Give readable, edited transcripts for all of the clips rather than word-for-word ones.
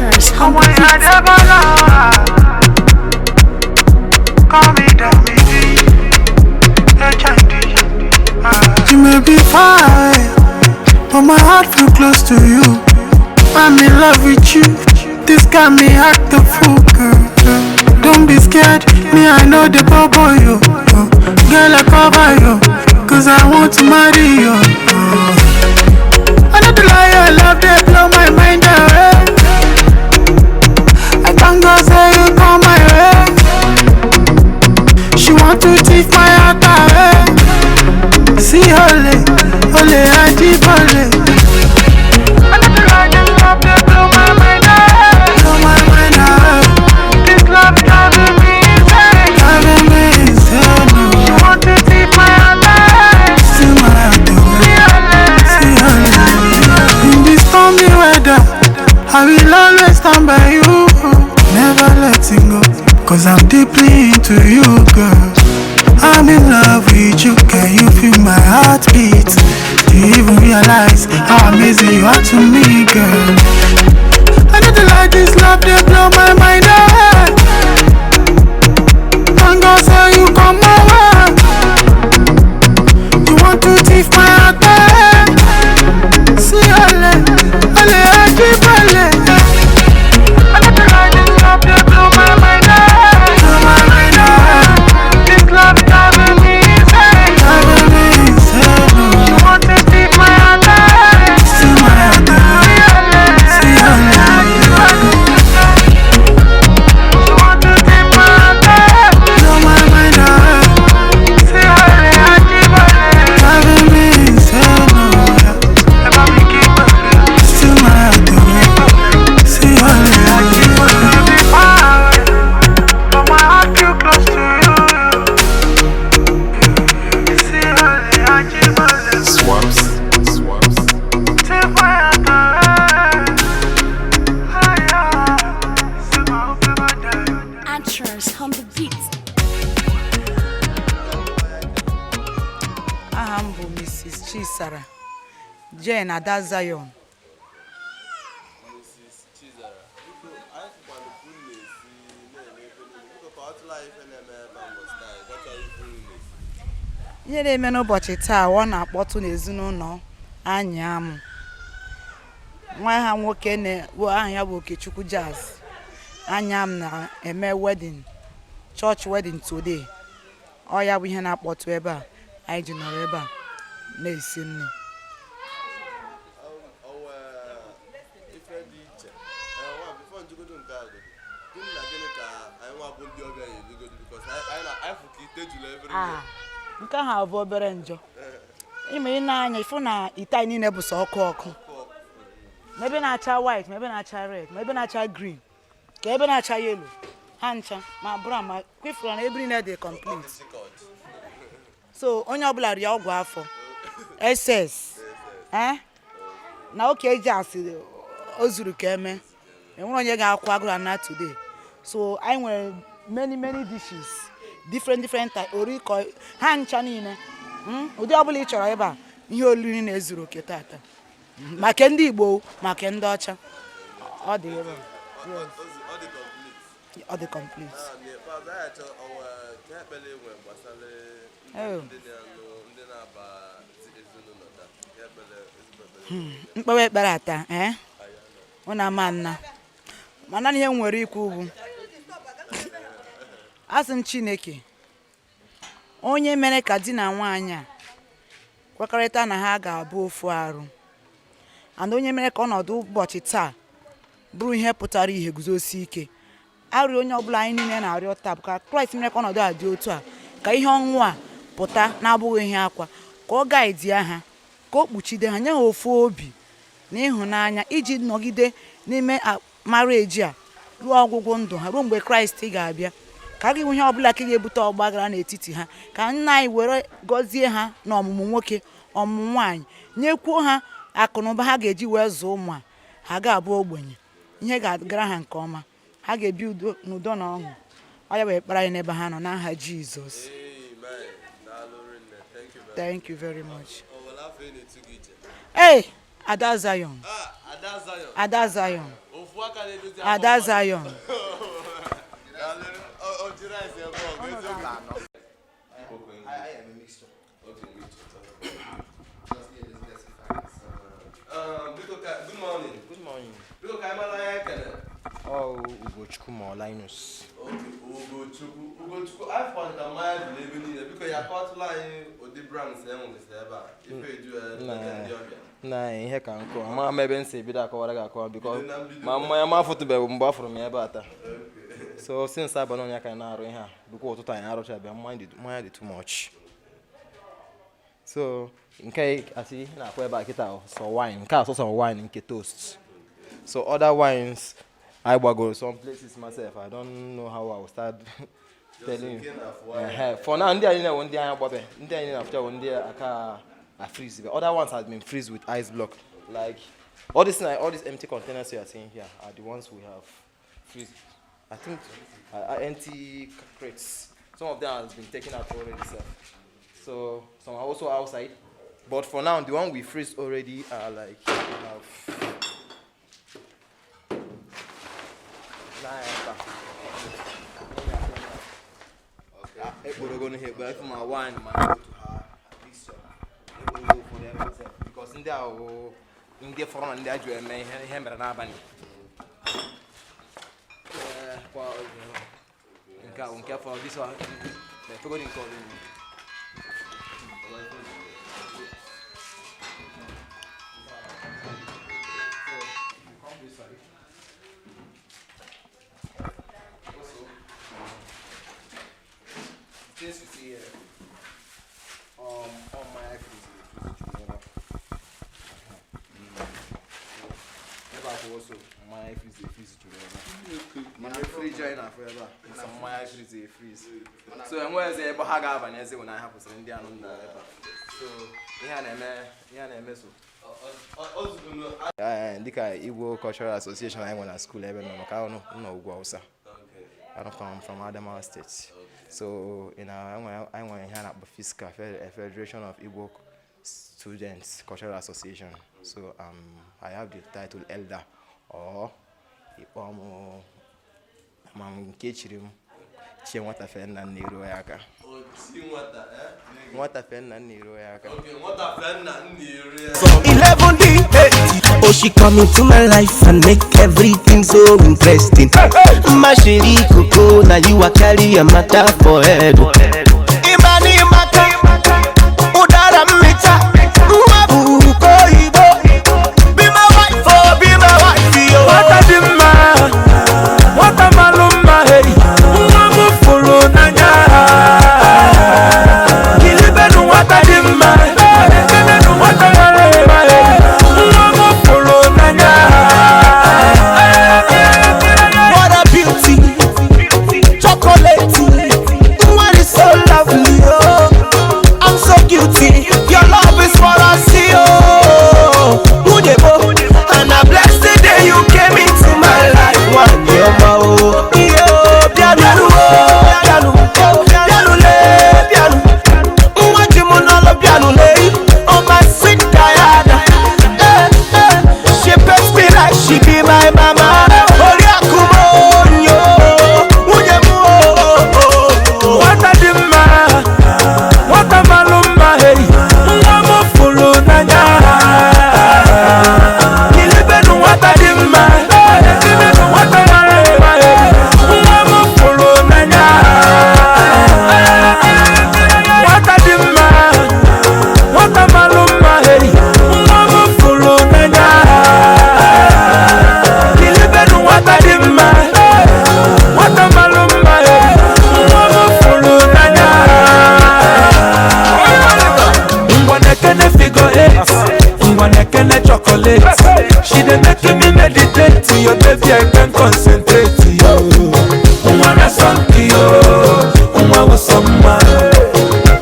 Actress on Ọmọ the ìyá beat. Débọ́lá. Call me Dami D, HND. You may be fine, but my heart feel close to you. I'm in love with you. This got me act the fool, girl. Don't be scared, me I know the bubble you. Girl, I cover you, 'cause I want to marry you. I know the lie, your love, they blow my mind away. I thank God say you come my way. She want to take my heart away. See ole, ole ajibole. I know the lie, this love they blow my mind away. Blow my mind away, This love driving me insane. driving me insane. She Oh. want to take my heart away. See my heart away, see ole. In this stormy weather, I will always stand by you. Never letting go, 'cause I'm deeply into you, girl. I'm in love with you, can you feel my heartbeat? Do you even realize how amazing you are to me, girl? I need to like this love, they blow my mind away. Thank God say you come my way. You want to thief my heart away. See ole, ole ajibole. I know the lie, this love they blow my mind away. Blow my mind away, This love driving me insane. driving me insane. She Oh. want to take my heart away. See my heart away, see ole. She want to take my heart away. Blow my mind away, See ole ajibole. driving me insane. Oh, yeah. Ẹ bá mi kí pẹ̀lẹ́. See my heart away, see ole. Be far away, but my heart feel close to you. See ole ajibole. Swaps. Swaps. Take my heart away. Ah, yeah. See my hope never die. Actress on the beat. Aha m bụ Mrs. Chisara Jane Ada Zion. Mrs. Chizara, biko anyị fụkwanụ ka unu na-esi na-eme ife niile. Biko kọwatụla anyị ife na-eme ebe a mbọchị taa, ịgwacha ife unu na-esi. Ihe na-eme n'ụbọchị taa, ọ na-akpọtụ n'ezinụlọ anyị amụ nwa ha nwoke na aha ya bụ Okechukwu Jazz. Anya m na-eme wedding, church wedding today. Ọ ya bụ ihe na-akpọtụ ebe a anyị ji nọrọ ebe a na-esi nri. O nwee ife dị iche. Ee, nwa before njugodu nke a godu, gịnị na gịnị ka anyị nwa bụ ndị ọbịa ya eligodu, because anyị na anyị fụ ka ite juru everywhere. Ah, nke ahụ bụ obere njọ ime ị na-anya ịfụ na ite anyị niile bụ sọ ọkụ ọkụ, ma ebe na-acha white, ma ebe na-acha red, ma ebe na-acha green, ka ebe na-acha yellow, ha ncha ma brown, ma kwefuru na ebe niile dị complete. So onye ọbụla rie ọgwụ afọ ss eh? Na oke eji asị o zuru ka eme, enwere onye ga-akwụ agụrụ na today. So anyị nwere many many dishes, different different type, orikọ ha ncha niile. Ụdị ọbụla ị chọrọ ebe a, ihe oriri na-ezuru oke tata. Maka ndị Igbo, maka ndị ọcha, ọ dị ebe a. Ọ dị complete. Ọ dị complete. Ah, n'ikpeazụ anyị achọ o nwee ka ekpere enwe gbasara Oh. ndị na-anụ ndị na-aba ezinụlọ taa. Ka ekpere ezigbo ekpere. Mkpewe ekpere ata ee ụnụ ama nna, mana ihe m nwere ikwu bụ, asị m Chineke onye mere ka di na nwaanyị a kwekọrịta na ha ga-abụ ofu arụ, and onye mere ka ọnọdụ ụbọchị taa bụrụ ihe pụtara ihe guzosi ike, arịọ onye ọbụla anyị niile na-arịọ taa bụ ka Kraịst mere ka ọnọdụ a dị otu a, ka ihe ọṅụ a pụta na-abụghị ihe akwa, ka ọ gaidie ha, ka o kpuchide ha, nye ha ofu obi na ịhụnanya iji nọgide n'ime marriage a ruo ọgwụgwụ ndụ ha, ruo mgbe Kraịst ga-abịa, ka a ga-enwe ihe ọbụla ka ga-ebute ọgbaghara n'etiti ha, ka nna anyị were gọzie ha na ọmụmụ nwoke, ọmụmụ nwaanyị, nyekwuo ha akụ na ụba ha ga-eji wee zụọ ụmụ a, ha ga-abụ ogbenye, ihe ga-agara ha nke ọma, ha ga-ebi udo n'udo na ọṅụ. Ọ ya bụ ekpere anyị n'ebe ha nọ n'aha Jizọs. Amen. Daalụ rinne. Thank you very much. Thank you very much. O nwere afọ ị na-etu gị iche? Hey, Ada Zion. Ah, Ada Zion. Ada Zion. Ofu Ofu aka na-edozi afọ Ada mmadụ. Zion. Daalụ. O jiri rice ebe ọ ga eziokwu. Okay, mixture. Biko ka, good morning. Good morning. Biko ka anyị mara onye anyị kele. Oh, Ugochukwu ma Linus. Okay, Ugochukwu. Ugochukwu, anyị fọrọ ka mmanya dị n'ebe niile. Biko ya kọtụla anyị ụdị brands e nwegasị ebe a. Ife eju ya ndị ọbịa. Nna anyị, ihe ka nkụ ama m ebe m si ebido akọwara gị akọwa biko. Bido na mbido. Ma mmanya m afụtụbeghị mgbe afụrụ m ya ebe a taa. So since abalị onye ka anyị na-arụ ihe a bụkwa ụtụtụ anyị arụchabịa, mmanya dị too much. So nke asị ihe na-akpọ ebe a kịta sọ wine, nke a sọsọ wine nke toast. So other wines I gbagoro some places myself. I don't know how I will start telling you. Nke na-afụ wine. Ehe, for now ndị anyị na-ewu ndị anyị agbabe, ndị anyị na-afụcha bụ ndị aka a freeze. But other ones has been freeze with ice block. Like all these empty containers you are seeing here are the ones we have freeze. I think empty crates. Some of them has been taken out already, sir. So some are also outside. But for now, the one we freeze already are like we have nine. Ekporogo n'ihe ekpo efu ma wine ma otu ha mixture. Ekporogo ụfọdụ ebe sef, because ndị a wụ ndị fọrọ na ndị a ji eme ihe ihe mere n'abalị. Ee, kwa oge nke a bụ nke fọrọ, this one na-efegodi nke ọzọ. Things you see here, on my freeze, freeze together. Ebe a bụ also mmanya freeze freeze together. Mana friji anyị na-afụ ebe a, sọ mmanya freeze freeze. So enweghịzi ebe ha ga-abanye eze bụ na anyị hapụsịrị ndị anụ ndụ ebe a. So ihe a na-eme so. O zugoro. Dịka Igbo Cultural Association anyị nwere na school ebe nọ maka ahụ nọ ugwu Awụsa. I'm from Adamawa State. So in our anyị nwere ihe a na-akpọ FISCA, Federation of Igbo Students Cultural Association. So I have the title Elder or ịkpọ m ma m nke chiri m chie nwata fee nna nna eruo ya aka. Oti nwata, eh? Nwata fee nna nna eruo ya aka. Okay, nwata fee nna nna eri ya. 11 D 8. Oh, she come into my life and make everything so interesting. My chérie Coco, now you are carry a matter for head. Imani maka, udara mita, mwabuko ibo. Be my wife, oh, be my wife, yo. Nwata dị mma, nwata malụ mma, hey, nwa m fụrụ n'anya. Kilibenu nwata dị mma, ekelenu nwata mara mma, hey, nwa m fụrụ n'anya. What a beauty, chocolate. One is so lovely, oh. I'm so guilty. Your love is what I see, oh. Ujebo, and I bless the day you came into my life. One year, oh, yo, piano, oh, piano, piano, le, piano. Nwa ji mụ n'ọlụ piano, le, oh my sweet Diana. Eh, eh, she pets me like she be my mama. Oriakụ m, oh, yo, nwunye m, oh, oh, oh. Nwata dị mma, nwata malụ mma, hey, nwa m fụrụ n'anya. Kilibenu nwata dị mma, ekelenu nwata mara mma, hey, nwa m fụrụ n'anya. Nwata dị mma, nwata malụ mma, hey, nwa m fụrụ n'anya. Kilibenu nwata dị mma, nwata malụ mma, hey, nwa m fụrụ n'anya. Ngwa na-ekene figure eight, ngwa na-ekene chocolate. She dey make me meditate, yo baby I can concentrate, yo. Nwa na sọnki yo, nwa wụsọ mma.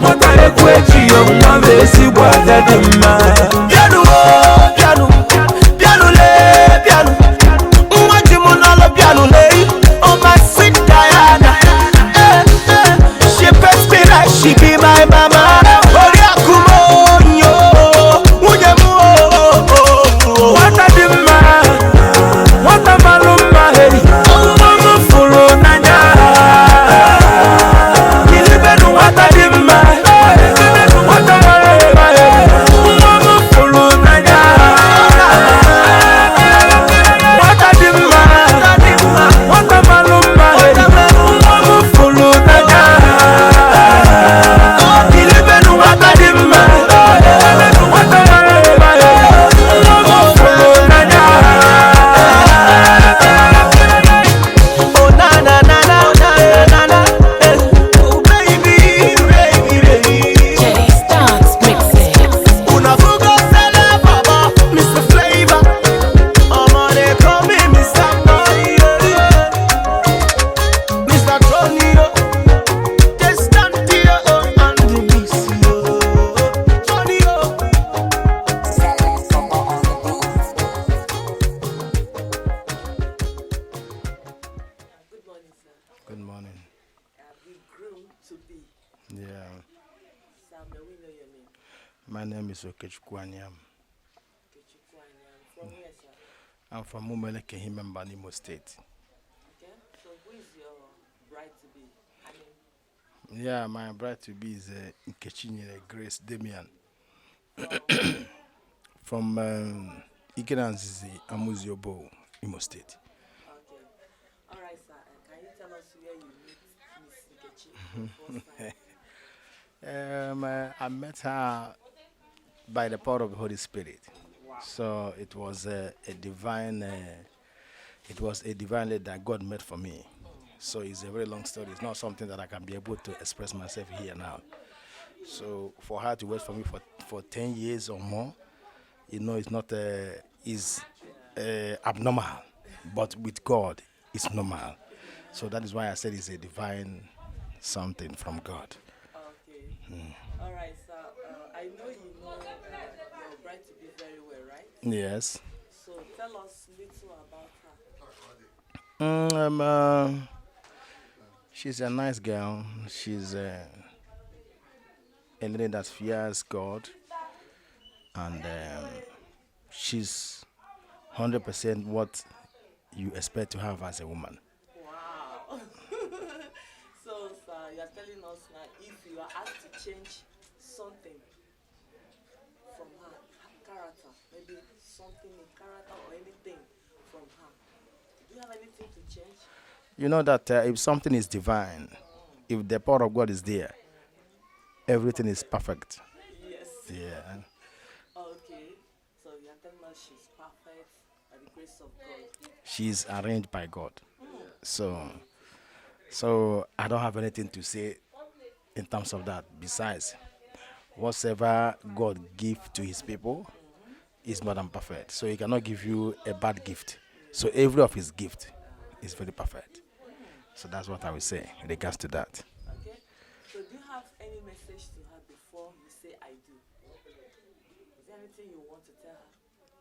Nwata egwu eji yo, nwa bụ ezigbo ada dị mma. Piano, oh, piano, piano le, piano. Nwa ji mụ n'ọlụ piano le, oh my sweet Diana. Eh, eh, she pets me like she be my mama. Oriakụ m, oh, yo, nwunye m, oh, oh, oh. Nwata dị mma, nwata malụ Yeah. Sir, may we know your name? My name is Okechukwu Anyam. Okechukwu Anyam. From where, sir? I'm from Umueleke, Himemba, Imo State. Okay. So who is your bride to be? I mean, Yeah, my bride to be is Nkechinyere Grace Damian from Ikeranzizi, Amuziobo, Imo State. Okay. All right, sir. Can you tell us where you meet Miss Nkechi for the first time? I met her by the power of the Holy Spirit. Wow. So it was a divine, it was a divine lady that God made for me. So it's a very long story. It's not something that I can be able to express myself here now. So for her to wait for me for 10 years or more, you know, it's not is abnormal, but with God, it's normal. So that is why I said it's a divine something from God. Okay. Mm. All right, sir. I know you know your bride to be very well, right? Yes. So tell us little about her. She's a nice girl. She's a lady that fears God, and she's 100% what you expect to have as a woman. Wow. So, sir, you are telling us now, if you are asked to change something from her character, maybe something in character or anything from her, do you have anything to change? You know that if something is divine, if the power of God is there, everything is perfect. Yes. Yeah. Okay. So you are telling us she's perfect by the grace of God. She's arranged by God. So I don't have anything to say in terms of that. Besides, whatever God gives to his people is more than perfect. So he cannot give you a bad gift. So every of his gift is very perfect. So that's what I will say in regards to that. Okay. So do you have any message to her before you say I do? Is there anything you want to tell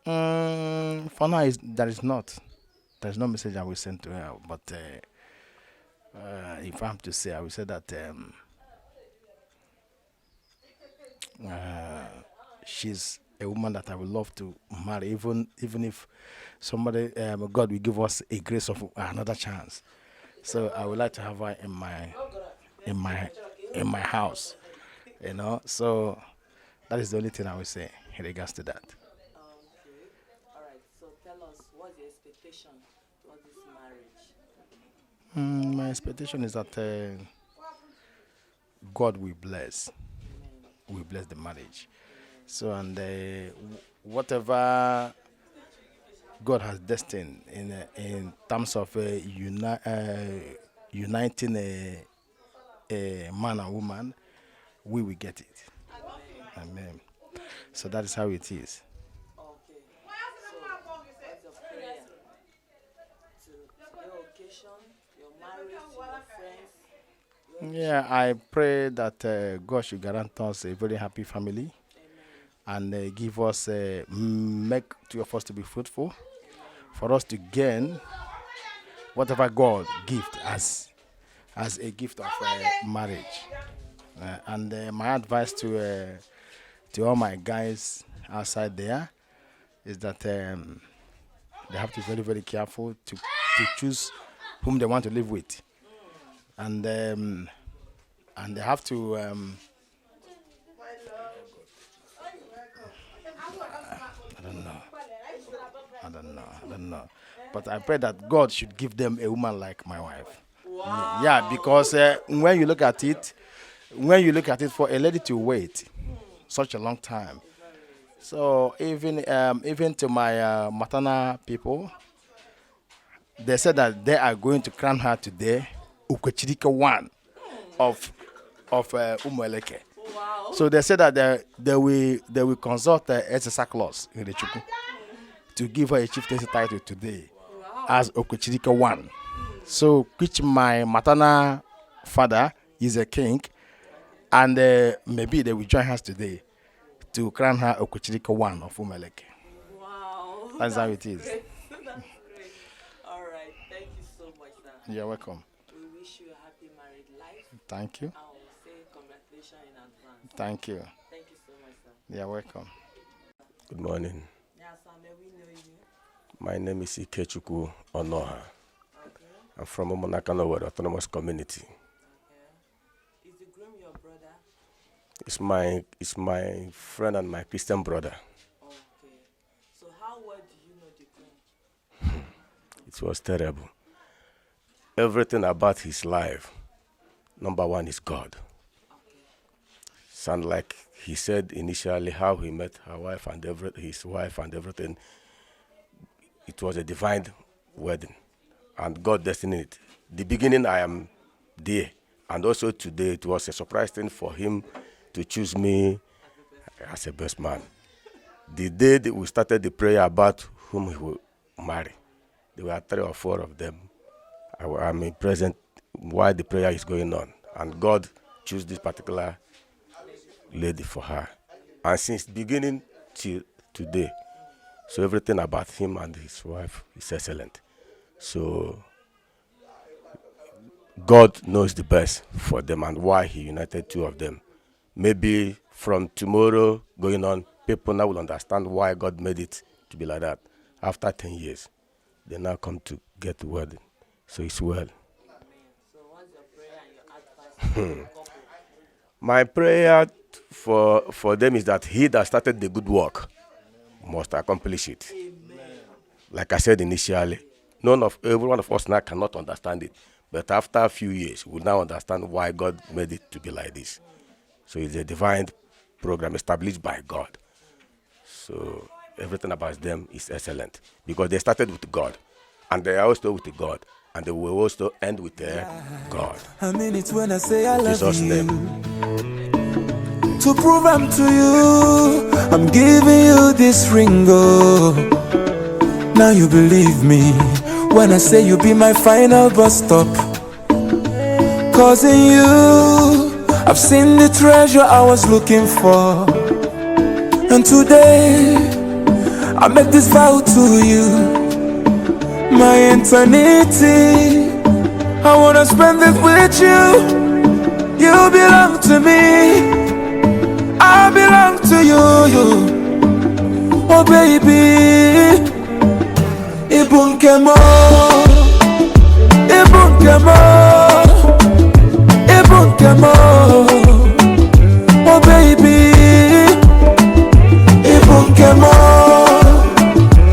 her? For now, there is not. There is no message I will send to her. But if I'm to say, I will say that she's a woman that I would love to marry, even if somebody, God will give us a grace of another chance. So I would like to have her in my house, you know. So that is the only thing I would say in regards to that. Okay. All right. So tell us, what's the expectation towards this marriage? My expectation is that God will bless. Will bless the marriage. So, and whatever God has destined in terms of uniting a man and woman, we will get it. Amen. So that is how it is. Okay. So, what's your prayer to your occasion, your marriage, your friends? Yeah, I pray that God should grant us a very happy family. And give us, make two of us to be fruitful, for us to gain whatever God gives as a gift of marriage. And my advice to all my guys outside there is that they have to be very, very careful to choose whom they want to live with, and they have to. I don't know. But I pray that God should give them a woman like my wife. Wow. Yeah, because when you look at it, for a lady to wait such a long time. So even to my maternal people, they said that they are going to crown her today, Okechirike 1 of Umueleke. Wow. So they said that they will consult the Eze Claus in the Chukwu to give her a chieftaincy title today. Wow. As Okechirike 1. So, which my maternal father is a king, and maybe they will join us today to crown her Okechirike 1 of Umueleke. Wow. That's how it is. Great. That's great. All right. Thank you so much, sir. You're welcome. We wish you a happy married life. Thank you. I will say Congratulations in advance. Thank you. Thank you so much, sir. You're welcome. Good morning. Yeah, sir, may we know you? My name is Ikechukwu Onoha. I'm from Omonakano Autonomous Community. Okay. Is the groom your brother? It's my friend and my Christian brother. Okay. So how well do you know the groom? It was terrible. Everything about his life, number one is God. Sound like he said initially how he met her wife and his wife and everything. It was a divine wedding, and God destined it. The beginning, I am there, and also today it was a surprise thing for him to choose me as a best man. The day that we started the prayer about whom he will marry, there were three or four of them. I'm in present while the prayer is going on, and God chose this particular lady for her. And since beginning till today, so everything about him and his wife is excellent. So God knows the best for them and why he united two of them. Maybe from tomorrow going on, people now will understand why God made it to be like that. After 10 years, they now come to get wedding. So it's well. So what's your prayer and your advice to the couple? My prayer for them is that he that started the good work must accomplish it. Like I said initially, none of every one of us now cannot understand it. But after a few years, we'll now understand why God made it to be like this. So it's a divine program established by God. So everything about them is excellent because they started with God and they are also with God and they will also end with God. I mean it when I say I In love Jesus' you. name. To prove I'm to you, I'm giving you this ring, oh. Now you believe me when I say you be my final bus stop. 'Cause in you, I've seen the treasure I was looking for. And today, I make this vow to you, my eternity. I wanna spend it with you. You belong to me. I belong to you, you. Oh baby, Ibu nke m, Ibu nke m, Ibu nke m. Oh baby, Ibu nke m,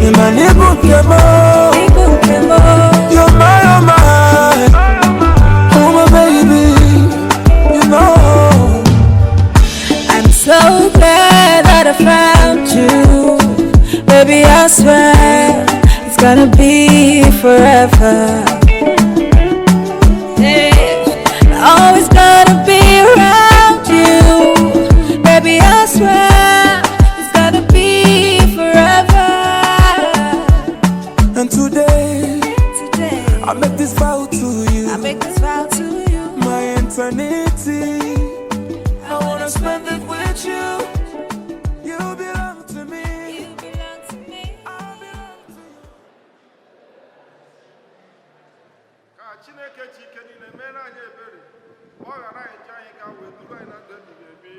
Iman Ibu nke m. You're my, you're my, oh my baby, you know. I'm so glad that I found you. Baby, I swear it's gonna be forever. Yeah. Always gonna be around you. Baby, I swear it's gonna be forever. And today, Today, I make this vow to you. I make this vow to you. My eternity, I wanna spend it with you. You belong to me. You belong to me. I belong to you. Ka Chineke ji ike niile mere anyị ebere, ọ ghara anyị ji anyị gaa wee duru anyị na ndụ ebighị ebi.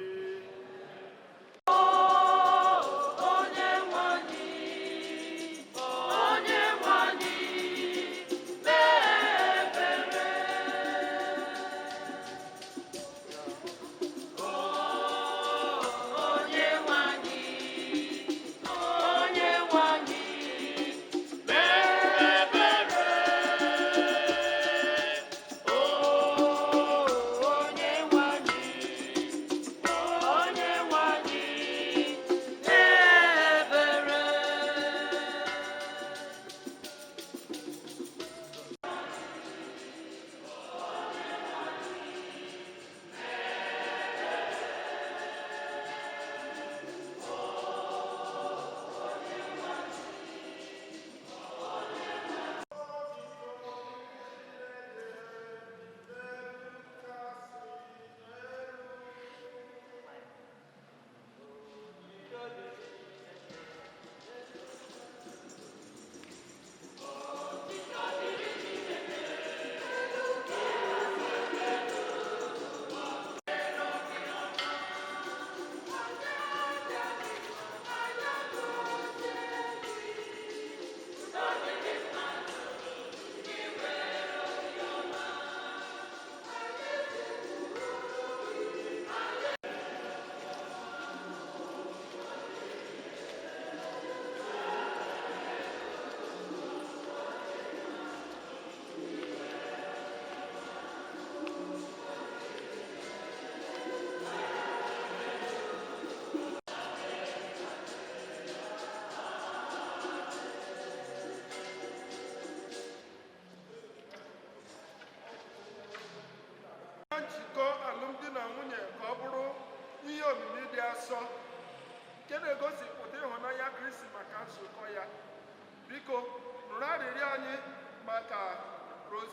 Onye nwe anyị, onye nwe anyị, mee ebere. Onye nwe anyị, onye nwe anyị, mee ebere. Onye nwe anyị, onye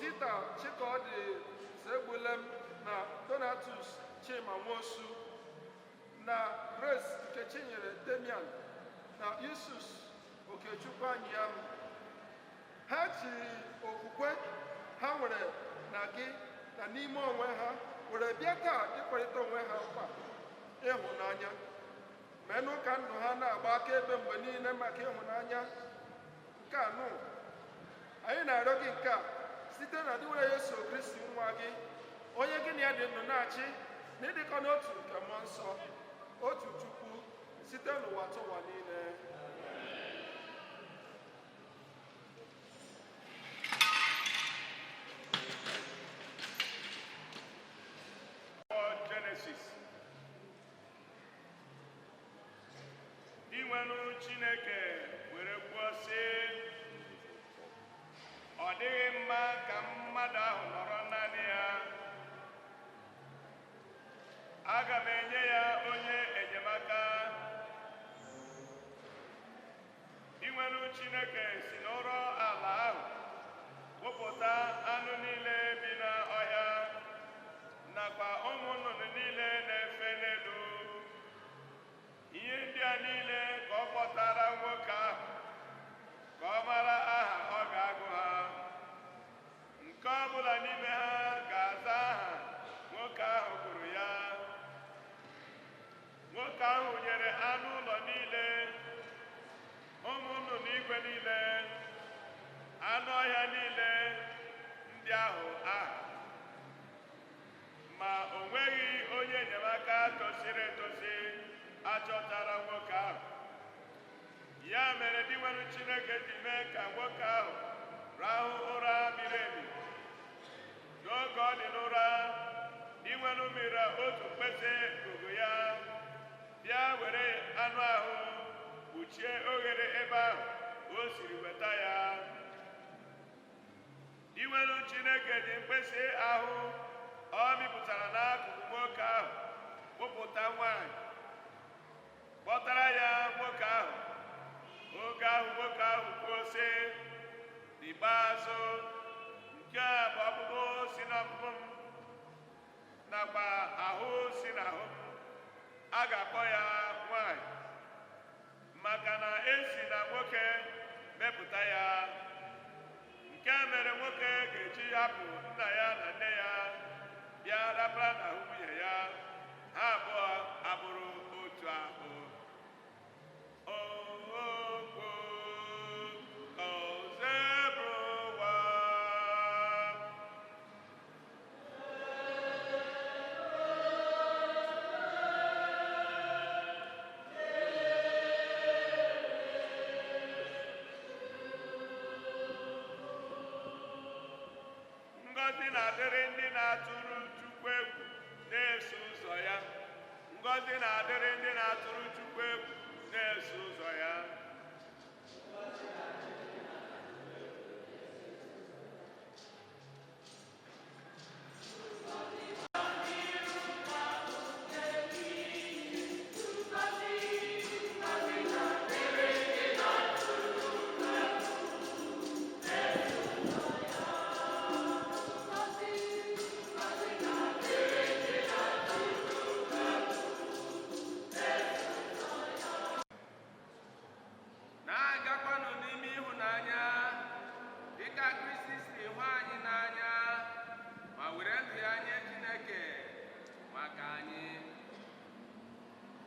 Osita Chikodi Segbulem na Donatus Chima Nwosu na Grace Nkechinyere Damian na Yusus Okechukwu Anyam. Ha jiri okwukwe ha nwere na gị na n'ime onwe ha were bịa taa ịkwarịta onwe ha nkwa ịhụnanya. Menụ ka ndụ ha na-agba akaebe mgbe niile maka ịhụnanya nke anụ. Anyị na-arịọ gị nke a site na dị were Yesu Kristi nwa gị, onye gị na ya dị ndụ na-achị na ịdịkọ n'otu nke mmụọ nsọ, otu Chukwu, site n'ụwa tụwa niile. Genesis. Inwenu Chineke were kwuo sị, ọ dịghị mma ka mmadụ ahụ nọrọ naanị ya. Aga m enye ya onye enyemaka. Inwenu Chineke si n'ụrọ ala ahụ wụpụta anụ niile bi n'ọhịa nakwa ụmụ nnụnụ niile na-efe n'elu. Ihe ndị a niile ka ọ kpọtara nwoke ahụ ka ọ mara aha ọ ga-agụ ha. Nke ọ bụla n'ime ha ga-aza aha nwoke ahụ gụrụ ya. Nwoke ahụ nyere anụ ụlọ niile, ụmụ nnụnụ igwe niile, anụ ọhịa niile ndị ahụ aha. Ma o nweghị onye enyemaka tosiri etosi achọtara nwoke ahụ. Ya mere Dinwenụ Chineke ji mee ka nwoke ahụ rahụ ụra miri emi. N'oge ọ dị n'ụra, Dinwenụ mịrị otu mkpịsị ngụgụ ya, bịa were anụ ahụ kpuchie oghere ebe ahụ o siri weta ya. Dinwenụ Chineke ji mkpịsị ahụ ọ mịpụtara n'akụkụ nwoke ahụ kpụpụta nwaanyị, kpọtara ya nwoke ahụ. Oge ahụ nwoke ahụ kwuo sị, n'ikpeazụ, nke a bụ ọkpụkpụ si n'ọkpụkpụ m nakwa ahụ si n'ahụ m. A ga-akpọ ya nwaanyị maka na esi na nwoke mepụta ya. Nke a mere nwoke ga-eji hapụ nna ya na nne ya bịa rapara n'ahụ nwunye ya, ha abụọ abụrụ otu ahụ. Okwu Ozebụwa. Ngọzi na-adịrị ndị na-atụrụ Chukwu egwu na-eso ụzọ ya. Ngọzi na-adịrị ndị na-atụrụ Chukwu egwu na-eso ụzọ ya. Na-agakwanụ n'ime ịhụnanya dịka Kristi si hụ anyị n'anya ma were ndụ ya nye Chineke maka anyị,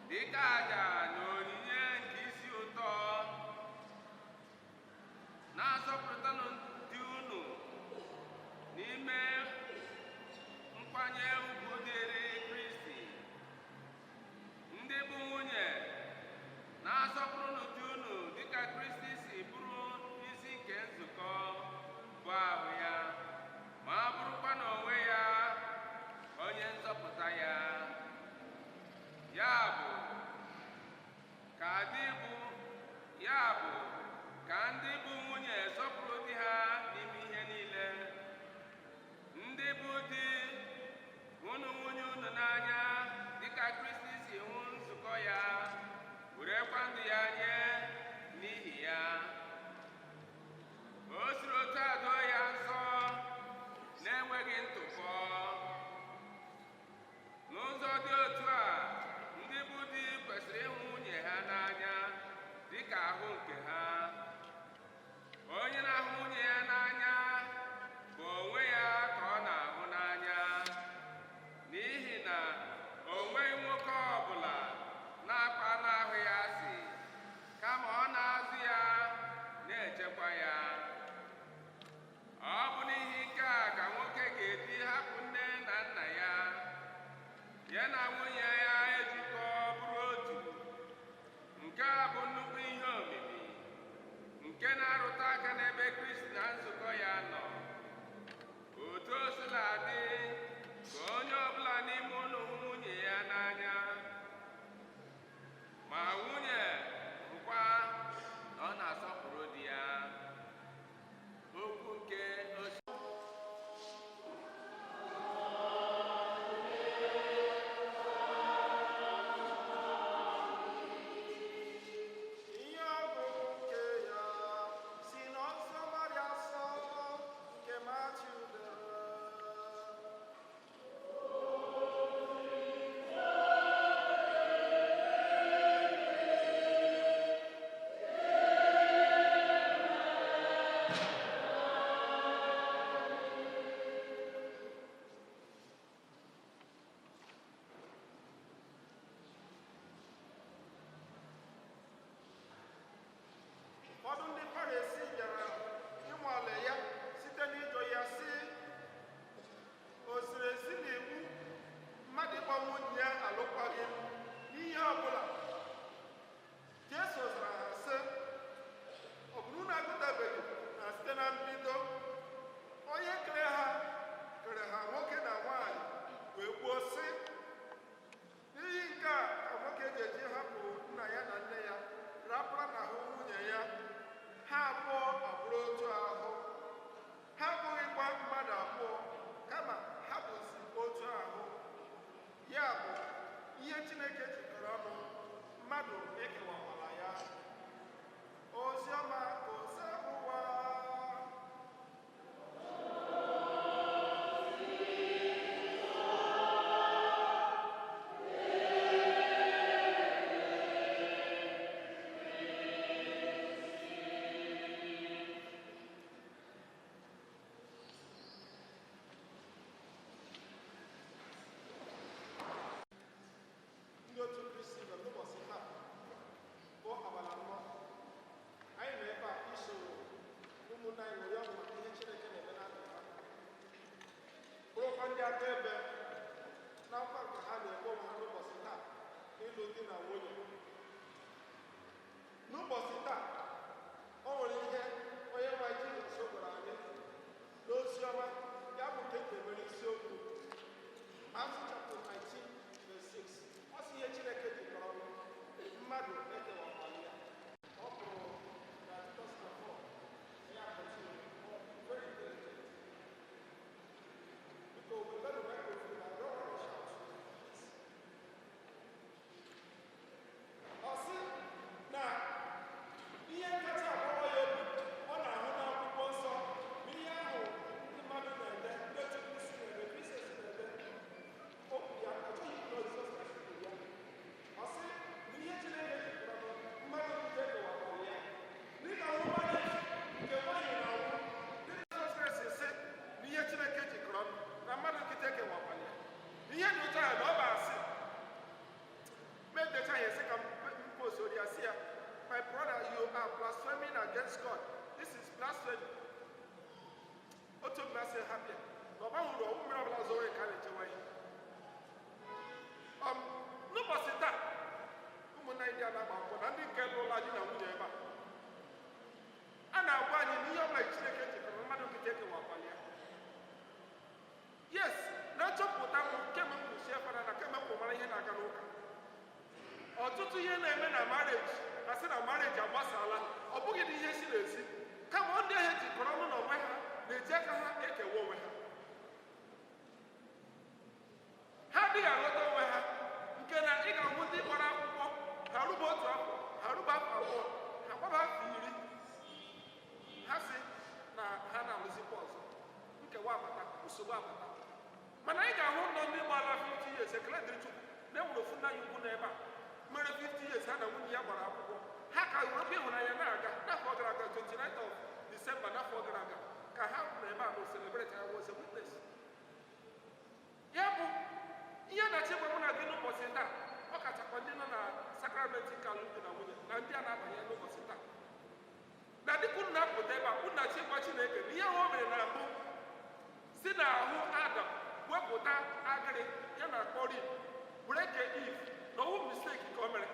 dịka àjà na onyinye nke isi ụtọ. Na-asọpụrụtanụ di unu n'ime nkwanye ugwu dịrị Kristi. Ndị bụ nwunye, na-asọpụrụnụ di unu dịka Kristi si bụrụ isi nke nzukọ bụ ahụ ya, ma bụrụkwa n'onwe ya onye nzọpụta ya. Ya bụ ka ndị bụ nwunye sọpụrụ di ha. Di na nwunye n'ụbọchị taa, o nwere ihe onye nwe anyị Jizọs gwara anyị n'ozi ọma ya bụ nke eji emere isiokwu, Matthew chapter 19 verse 6. Ọ sị, ihe Chineke jikọrọ ọnụ, mmadụ ekewakwala ya. Ọ pụrụ na 2004 ya continue, very intelligent. Biko, weta the microphone. I don't want to shout, please. Ọ sị na ihe kacha agbawa ya obi ọ na-ahụ n'akwụkwọ nsọ bụ ihe ahụ ndị mmadụ na-ede, ndị otu Kristi na-ede, Kristians na-ede. O kwuru ya, ọ chọghị ikwu na Jizọs Kraịst kwuru ya. Ọ sị na ihe Chineke jikọrọ, mmadụ nke kewakwara ya. Dịka ọhụmanya nke nwaanyị na-anwụ, dị Jizọs Kraịst sị na ihe Chineke jikọrọ na mmadụ nkịtị ekewakwara ya. Ihe dị ụtọ ya na ọ bụ asị medecha ya, sị ka m post ya, sị ya, "My brother, you are blaspheming against God. This is blasphemy." Otu mgbe asị ha bịa na ọ gbanwere ọwụ mmiri ọbụla zoro ka a na-echewa ihe. N'ụbọchị taa, ụmụnna anyị ndị a na-agba akwụkwọ na ndị nke lụla di na nwunye ebe a, a na-agwa anyị na ihe ọbụla Chineke jikọrọ, mmadụ nkịtị ekewakwala ya. Yes, na nchọpụta m kemgbe m kwụsị fada na kemgbe m kwụ mara ihe na-aga n'ụka, ọtụtụ ihe na-eme na marriage, asị na marriage agbasala, ọ bụghị na ihe si n'ezi, kama ọ ndị ahụ ejikọrọ ọnụ na onwe ha na-eji aka ha ekewa onwe ha. Ha adịghị aghọta onwe ha, nke na ị ga-ahụ ndị gbara akwụkwọ, ha rụba otu afọ, ha rụba afọ 2, ha gbaba afọ 10, ha si na ha na-alụzikwa ọzọ, nkewa abata, nsogbu abata. Mana anyị ga-ahụ nọ ndị gbara 50 years. Ekele dịrị Chukwu na enwere ofu nna ya ukwu n'ebe a mere 50 years ha na nwunye ya gbara akwụkwọ, ha ka were ịhụnanya na-aga. N'afọ gara aga, 29th of December n'afọ gara aga, ka ha nọ ebe a na celebrate. I was a witness. Ya bụ ihe na-achị gwa mụ na gị n'ụbọchị taa, ọ kachakwa ndị nọ na sakramenti nke alụmdi na nwunye na ndị a na-abanye n'ụbọchị taa, na dịka unu na-apụta ebe a, unu na-achị gwa Chineke na ihe ahụ o mere na mbụ si n'ahụ Adam wepụta agịrị ya na akpọ rib were kee Eve, na ọwụ mistake ka o mere,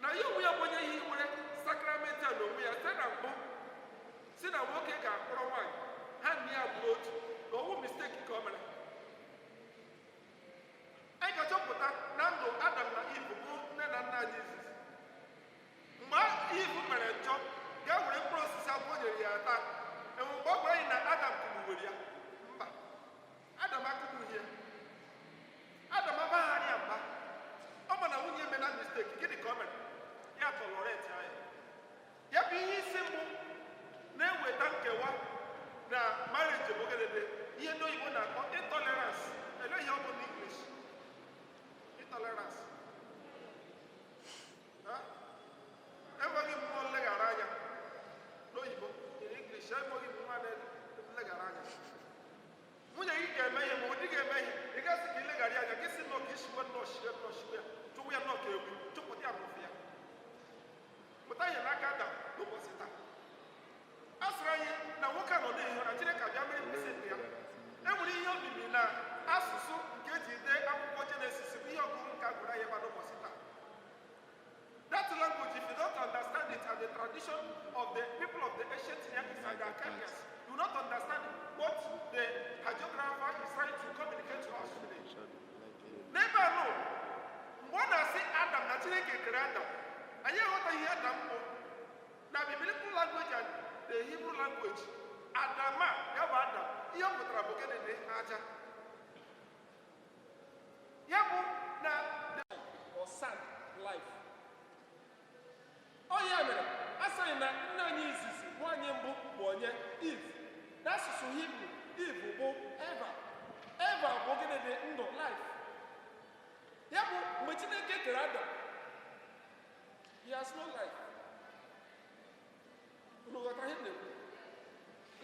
na ya onwe ya bụ onye ihe were sakramenti a n'onwe ya site na mbụ, si na nwoke ga-akpọrọ nwaanyị, ha na ya bụrụ otu, na ọwụ mistake ka o mere. Anyị ga-achọpụta na ndụ Adam na Eve bụ nne na nna anyị izizi, mgbe Eve mere njọ, gaa were mkpụrụ osisi agwọ nyere ya taa, enwe mgbe ọ gwara anyị na Adam kụgbuwere ya? Mba, Adam akụgbughị ya. Adam abaghara ya mba. Ọ ma na nwunye emela mistake. Gịnị ka o mere? Ya tolerate ya. Ya bụ ihe isi mbụ na-eweta nkewa na marriage bụ gịnị? Ihe ndị oyibo na-akpọ intolerance. Ele ihe ọ bụ n'English, intolerance? Ha? Enweghị mmụọ nleghara anya n'oyibo, in English, enweghị mmụọ nleghara anya. Nwunye gị ga-eme ihe ma ọ dị ga-eme ihe, ị gasị ka ileghara ya anya, gị si nnọọ ka ishiwe nnọọ, shiwe nnọọ, shiwe ya, chụwa ya nnọọ ka egwu, chụpụta ya n'ofe ya. Pụta ihe n'aka Adam n'ụbọchị taa. A sịrị anyị na nwoke a nọ na-ehi ụra, Chineke abịa mere mkpịsị ndụ ya. E nwere ihe omimi na asụsụ nke eji dee akwụkwọ Jenesis, bụ ihe ọgụgụ nke a gụrụ anyị ebe a n'ụbọchị taa. That language, if you don't understand it and the tradition of the people of the ancient Near East and the Akkadians, you will not understand what the hagiographer is trying to communicate to us today. N'ebe a nọ, mgbe ọ na-asị Adam na Chineke kere Adam, anyị aghọtaghị ihe Adam bụ. Na biblical language and the Hebrew language, Adama, ya bụ Adam, ihe ọ pụtara bụ gịnị dị? Aja. Ya bụ na or sand life. Ọ ya mere a sịrị na nna anyị izizi, nwaanyị mbụ, bụ onye Eve. N'asụsụ Hibru, Eve bụ Eva. Eva bụ gịnị dị? Ndụ, life. Ya bụ mgbe Chineke kere Adam, he has no life. Unu ghọtara ihe m na-ekwu?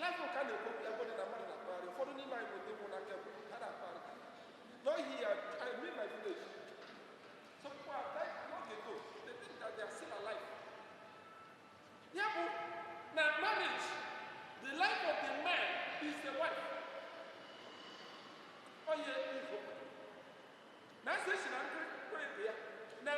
Life nke a na-ekwu okwu ya bụ dị na mmadụ na-akpagharị. Ụfọdụ n'ime anyị bụ ndị nwụrụ na kemgbe ha na-akpagharị. No, here, I mean my village. Some people have died long ago. They think that they are still alive. Ya bụ na marriage, the life of the man is the wife. Onye Igbo na ase si na nkiri ya na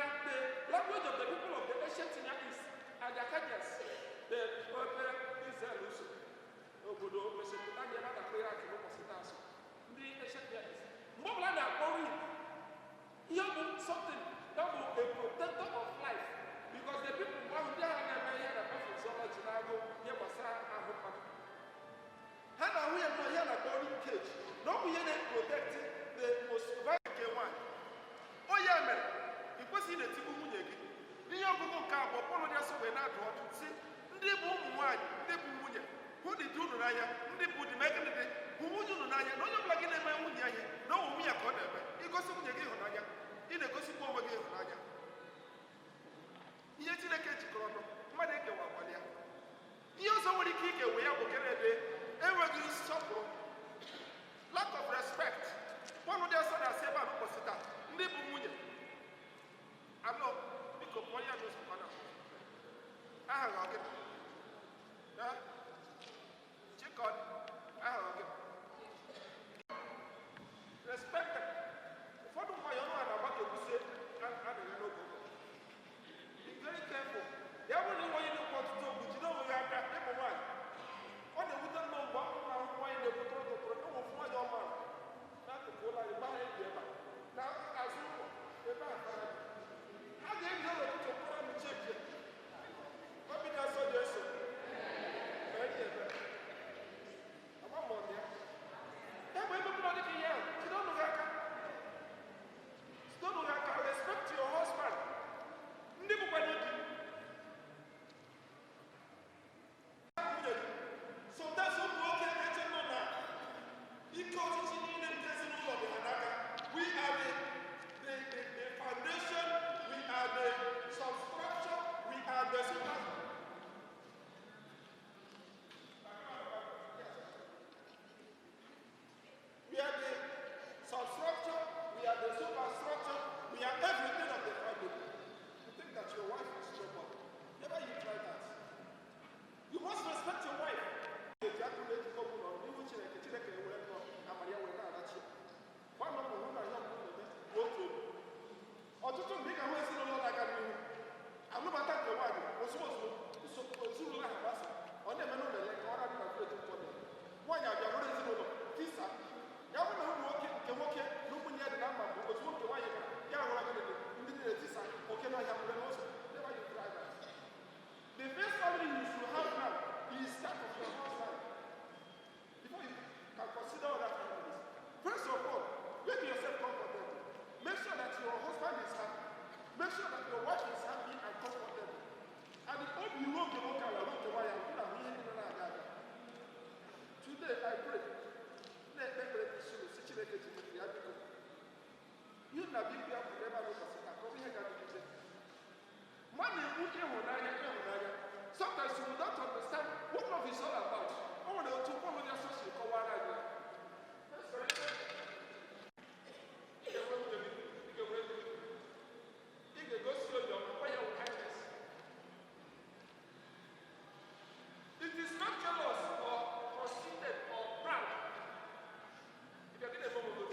Dị unu n'anya, ndị bụ di, mee gịnị dị? Hụ nwunye unu n'anya. Na onye ọbụla gị na-eme nwunye ya ihe na ọ nwunye ya ka ọ na-eme. Igosi nwunye gị ịhụnanya, ị na-egosikwa onwe gị ịhụnanya. Ihe Chineke jikọrọ ọnụ, mmadụ ekewa akwali ya. Ihe ọzọ nwere ike ikewe ya bụ gịnị dị? Enweghị nsọpụrụ, lack of respect. Pọl dị asọ na-asị ebe a n'ụbọchị taa, ndị bụ nwunye alụ, biko pụọ ya n'ụzọ ka ọ na aha gị. Ọ gịnị? Eh? Chikọdị, aha gị ọ gịnị? Respect them. Ụfọdụ nwaanyị, ọnụ a na-agba ka egusi a na-eghe n'oge ụgụrụ. Be very careful. Ya bụrụ na ị onye na-ekwu ọtụtụ okwu, jide onwe gị aka. Ịbụ nwaanyị, ọ na-ewute nnọọ mgbe ọ na-ahụ nwaanyị na-ekwu tụrụ tụrụ. Enwe ofu nwaanyị ọ maara n'akụkụ ụlọ anyị, mgbe anyị bi ebe a na azụ ụlọ ebe a fara bi. A ga-ebido n'ụtụtụ kpọrọ m chepie obi dị asọ dị eso ma enyi ebe ama m ọ dị ya ebe ebe mmadụ dịka ihe ahụ. Jide ọnụ gị aka, jide ọnụ gị aka. Respect your husband. Ndị bụkwa di, nwunye gị. Sometimes ụmụ nwoke eche nọ na ike ọchịchị niile nke ezinụlọ dị ha n'aka. We are the foundation, we are the substructure, we are the super. We are the substructure, we are the superstructure, we are everything of the family. You think that your wife is your body. Never you try that. You must respect your wife. Eji aka ụlọ ejikọ bụ nọ n'ihu Chineke, Chineke ewere nọ amara ya were na-arachi ya. Gwa mbọ hụ na ihe ọbụla na-eme bụ otu obi. Ọtụtụ mgbe ị ga-ahụ ezinụlọ na-aga n'ihu, alụbata nke nwaanyị, ozugbo ozugbo nsogbu ezinụlọ ahụ gbasa. Ọ na-eme n'ụlọ ya ka ọ ra dị na village nke ọ na-eme. Nwaanyị abịa hụrụ ezinụlọ tisa ya. Bụ na ụmụ nwoke nke nwoke na ụmụnne ya dị na mma bụ ozugbo nke nwaanyị gara ya hụrụ gịnị dị ndị niile tisa oke n'ọhịa nwere n'ụzọ. Never you try that. The first family you should have now is that of your husband before you can consider other families. First of all, make yourself comfortable. Make sure that your husband is happy. Make sure that your wife is happy and comfortable. And the obi ruo nke nwoke ala ruo nke nwaanyị ahụ na ahụ ihe niile na-aga aga. Today I pray, na-ekpe ekpere n'isi ụlọ si Chineke ji ya biko, ihe na biko ya kwuru ebe a n'ụbọchị taa ka ọ bụ ihe ga-adịgide. Mmadụ na-ekwu ịhụnanya, ịhụnanya. Sometimes you will not understand what love is all about. O nwere otu Pọl dị asọ si kọwara anyị ya. First Corinthians, ị ga-enwe nwunye gị, ị ga-enwe di gị, ị ga-egosi obiọma, gwa ya kindness. It is not jealous or conceited or proud. If you're getting a moment,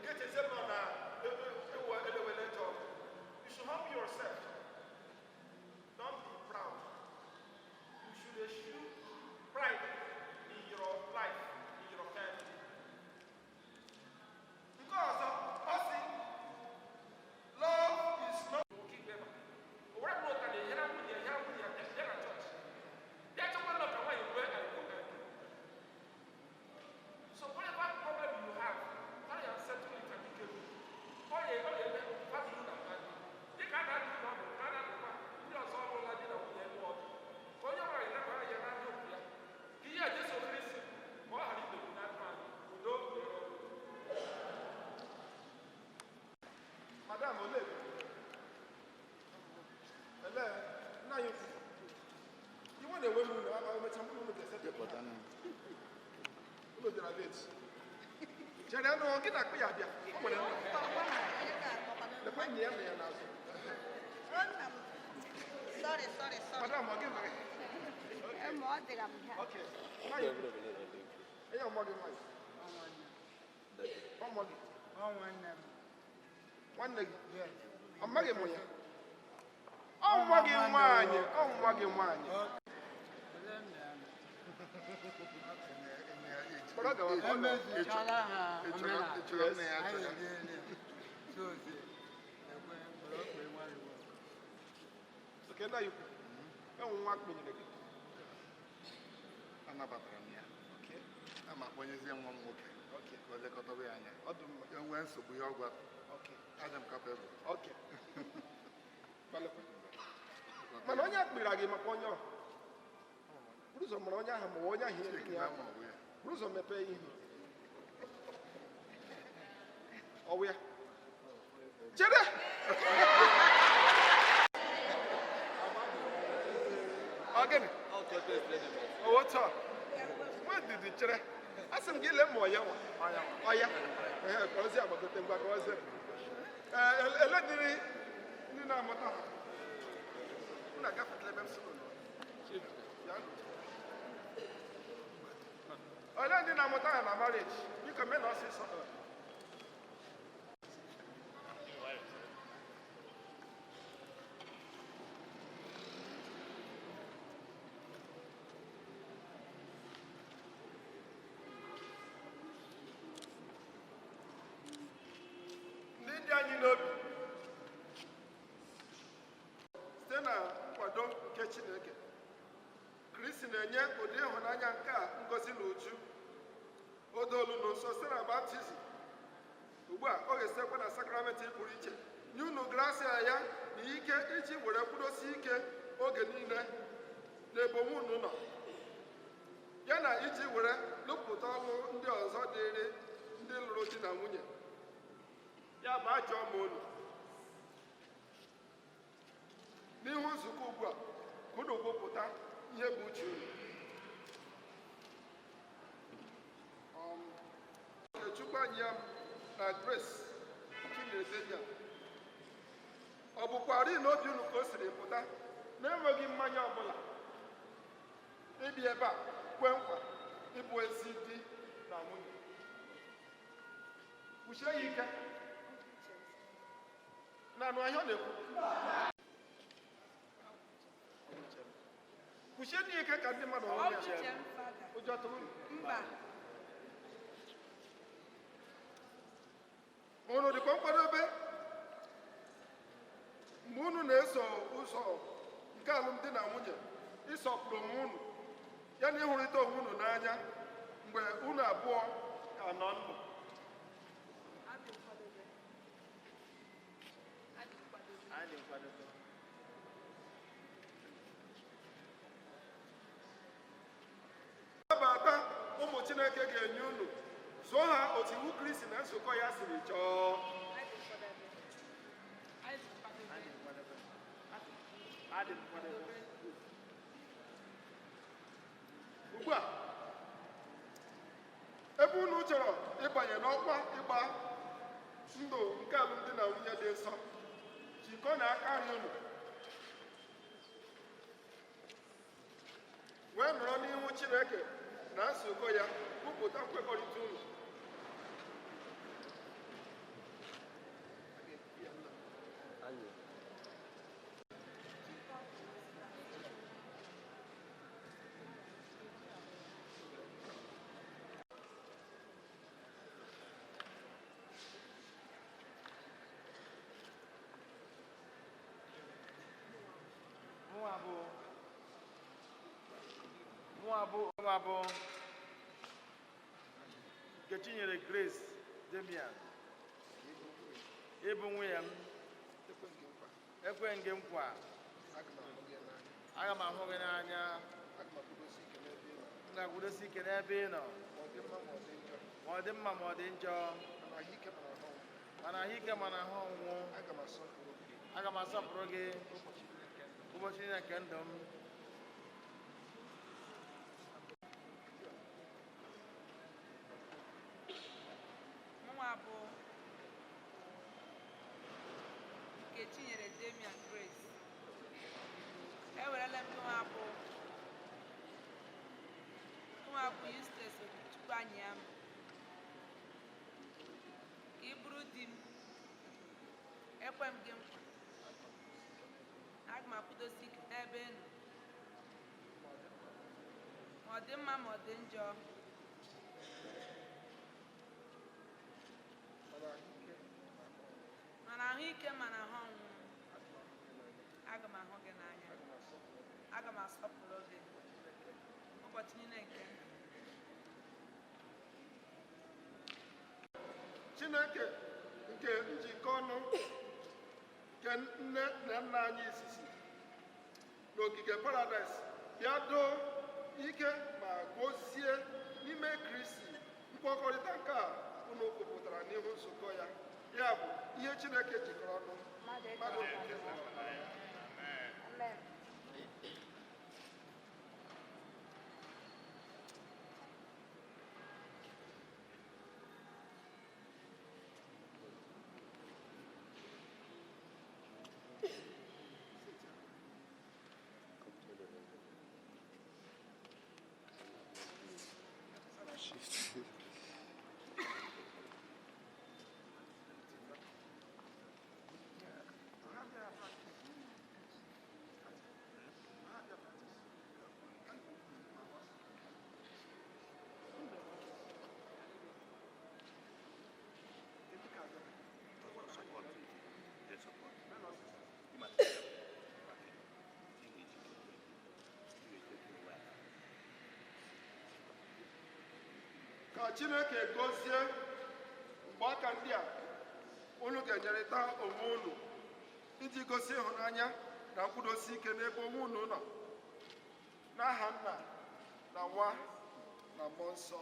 get a zero na elewele job. You should humble yourself. Don't be proud. You should eschew pride in your life, in your family. Nke ọzọ, ọ sị, love is not oke ikpe ma. O were m ụta na enyere nwunye ya, nwunye ya bịa na chọọchị. Bịa chọkwa nọ ka nwaanyị nwee I do, I do. So whatever problem you have, try and settle it amicably. Ọ ya eme family na family. Dịka a na-adụ n'ọdụ, ka a na-adụkwa ndị ọzọ ọlụla di na nwunye ebe ọdụ. Ka onye ọbụla nyere ya n'anya okwu ya. Ka ihe a Jesu Kristi ka ọ ghara imebi na ndụ anyị. Udo dịrị unu. Madam, olee? Elee? Nna anyị ukwu. Iwe na-ewe m unu, emecha mkpụrụ unu ga-ese. Unu bịara late. Chere nụ, gị na akpụ ya bịa. O nwere nna. Lekwa enyi ya na ya n'azụ. Sorry, sorry, sorry. Madam, ọ gị mere? Ma ọ dịra m ha. Okay. Nna anyị ukwu. Enye ọmọ gị nwaanyị. Ọmọ gị. Nwanne gị. Ọ maghị mụ ya. Ọ nwa gị nwaanyị. Ọ nwa gị nwaanyị. Kpọrọ gawa. Emezuchala ha omenala. Anyị eriela. So, ekwe mgbe o kpe nwayọọ. Okay, nna anyị ukwu. Enwe nwa akpịnyere gị. Anabatara m ya. A ma akpọnyezie nwa m nwoke ka o lekọtaba ya anya. Ọ dị mma. Ya nwee nsogbu ihe ọ gwa, adị m capable. Okay. Gbalịkwa. Mana onye akpịrị gị maka onye ọ. Buru ụzọ mara onye ahụ ma onye ahụ ihe gị ya. Buru ụzọ mepee ihu. Ọwụ ya. Chere! Ọ gịnị? Otu a. Nwa ndidi chere. Asị m gị lee ma ọ ya nwa. Ọ ya. Ehe, ka ozi agbagote ngwa ka ozi. Ee, ele dịrị ndị na-amụta ha. Unu agafetela ebe m sị unu. Ya nụ. Ole ndị na-amụta ha na marriage? Biko mee na ọsịsọ. Ndị dị anyị n'obi site na nkwado nke Chineke, Kristi na-enye ụdị ịhụnanya nke a ngozi na uju. O doolu unu nsọ site na baptizim. Ugbu a ọ ga-esitekwa na sakramenti pụrụ iche nye unu grasia ya na ike iji were kwudosi ike oge niile n'ebe onwe unu nọ, ya na iji were lụpụta ọlụ ndị ọzọ dịrị ndị lụrụ di na nwunye. Ya bụ ajọ ma unu n'ihu nzukọ ugbu a, ka unu kwupụta ihe bụ uche unu. Okechukwu Anyiam na Grace Chinyere Damian, ọ bụkwarị n'obi unu ka o siri pụta na-enweghị mmanya ọbụla ịbịa ebe a kwe nkwa ịbụ ezi di na nwunye? Kwuchie ya ike. Na-anụ ahịa ọ na-ekwu. Kwuchie ya ike ka ndị mmadụ hụ ya. Ụjọ tụrụ unu? Unu dịkwa nkwadobe mgbe unu na-eso ụzọ nke alụmdi na nwunye ịsọpụrụ onwe unu ya na ịhụrịta onwe unu n'anya mgbe unu abụọ ka nọ ndụ? Nabata ụmụ Chineke ga-enye unu, zụọ ha otu iwu Kristi na nzukọ ya siri chọọ. Ugbu a, ebe unu chọrọ ịbanye n'ọkwa ịgba ndụ nke alụmdi na nwunye dị nsọ, jikọọ na aka nri unu wee nọrọ n'ihu Chineke na nzukọ ya kwupụta nkwekọrịta unu. Mụnwa bụ Nkechinyere Grace Damian, ịbụ nwunye m, ekwe gị nkwa, aga m ahụ gị n'anya, m ga-akwụdosi ike n'ebe ị nọ, ma ọ dị mma ma ọ dị njọ, mana ahụike mana ahụ ọnwụnwụ, aga m asọpụrụ gị ụbọchị niile nke ndụ m. Mụnwa bụ Nkechinyere Damian Grace, ewerela m nwa bụ Eustace Okechukwu Anyiam ka ị bụrụ di m. Ekwe m gị nkwa, aga m akwụdosi ike n'ebe ị nọ, ma ọ dị mma ma ọ dị njọ, mana ahụike mana ahụ ọnwụ, aga m ahụ gị n'anya, aga m asọpụrụ gị ụbọchị niile nke ndụ. Chineke nke njikọ ọnụ nke nne na nna anyị izizi n'ogige paradaịs bịa doo Ike ma gozie n'ime Kristi nkwekọrịta nke a unu kwupụtara n'ihu nzukọ ya, ya bụ ihe Chineke jikọrọ ọnụ, mmadụ ekewapụla ya. Amen. Ka Chineke gozie mgbaaka ndị a unu ga-enyerịta onwe unu iji gosi ịhụnanya na nkwụdosi ike n'ebe onwe unu nọ, n'aha Nna na Nwa na Mmụọ Nsọ.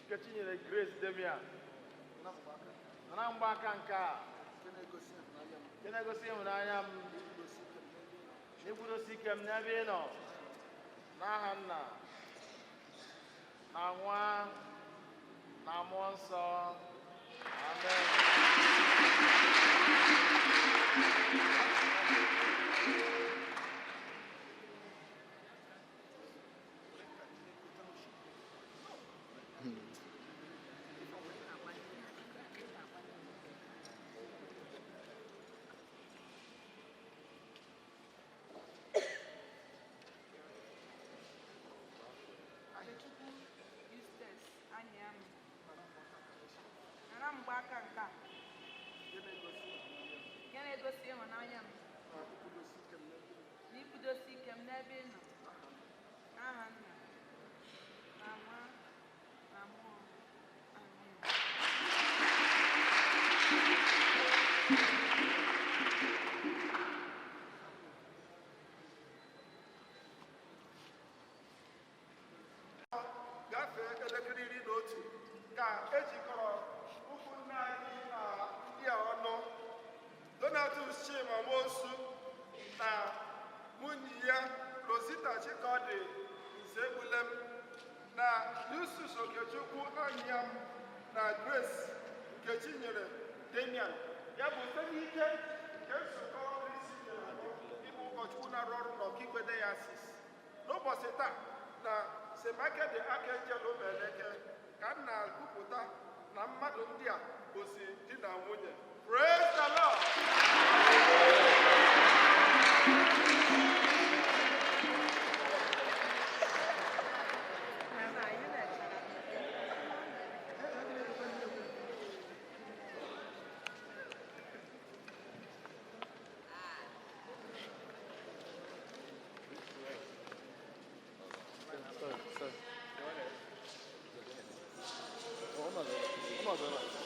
Nkechinyere Grace Damian nara mgbaaka nke a nke na-egosi ịhụnanya m n'ikwudosi ike m n'ebe ị nọ, n'aha Nna na Nwa na Mmụọ Nsọ. Amen. Okechukwu Eustace Anyam nara mgbaaka nke a nke na-egosi ịhụnanya m na ikwudosi ike m n'ebe ị nọ, n'aha Nna na Nwa na Mmụọ. Amen. Gafee elekere 11 ka ejikọrọ ụkwụ nna anyị na ndị a ọnụ, Donatus Chima Nwosu na nwunye ya Rosita Chikodi Nzegbulem na Yusuf Okechukwu Anyam na Grace Nkechinyere Damian, ya bụ site n'ike nke nzukọ Kristi nyere mụ ịbụ ụkọchukwu na-arụ ọrụ n'Ọkigwe Diocese n'ụbọchị taa na St. Michael the Archangel Omeleke, ka m na-akwupụta na mmadụ ndị a bụzi di na nwunye. Praise the Lord. Sorry, sorry. Oh, I'm not.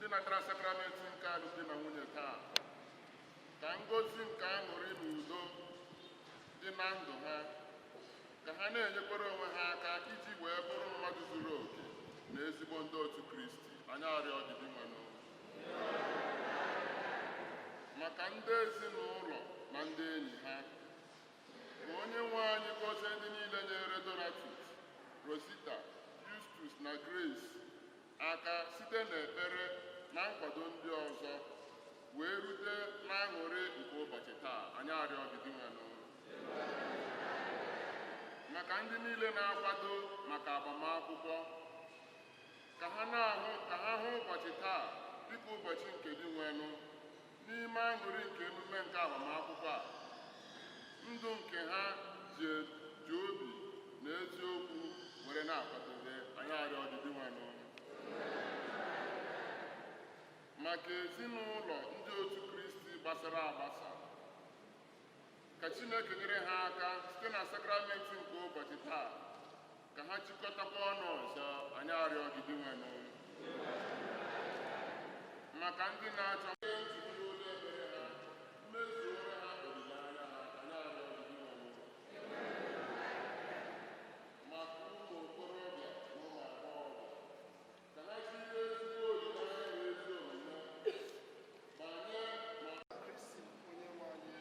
Natara sakramenti nke alụmdi na nwunye taa, ka ngọzi nke aṅụrị na udo dị na ndụ ha, ka ha na-enyekwara onwe ha aka iji wee bụrụ mmadụ zuru oke na ezigbo ndị otu Kristi. Anyị arịọ gị, Dinwenụ. Maka ndị ezinụlọ na ndị enyi ha, ka onye nwe anyị gọzie ndị niile nyere Donatus, Rosita, Justus na Grace aka site n'ekpere na nkwado ndị ọzọ wee rute n'aṅụrị nke ụbọchị taa. Anyị arịọ gị, Dinwenụ. Maka ndị niile na-akwado maka agbamakwụkwọ, ka ha na-ahụ, ka ha hụ ụbọchị taa dịka ụbọchị nke Dinwenụ n'ime aṅụrị nke emume nke agbamakwụkwọ a, ndụ nke ha ji obi na eziokwu were na-akwadobe. Anyị arịọ gị, Dinwenụ. Maka ezinụlọ ndị otu Kristi gbasara agbasa, ka Chineke nyere ha aka site na sakramenti nke ụbọchị taa, ka ha jikọtakwa ọnụ ọzọ. Anyị arịọ gị, Dinwenụ. Maka ndị na-achọ ntị n'olu ekpere ha, mezuoro ha olileanya ha. Anyị arịọ gị, Dinwenụ. Maka ụmụ okorobịa na ụmụ agbọghọbịa, ka ha jiri ezigbo olileanya na ezi omume banye na Kristi onye nwe anyị.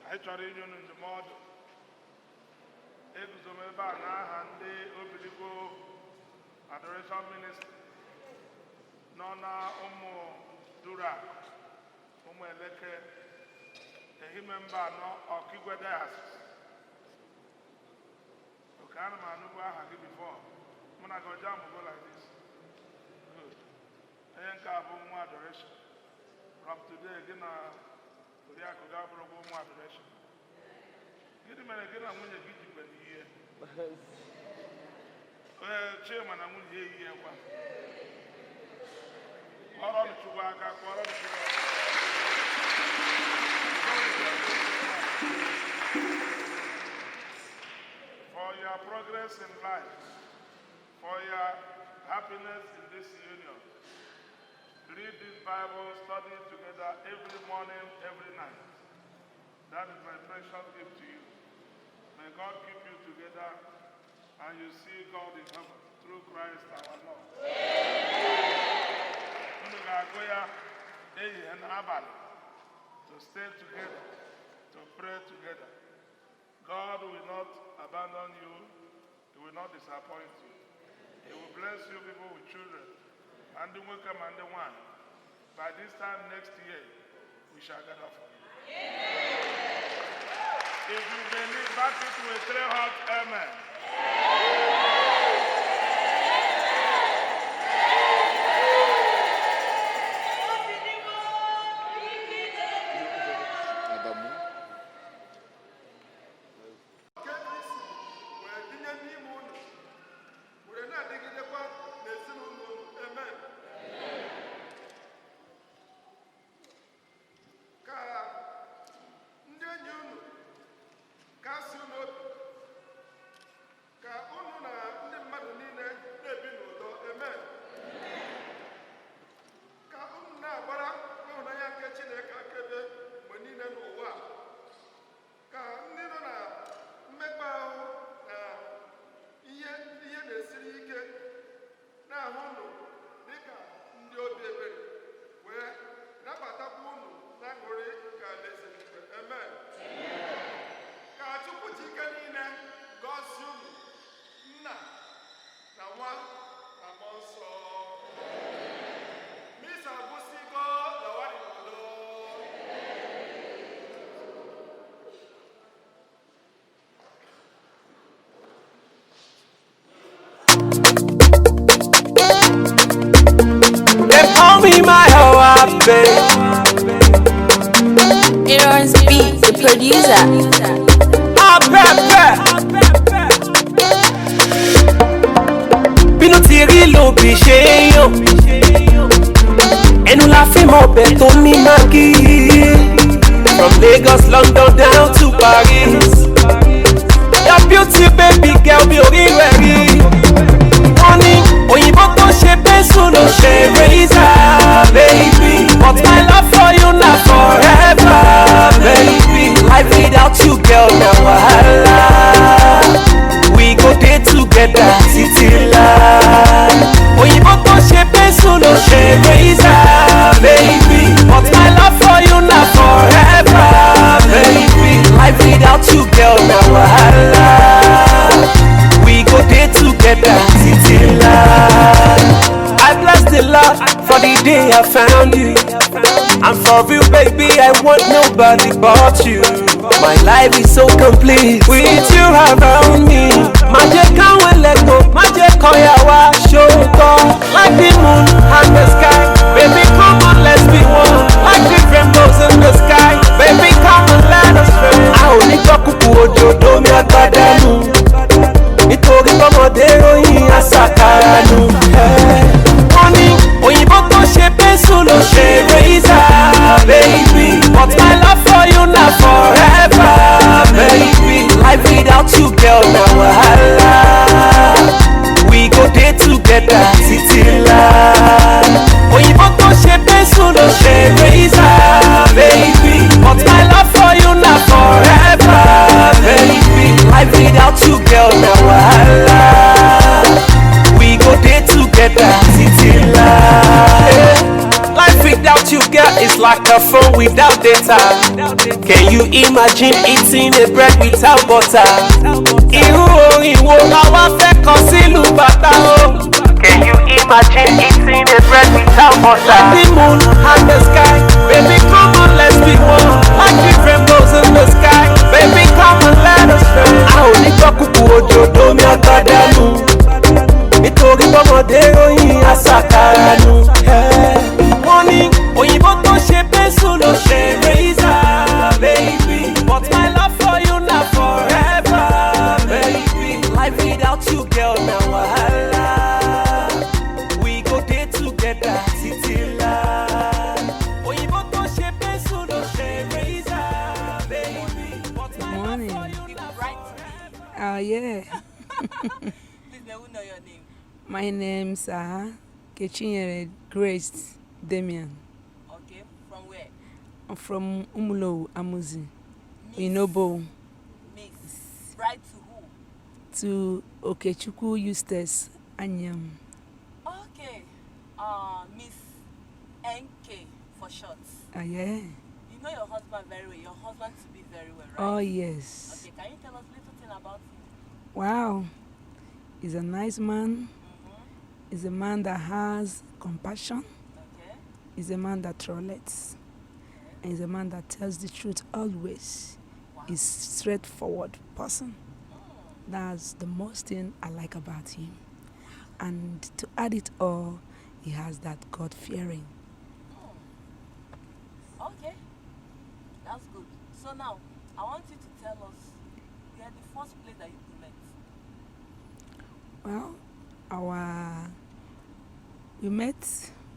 Anyị chọrọ inye unu ndụmọdụ. Eguzo m ebe a n'aha ndị Obiligbo Adoration Ministry nọ na ụmụ Durak, ụmụ Eleke, Ehime mba anọ, Ọkigwe Diocese. Okay, ana m anụbu aha gị before. Mụ na gị ọjọọ amụgo like this. Good. Onye nke a bụ nwa adoration. From today, gị na oriakụ gị abụrụgwa ụmụ adoration. Gịnị mere gị na nwunye gị jikwere ihe? Ee, Chima na nwunye ya eyighị kwa. Kpọrọ m Chukwu aka, kpọrọ m Chukwu aka. For your progress in life, for your happiness in this union, read this Bible, study it together every morning, every night. That is my precious gift to you. May God keep you together and you see God in heaven through Christ our Lord. Unu ga-agụ ya ehihie na abalị to stay together, to pray together. God will not abandon you. He will not disappoint you. He will bless you people with children. And the welcome and the one. By this time next year, we shall gather for you. If you believe, back it with three hot amen. Adamu. Nke Kristi wee binye n'ime unu, were na-adịgidekwa n'ezinụlọ unu. Amen. Ka ndị enyi unu kasị unu obi, ka unu na ndị mmadụ niile na-ebi n'udo. Amen. Ka unu na-agbara ịhụnanya nke Chineke akaebe mgbe niile n'ụwa a. Ka ndị nọ na mmekpa ahụ na ihe ihe na-esiri ike na-ahụ unu dịka ndị obi ebere wee nabatakwa unu na aṅụrị nke alaeze eluigwe. Amen. Ka Chukwu ji ike niile gọzie unu, nna na nwa na mmụọ nsọ. Misa agwụsịgo, lawari n'udo. They call me my hoe, babe. Aaron's B, the producer. Ah, pepe. Bínú ti rí ló bí ṣe é yàn. Ẹnu la fi mọ ọbẹ̀ tó ní Maggi. From Lagos, London down to Paris. Your beauty baby girl mi ò rí rẹ̀ rí. Wọ́n ní òyìnbó tó ṣe pẹ́ńsù ló ṣe razor baby. But my love for you na forever baby. Life without you girl na wahala. We go dey together títí láé. Òyìnbó tó ṣe pẹ́ńsù ló ṣe razor baby. But my love for you na forever baby. Life without you girl na wahala. We go dey together títí láé. I bless the Lord for the day I found you. And for you, baby, I want nobody but you. My life is so complete with you around me. Má jẹ́ káwọn ẹlẹ́gbọ̀n, má jẹ́ kọ́yà wá ṣòótọ́. Like the moon and the sky, baby, come on, let's be one. Like the rainbows in the sky, baby, come on, let us play. A ò ní gbọ́ kúkú òjò domi agbádá nù. Nítorí bọ́mọdé ròyìn àṣàkàrà nù. Wọ́n ní òyìnbó tó ṣe pẹ́ńsù ló ṣe razor baby. But my love for you na forever baby. Life without you girl na wahala. We go dey together títí láé. Òyìnbó tó ṣe pẹ́ńsù ló ṣe razor baby. Like a phone without data. Can you imagine eating a bread without butter? Irú orin wo la wá fẹ́ kọ sílùú bàtà o? Can you imagine eating a bread without butter? Like the moon and the sky, baby, come on, let's be one. Like the rainbows in the sky, baby, come on, let us fly. A ò ní gbọ́ kúkú òjò domi àgbàdànù nítorí bọ́mọdé ròyìn àṣàkàrà nù. Wọ́n ní òyìnbó tó ṣe pẹ́ńsù ló ṣe razor, baby. But my love for you na forever, baby. Life without you, girl, na wahala. We go dey together títí láé. Òyìnbó tó ṣe pẹ́ńsù ló ṣe razor, baby. But my love for you na forever. Oh, yeah. Please, may we know your name? My name's Kechinyere Grace Damian. Okay, from where? I'm from Umulo, Amuzi, Inobo. Miss. Bride to who? To Okechukwu Eustace Anyam. Okay, Miss NK for short. Oh, yeah. You know your husband very well, your husband to be very well, right? Oh, yes. Okay, can you tell us a little thing about him? Wow. He's a nice man. He's a man that has compassion. Okay. He's a man that tolerates. And he's a man that tells the truth always. Wow. He's straightforward person. That's the most thing I like about him. And to add it all, he has that God fearing. Okay, that's good. So now, I want you to tell us where the first place that you met. Well, we met,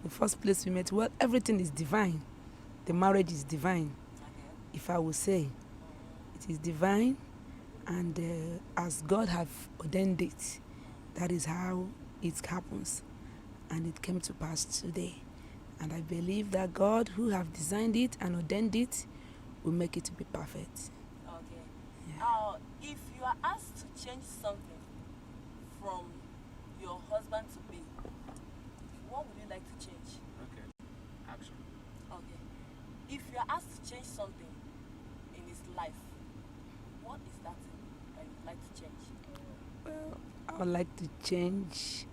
the first place we met, well, everything is divine. The marriage is divine, if I will say. It is divine, and as God have ordained it, that is how it happens. And it came to pass today. And I believe that God, who have designed it and ordained it, will make it to be perfect. Okay. If you are asked to change something from your husband to be, what would you like to change? Okay. Action. Okay. If you are asked to change something in his life, what is that thing that you would like to change? Well, I would like to change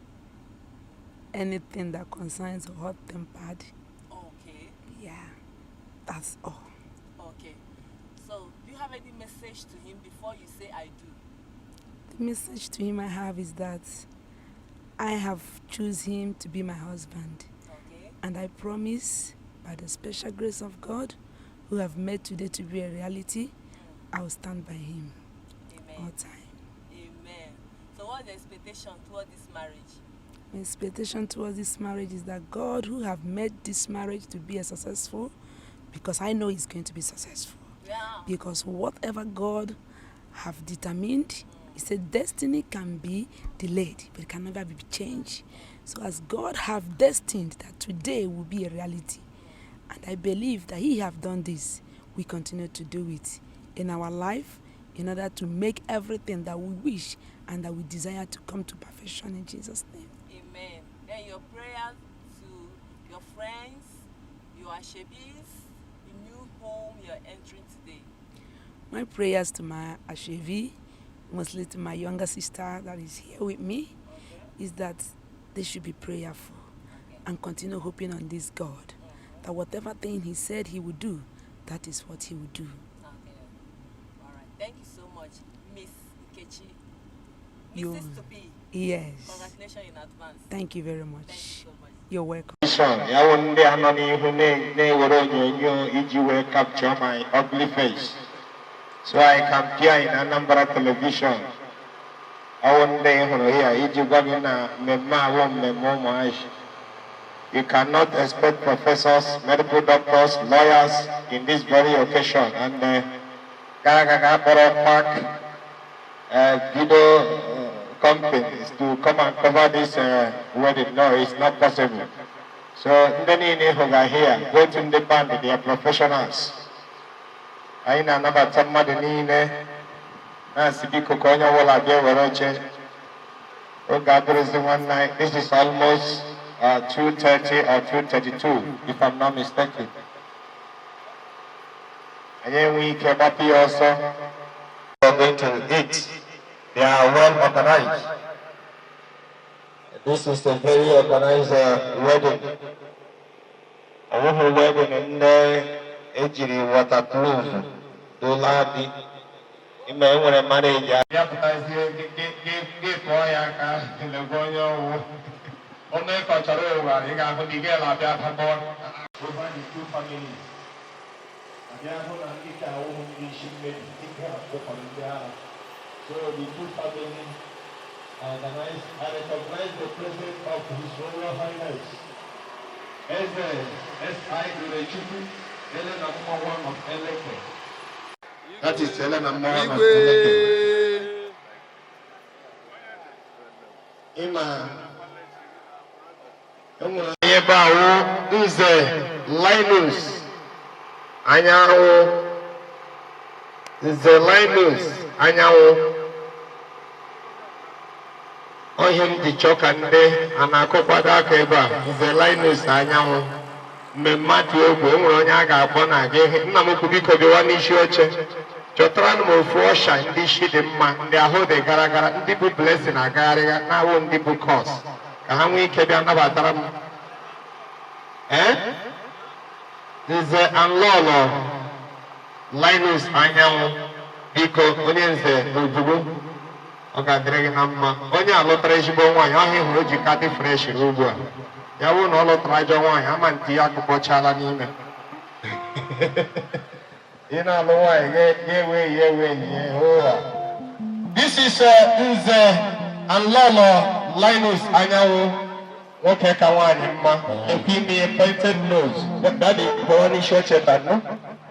anything that concerns hot tempered. Okay. Yeah, that's all. Okay. So, do you have any message to him before you say I do? The message to him I have is that I have chosen him to be my husband. Okay. And I promise, by the special grace of God, who have made today to be a reality, I will stand by him. Amen. All time. Amen. So what's the expectation toward this marriage? My expectation towards this marriage is that God, who have made this marriage to be a successful, because I know it's going to be successful. Yeah. Because whatever God have determined, he said destiny can be delayed, but it can never be changed. So as God have destined that today will be a reality, and I believe that he have done this, we continue to do it in our life in order to make everything that we wish and that we desire to come to perfection in Jesus' name. Amen. Then your prayers to your friends, your ashebis, the new home you're entering today. My prayers to my ashevi, mostly to my younger sister that is here with me, is that they should be prayerful and continue hoping on this God, that whatever thing he said he would do, that is what he would do. Okay. All right. Thank you so much, Miss Nkechi. Mrs. To be. Yes. Congratulations in advance. Thank you very much. Thank you so much. You're welcome. Ya wụ ndị a nọ n'ihu na-ewere onyonyo iji wee capture my ugly face so I can appear in Anambra television. Ọ wụ ndị ị hụrụ here iji gwa gị na mmemme awụ mmemme ụmụazị. You cannot expect professors, medical doctors, lawyers in this very occasion and gara aga kpọrọ park video companies to come and cover this wedding. No, it's not possible. So ndị niile ị hụga here, go to ndị band, they are professionals. Anyị na-anabata mmadụ niile na-asị biko ka onye ọbụla bịa were oche. Oge adịrịzi nwanne anyị. This is almost 2:30 or 2:32, if I'm not mistaken. Anyị enwe ike gbapụ ya ọsọ. We are going to eat. They are well organized. This is a very organized wedding. Ọ bụghị wedding ndị ejiri waterproof dola di ime enwere marriage ya pụtazie gị kụọ ya aka lekwa onye ọwụ ọnụ ịkọchara ụwa ị ga-ahụ na ị ga-ele abịa akpakọ over the two families abịa hụ na ndị ka awụhụ ndị isi mmebi ike akpụkọrọ ndị agha. So the two families organized. I recognize the presence of His Royal Highness Eze S.I. Durechukwu, Elena Mmawa of Eleke. That is Elena Mmawa of Eleke. Ịma enwere onye ebe awụ Nze Linus Anyanwụ, Nze Linus Anyanwụ. Ọhịa m ji chọọ ka ndị a na-akụkwado aka ebe a. Nze Linus Anyanwụ, mmemme atụ egwu. Enwere onye a ga-akpọ na gị. Nna m ukwu, biko bịawa n'isi oche. Chọtara m ofu usher ndị isi dị mma, ndị ahụ dị gara gara, ndị bụ blessing agagharị na-awụ ndị bụ curse, ka ha nwee ike bịa nabatara m ee Nze Anlọlọ Linus Anyanwụ. Biko, onye nze n'Obodo, ọ ga-adịrị gị na mma. Onye alụtara ezigbo nwaanyị ọhịa hụrụ o ji ka dị fresh ugbu a. Ya bụrụ na ọ lụtara ajọ nwaanyị, ama ntị ya akụkpọchala n'ime. Ị na-alụ nwaanyị ga-ewe ya ewe ihe ụgha. This is Nze Anlọlọ Linus Anyanwụ, nwoke ka nwaanyị mma, ekwe ime pointed nose. Daddy, pụọ n'isi oche tanụ.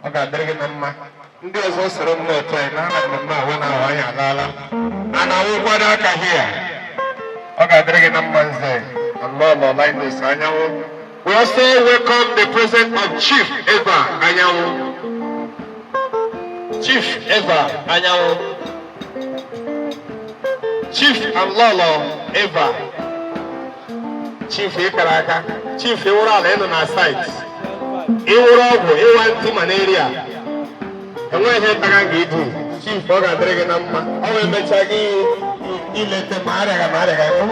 Ọ ga-adịrị gị na mma. Ndị ọzọ soro m n'otu anyị na mmemme ahụ na ahụ anyị alaala a na-awụkwado aka hia. Ọ ga-adịrị gị na mma, Nze Anlọlọ Linus Anyanwụ. We also welcome the presence of Chief Eva Anyanwụ. Chief Eva Anyanwụ, Chief Anlọlọ Eva. Chief, ịkara aka. Chief, ịwụrụ ala ịnọ na site, ịwụrụ ọgwụ ịwa ntị malaria, enweghị ihe taga nga ibu. Chief, ọ ga-adịrị gị na mma. Ọ wee mechaa gị ileta ma arịaga ma arịaga ịhụ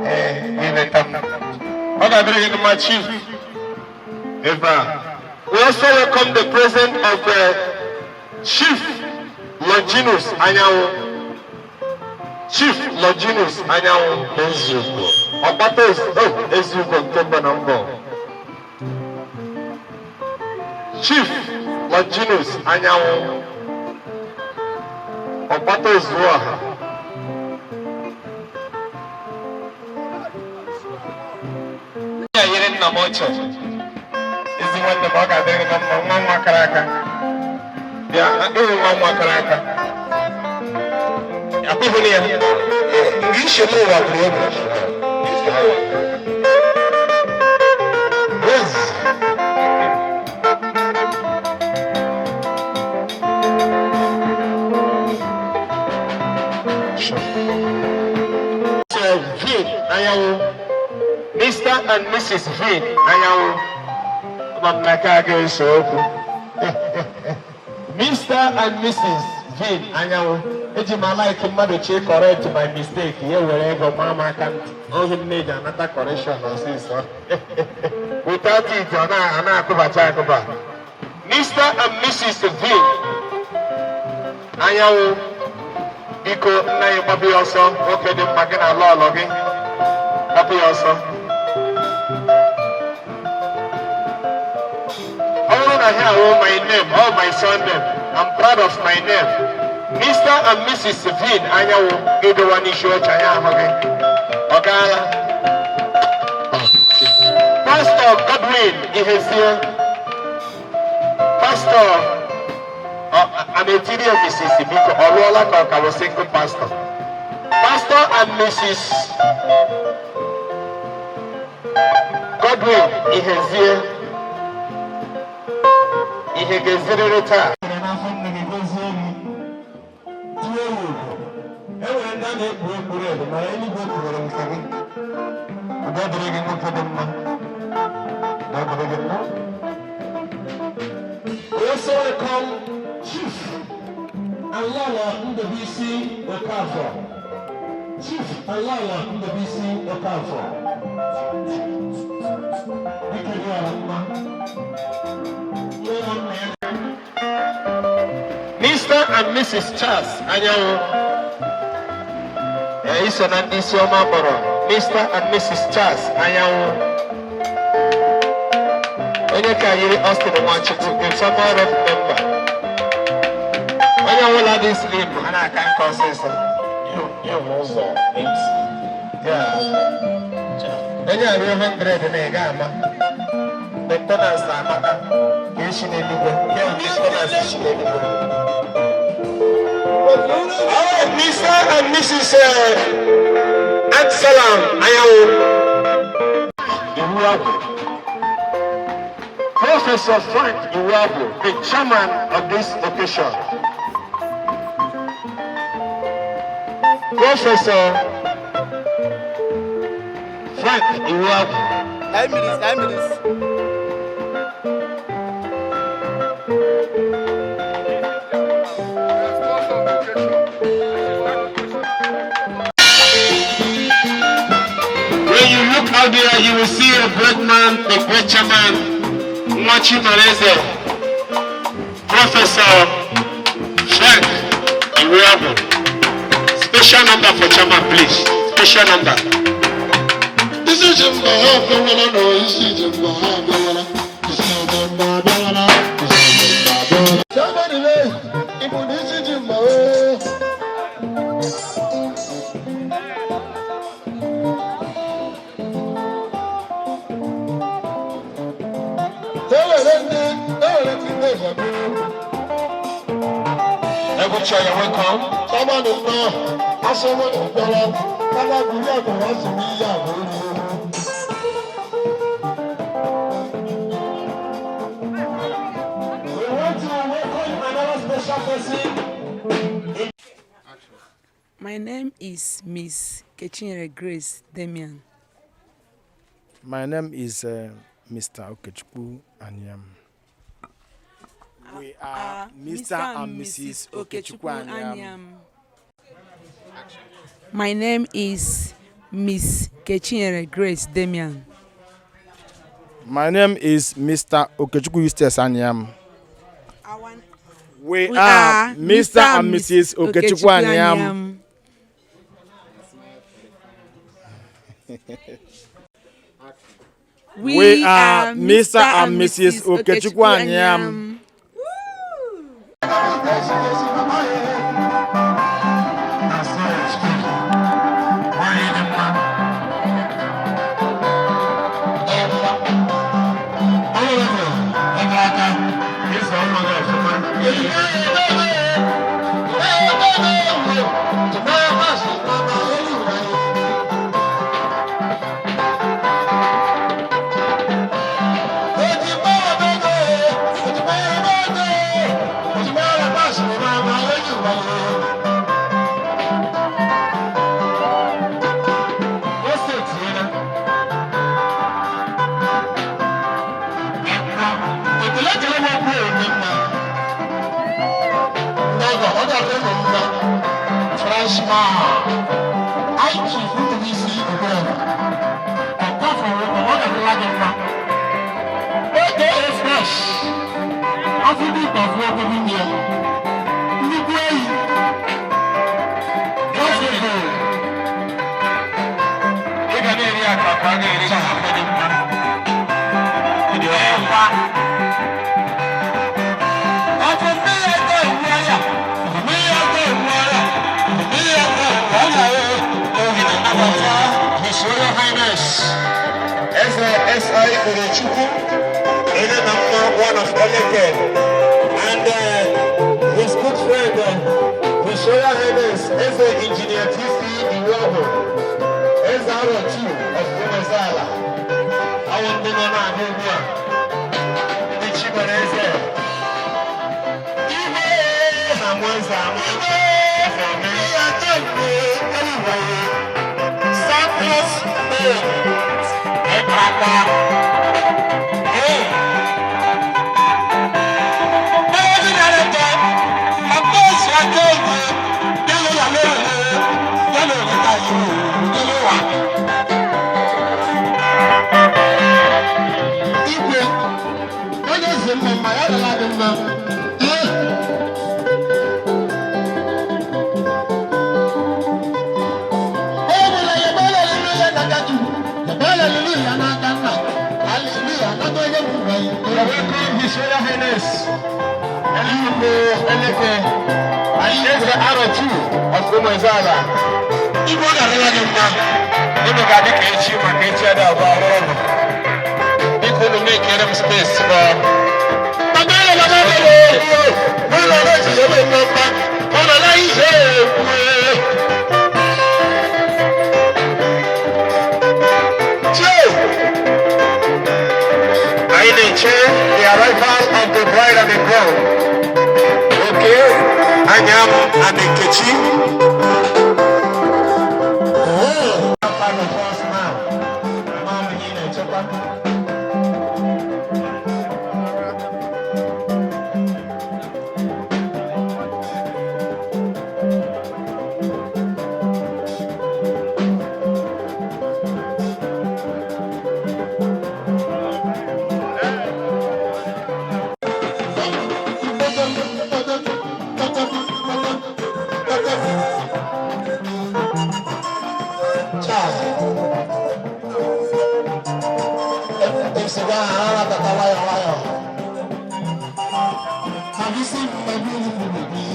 ee ileta m. Ọ ga-adịrị gị na mma, Chief Eva. We also welcome the presence of Chief Longinus Anyanwụ. Chief Longinus Anyanwụ Eziugbo, ọkpata Eziugbo nke mbụ na mbọ. Chief Longinus Anyanwụ, ọkpata Ozuọha. Ya yiri nna m ochie, ezi nwanne m, ọ ga-adịrị gị na mma. Nwa nwa kara aka, bịa ịhụ nwa nwa kara aka akpịhụrụ ya nga ishe m ụwa bụrụ egwu. Yes. Sure. So, Vin Anyanwụ, Mr. and Mrs. Vin Anyanwụ, ama m na aka ga-ese okwu. Mr. and Mrs. Vin Anyanwụ, eji m a-like mmadụ chi correct my mistake, ya were ego maa m aka ntị. Ohi m na-eji anata correction ọsịsọ. Without it, ọ na-akụbacha akụba. Mr. and Mrs. Vin Anyanwụ, biko, nna ya, gbapụ ya ọsọ. Nwoke dị mma, gị na lọlọ gị, gbapụ ya ọsọ. Ọ bụrụ na ha awụ my name or my surname, I'm proud of my name. Mr. and Mrs. Vin Anyanwụ, gị dọwa n'isi oche anyị ahụ gị. Ọ gaala. Pastor Godwin Ihezie, Pastor Ametiri Mrs. biko, ọ lụọla ka ọ ka bụ single pastor? Pastor and Mrs. Godwin Ihezie, ihe ga-eziriri taa. N'afọ nne gị gozie gị, tinye ya ugwu. E nwere ndị a na-ekpu ekpuru ebu, mana eluigwe kpughere nke gị. Udo dịrị gị, nwoke dị mma. Udo dịrị gị mma. We also welcome Chief Alala Ndebisi Okafor. Chief Alala Ndebisi Okafor. Dike dị ọra mma. Nne na nna ya. Mr. and Mrs. Charles Anyanwụ. Ee, iso na ndị isi ọma kpọrọ Mr. and Mrs. Charles Anyanwụ. Onye ka yiri Austin Nwachukwu, a former rep member. Onye ọbụla dị slim, ha na-aka nka ọsịsọ. Ụzọ onye a ruo 100 na-ega ama. Maintenance amaka ka esi n'eluigwe. Ya maintenance si n'eluigwe. All right, Mr. and Mrs. Absalom Anyanwụ. Iwuagwu. Professor Frank Iwuagwu, the chairman of this occasion. Professor Frank Iwuagwu. 9 minutes, 9 minutes. When you look out there, you will see a great man, the great chairman, Nwachi Mareze, Professor Frank Iwuagwu. Special number for chairman, please. Special number. Isi ji mba ha abịawala na isi ji mba ha abịawala. Isi ji mba abịawala. Isi ji mba abịawala. Somebody lay, ịbụ na isi ji mba oo. Ewere ndị ewere ndị ndị buru. Ebucha, you're welcome. Somebody nnọọ, asọmọ ìgbọ́lá, kábàbírí àgbọ̀wá sì ní ìyàwó orí. We want to welcome another special person. My name is Miss Kechinyere Grace Damian. My name is Mr. Okechukwu Anyam. We are Mr. and Mrs. Okechukwu Anyam. My name is Miss Kechinyere Grace Damian. My name is Mr. Okechukwu Eustace Anyam. We We are Mr. and Mrs. Okechukwu Anyam. We are Mr. and Mrs. Okechukwu Anyam. Freshman. I chief Ndubisi Okoye. Ọ̀pọ̀fọ̀rọ̀ ọ̀wọ́ gị mma. Aka Fresh. Afọ ndị ìgbàfọ̀ ọkọ̀ n'ime ya. Nnukwu eyi. Gafefe. Ị ga na-eri akara ka a ga-eri ka afọ dị mma. Ịdị ọkụ. Ọkụ mmiri ego ewu anya. Mmiri ego ewu anya. Mmiri ego ewu anya. His Royal Highness Eze S.I. Urochukwu, Enenamma, one of Eleke, and his good friend, His Royal Highness Eze Engineer T.C. Iwobo, Eze Aro II of Umezala. Awụ ndị nọ na-abịa ugbu a, ndị Chibere Eze. Igwe na-amụ eze amụ. Igwe Surplus Ịkpakpa. Hey. Ụmụeleke and Eze Arochu of Ụmụezeala. Igwe ọ ga-adịla gị mma. Unu ga-adị ka echi maka echi adị abụọ ọhụrụ ọgụ. Biko unu mekere m space for Anyị na-eche the arrival of the bride and the groom. Okay, Anyam and Nkechi. Oh. Part of us now. Mom, anyị na-echekwa. Have you seen my beautiful baby?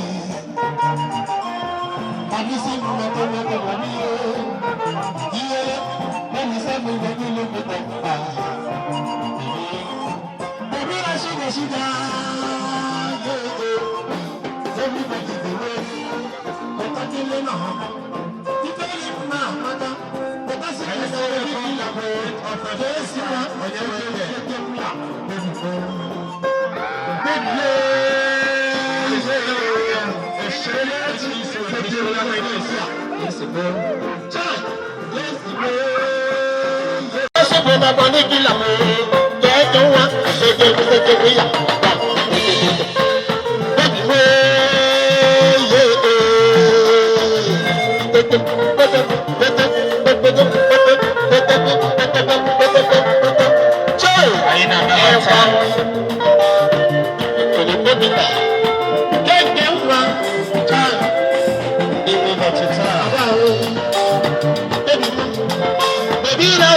Have you seen my baby, baby? Yeah, let me say my baby, look at that. Baby, I sugar, sugar. Yeah, yeah. Everybody the way. But I tell you now, you tell him now, madam. But I see the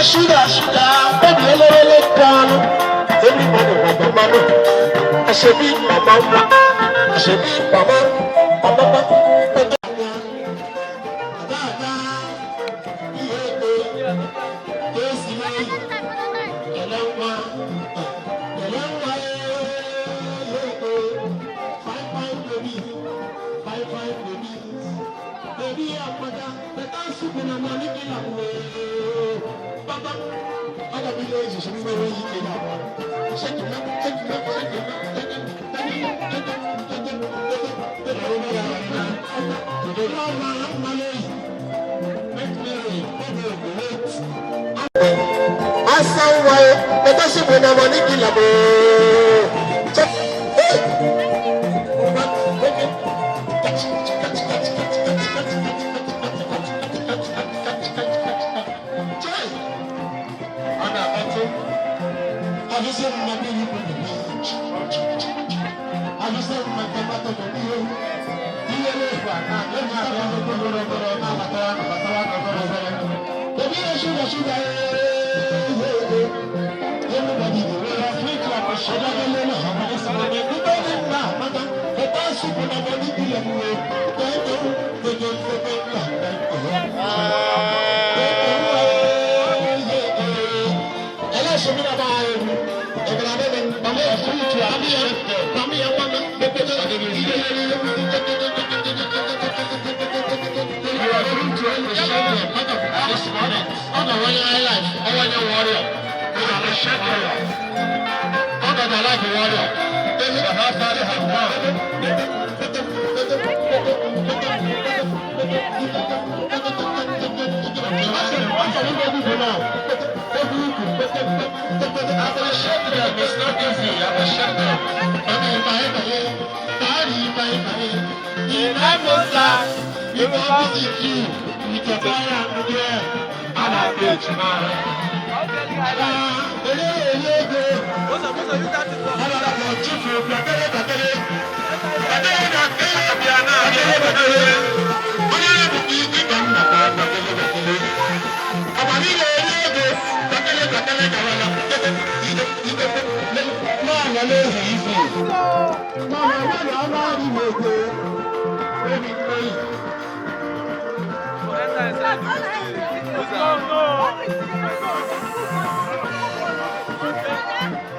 Sugar, sugar, baby, elele kanu. Everybody want the money. I should be my mama. I should be mama, mama, mama.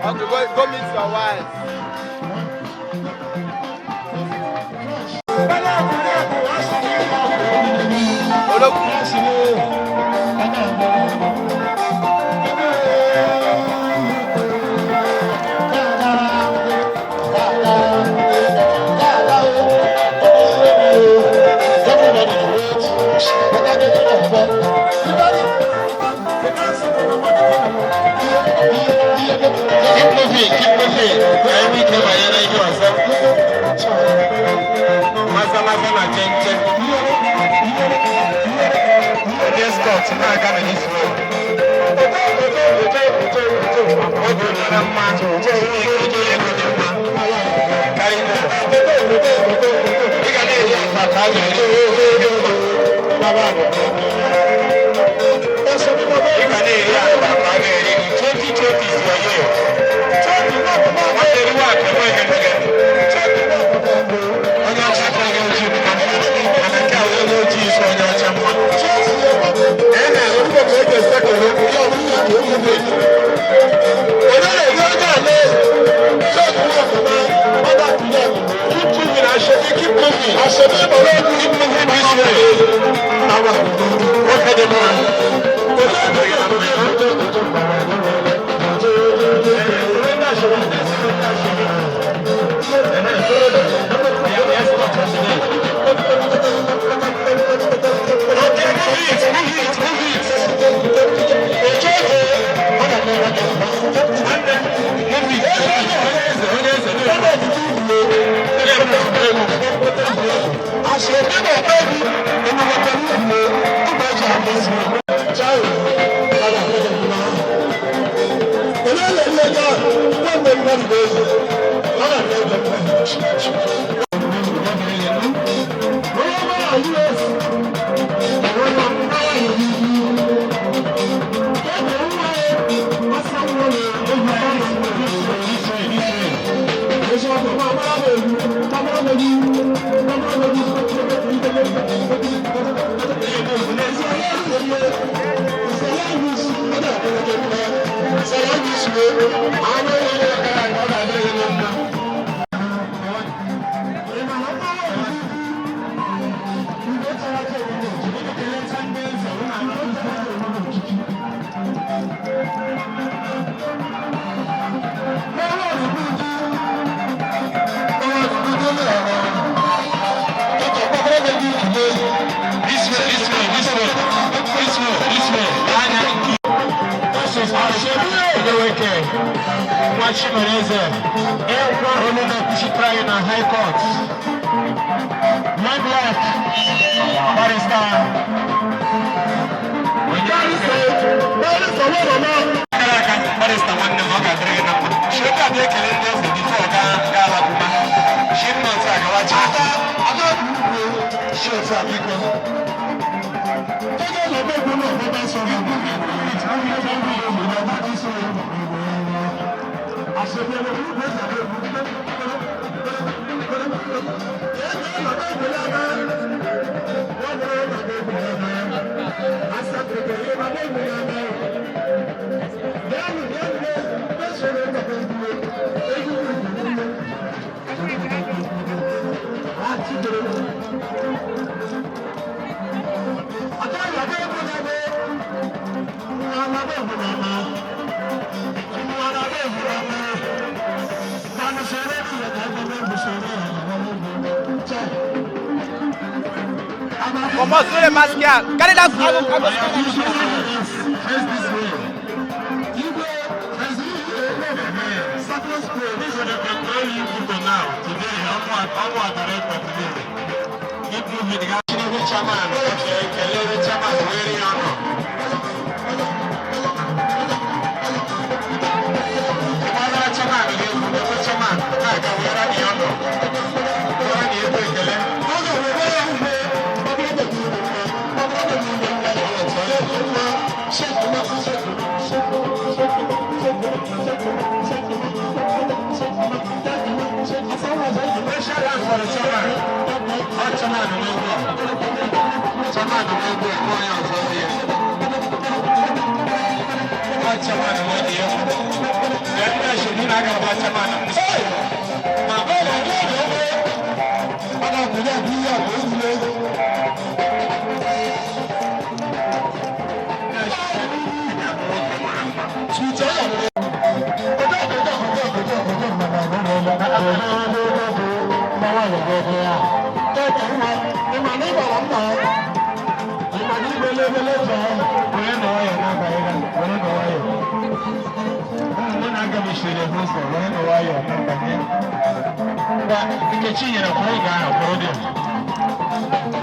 Okay, go meet your wife. Keep moving, keep moving. Every time I hear you yourself. Maza maza na chen chen. Onye Scott na-aga na this road. Oge mara mma, Chineke onye ego dị mma. Karịa ị ga na-eri akpa ka a ga-eri. Ị ga na-eri akpa ka a ga-eri. 2020 is your year. Onye ọcha ka onye ojii mma, mana nke a onye ojii isi onye ọcha mma. Chimereze, ịkwa onye na-ekwuchitere anyị na High Court. Midwife, barrister. Akara aka barrister nwanne m, ọ ga-adịrị gị na mma. Shirika abịa ekele ndị eze before gaa gaa alakụba. Shiri na otu agawa chi. Shi otu a biko. Comment sur les masques? Carry that. I go, I go. Chairman. Ọ chairman n'egwu a. Chairman n'egwu a, onye ọzọ dị ya. Ọ chairman n'egwu ya. Ee, ndị ashebi na-aga agba chairman. Hey! Ma bọọlụ ọbụla ọ na-akwụnye abụ ihe a bụ egwuregwu. Nkechi nyere kwụrụ ga ahụ kwụrụ dị.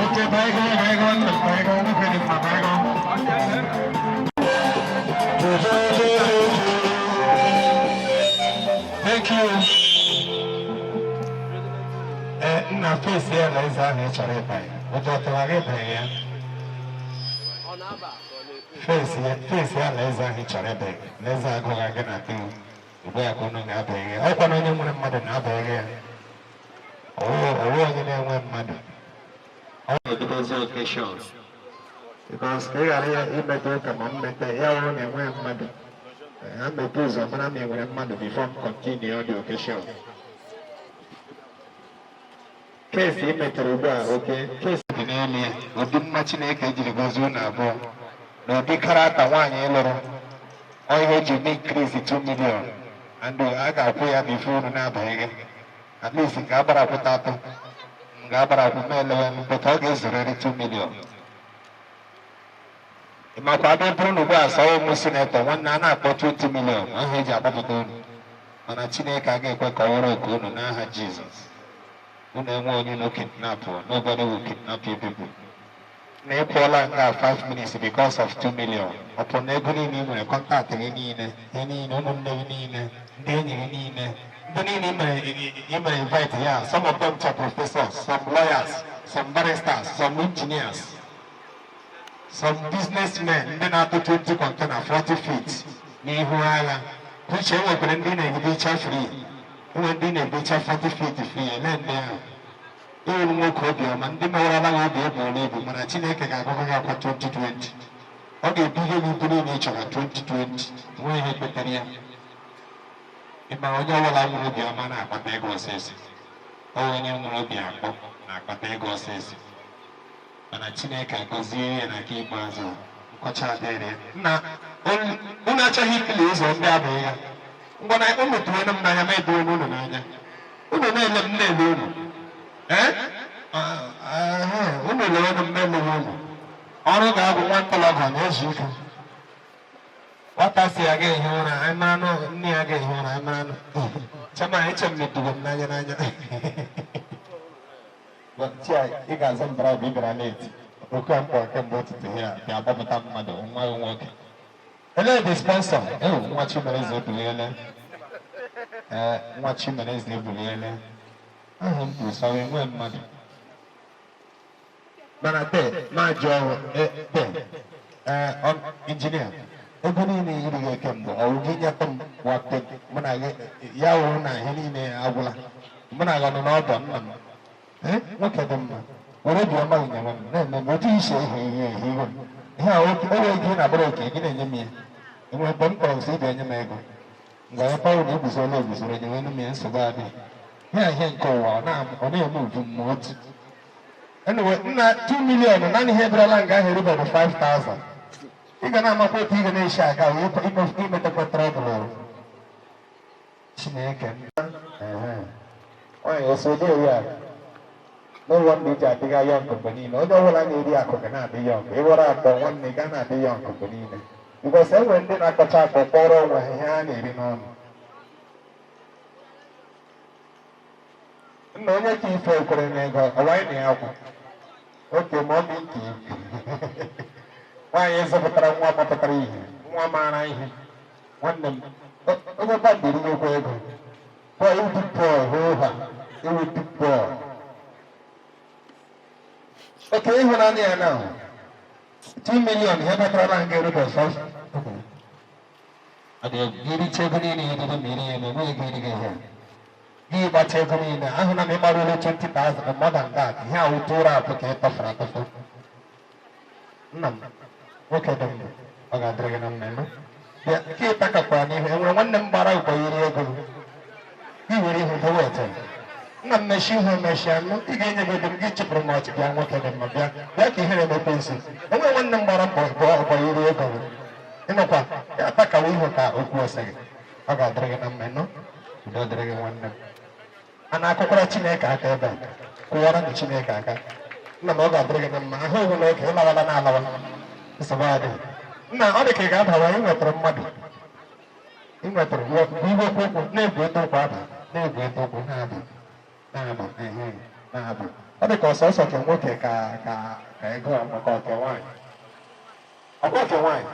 Oke baigo baigo nna baigo nwoke dị mma baigo. Thank you. Ee, nna fesi ya na eze ahụ ị chọrọ ịbanye. Ụjọ tụrụ gị ịbanye ya. Fesi ya, fesi ya na eze ahụ ị chọrọ ịbanye. Na eze agụghị gị na teu. Ugbu a ka unu ga-abanye ya. Ọkwa na onye nwere mmadụ na-abanye ya. Ọwụ onye na-enwe mmadụ. Ọ na-ebidozi occasion. Because ka ị ghara ya imete ụka ma mmete ya wụrụ na enweghị mmadụ. Ha mepe ụzọ mara ma enwere mmadụ before m continue the occasion. Keesi ị metere ugbu a oke keesi dị n'elu ya, ụdị mma Chineke jiri gọzie unu abụọ na ụdị character nwaanyị lụrụ ọ ihe o ji mee increase 2 million and a ga-akwụ ya before unu na-abanyeghị. At least nke agbara akwụta atọ nke agbara akwụ ma elewe, but ọ ga-ezurịrị 2 million. Ị makwa abịa bụrụ na ugbu a sọ ụmụ senator nwanne a na-akpọ 20 million ahụ eji agbapụta unu, mana Chineke agaghị ekwe ka ọ were oke unu n'aha Jizọs. Unu enwe onye unu kidnap, nobody will kidnap you people. Na ị pụọla nga 5 minutes because of 2 million. Ọ pụrụ na ego niile ị nwere, contact gị niile, ihe niile, ụmụnne gị niile, ndị enyi gị niile, ndị niile ị mere invite ya, some of them are professors, some lawyers, some barristers, some engineers, some businessmen, ndị na-atụ 20 container 40 feet n'ihu agha. Uche enwekwara ndị na-ebicha free, enwe ndị na-ebicha 40 feet free. Ele ndị ahụ ịwụrụ nwoke obiọma, ndị mewarala gị obi ebuola ibu, mana Chineke ga-agụgụ gị akwa 2020. Ọ ga-ebu ihe gị ibu niile ị chọrọ 2020. Nwee ihe kpetere ya. Ịma onye ọbụla nwere obiọma na-akpata ego ọsịsọ. Ọ onye nwere obi akpọ na-akpata ego ọsịsọ, mana Chineke agọzie ya na nke ikpeazụ nkọcha adịrị ya. Nna unu achọghị ikele ụzọ ndị abụghị ya. Ngwana, unu tụrụ m n'anya, ma edowe m unu n'anya. Unu na-ele m, na-ele unu. Ee, unu lewe m, na-elewe unu. Ọrụ ga-abụ nwantọlọgọ na-ezu ike. Nwata si ya ga-ehi ụra, anyị mara nụ nne ya ga-ehi ụra, anyị mara nụ. Chama eche m medugo m n'anya n'anya. Chia, ị ga-azụ m bribe. Ị bịara late. Oke mkpọ kemgbe ụtụtụ ya bịa gbapụta mmadụ. Nwa gị nwoke, elee the sponsor? Ewu, nwa Chimereze ebuliele. Ee, nwa Chimereze ebuliele. Aha m kwuru sọ enwe mmadụ, mana de ma jụọ de ee injinia, ego niile yiri gị kemgbe ọwụ gị nyetụ m wate mụ na gị ya wụrụ na ihe niile agwụla. Mụ na gị nọ n'ọdọ nna m. Ee, nwoke dị mma, were obiọma gị nyere m na-eme m otu isi ihe ihe ihe ihe ihe a. O nwere ike ị na-agbara oke gị na-enye m ya. Enwere mgbe m kpọrọ sị ị ga-enye m ego ngwa ya paụl na eguzoro eguzoro nyewenu m ya. Nsogbu adịghị. Ihe ihe nke ụwa ọ na-eme uvu m otu. Anyway, nna, 2 million naanị ihe bịarala nga ahụ erubeghị 5000. Ị ga na-amakwa otu ị ga na-esi aga wee imetakwa trouble. Chineke onye oso ya n'ụlọ ndụ ji adịghị young mgbe niile. Onye ọbụla na-eri akụ ga na-adị young. Ịghọrọ akpọ nwanne ga na-adị young mgbe niile, because e nwere ndị na-akọcha akpọ kpọrọ onwe ha ihe ha na-eri n'ọnụ. Nna, onye ka ife ekwere n'ego ọwa anyị na ya kwụ oke ma ọ bụ nke nwaanyị zụpụtara nwa mapụtara ihe, nwa maara ihe. Nwanne m, onye band erigokwa ego. Boy, iwu big boy, hoo ha, iwu big boy. Oke ịhụnanya ya na 2 million ihe batarala nga erube 5. Ọ dị egwu. Iricha ego niile eriri ma iri ya, ma enweghị ego iri gị ihe. Gị gbacha ego niile ahụ na m ịgbarụla 20,000, more than that. Ihe a wute ụra atọ ka ị tọfere atọfọ. Nna m, nwoke dị mma, ọ ga-adịrị gị na mma. Ịnụ bịa nke ịtakakwara n'ihu. Enwere nwanne m gbara ụkọ iri ego gị were ihu dowe otu. Nna m, mechi ihu, emechia nụ. Ị ga-enye gị ego m, gị chụpụrụ m ọchị. Bịa, nwoke dị mma, bịa, bịa ka ihere mepe nso. Enwere nwanne m gbara mbọ ọgbọ iri ego gị. Ịnụkwa ya, atakawa ihu ka okwu ose gị. Ọ ga-adịrị gị na mma. Ịnụ, udo dịrị gị, nwanne m. A na-akụkwara Chineke aka ebe a. Kụwara na Chineke aka. Nna m, ọ ga-adịrị gị na mma. Ahụ ihu n'oge ịlawala na alawa, nsogbu adịghị. Nna, ọ dị ka ị ga-abawa. Ị nwetara mmadụ, ị nwetara igwe okwu na-egwu ete ụkwụ aba, na-egwu ete ụkwụ na-aba, na-aba, ehe, na-aba. Ọ dị ka ọsọsọ ke nwoke ka ego a maka ọke nwaanyị, ọkwa oke nwaanyị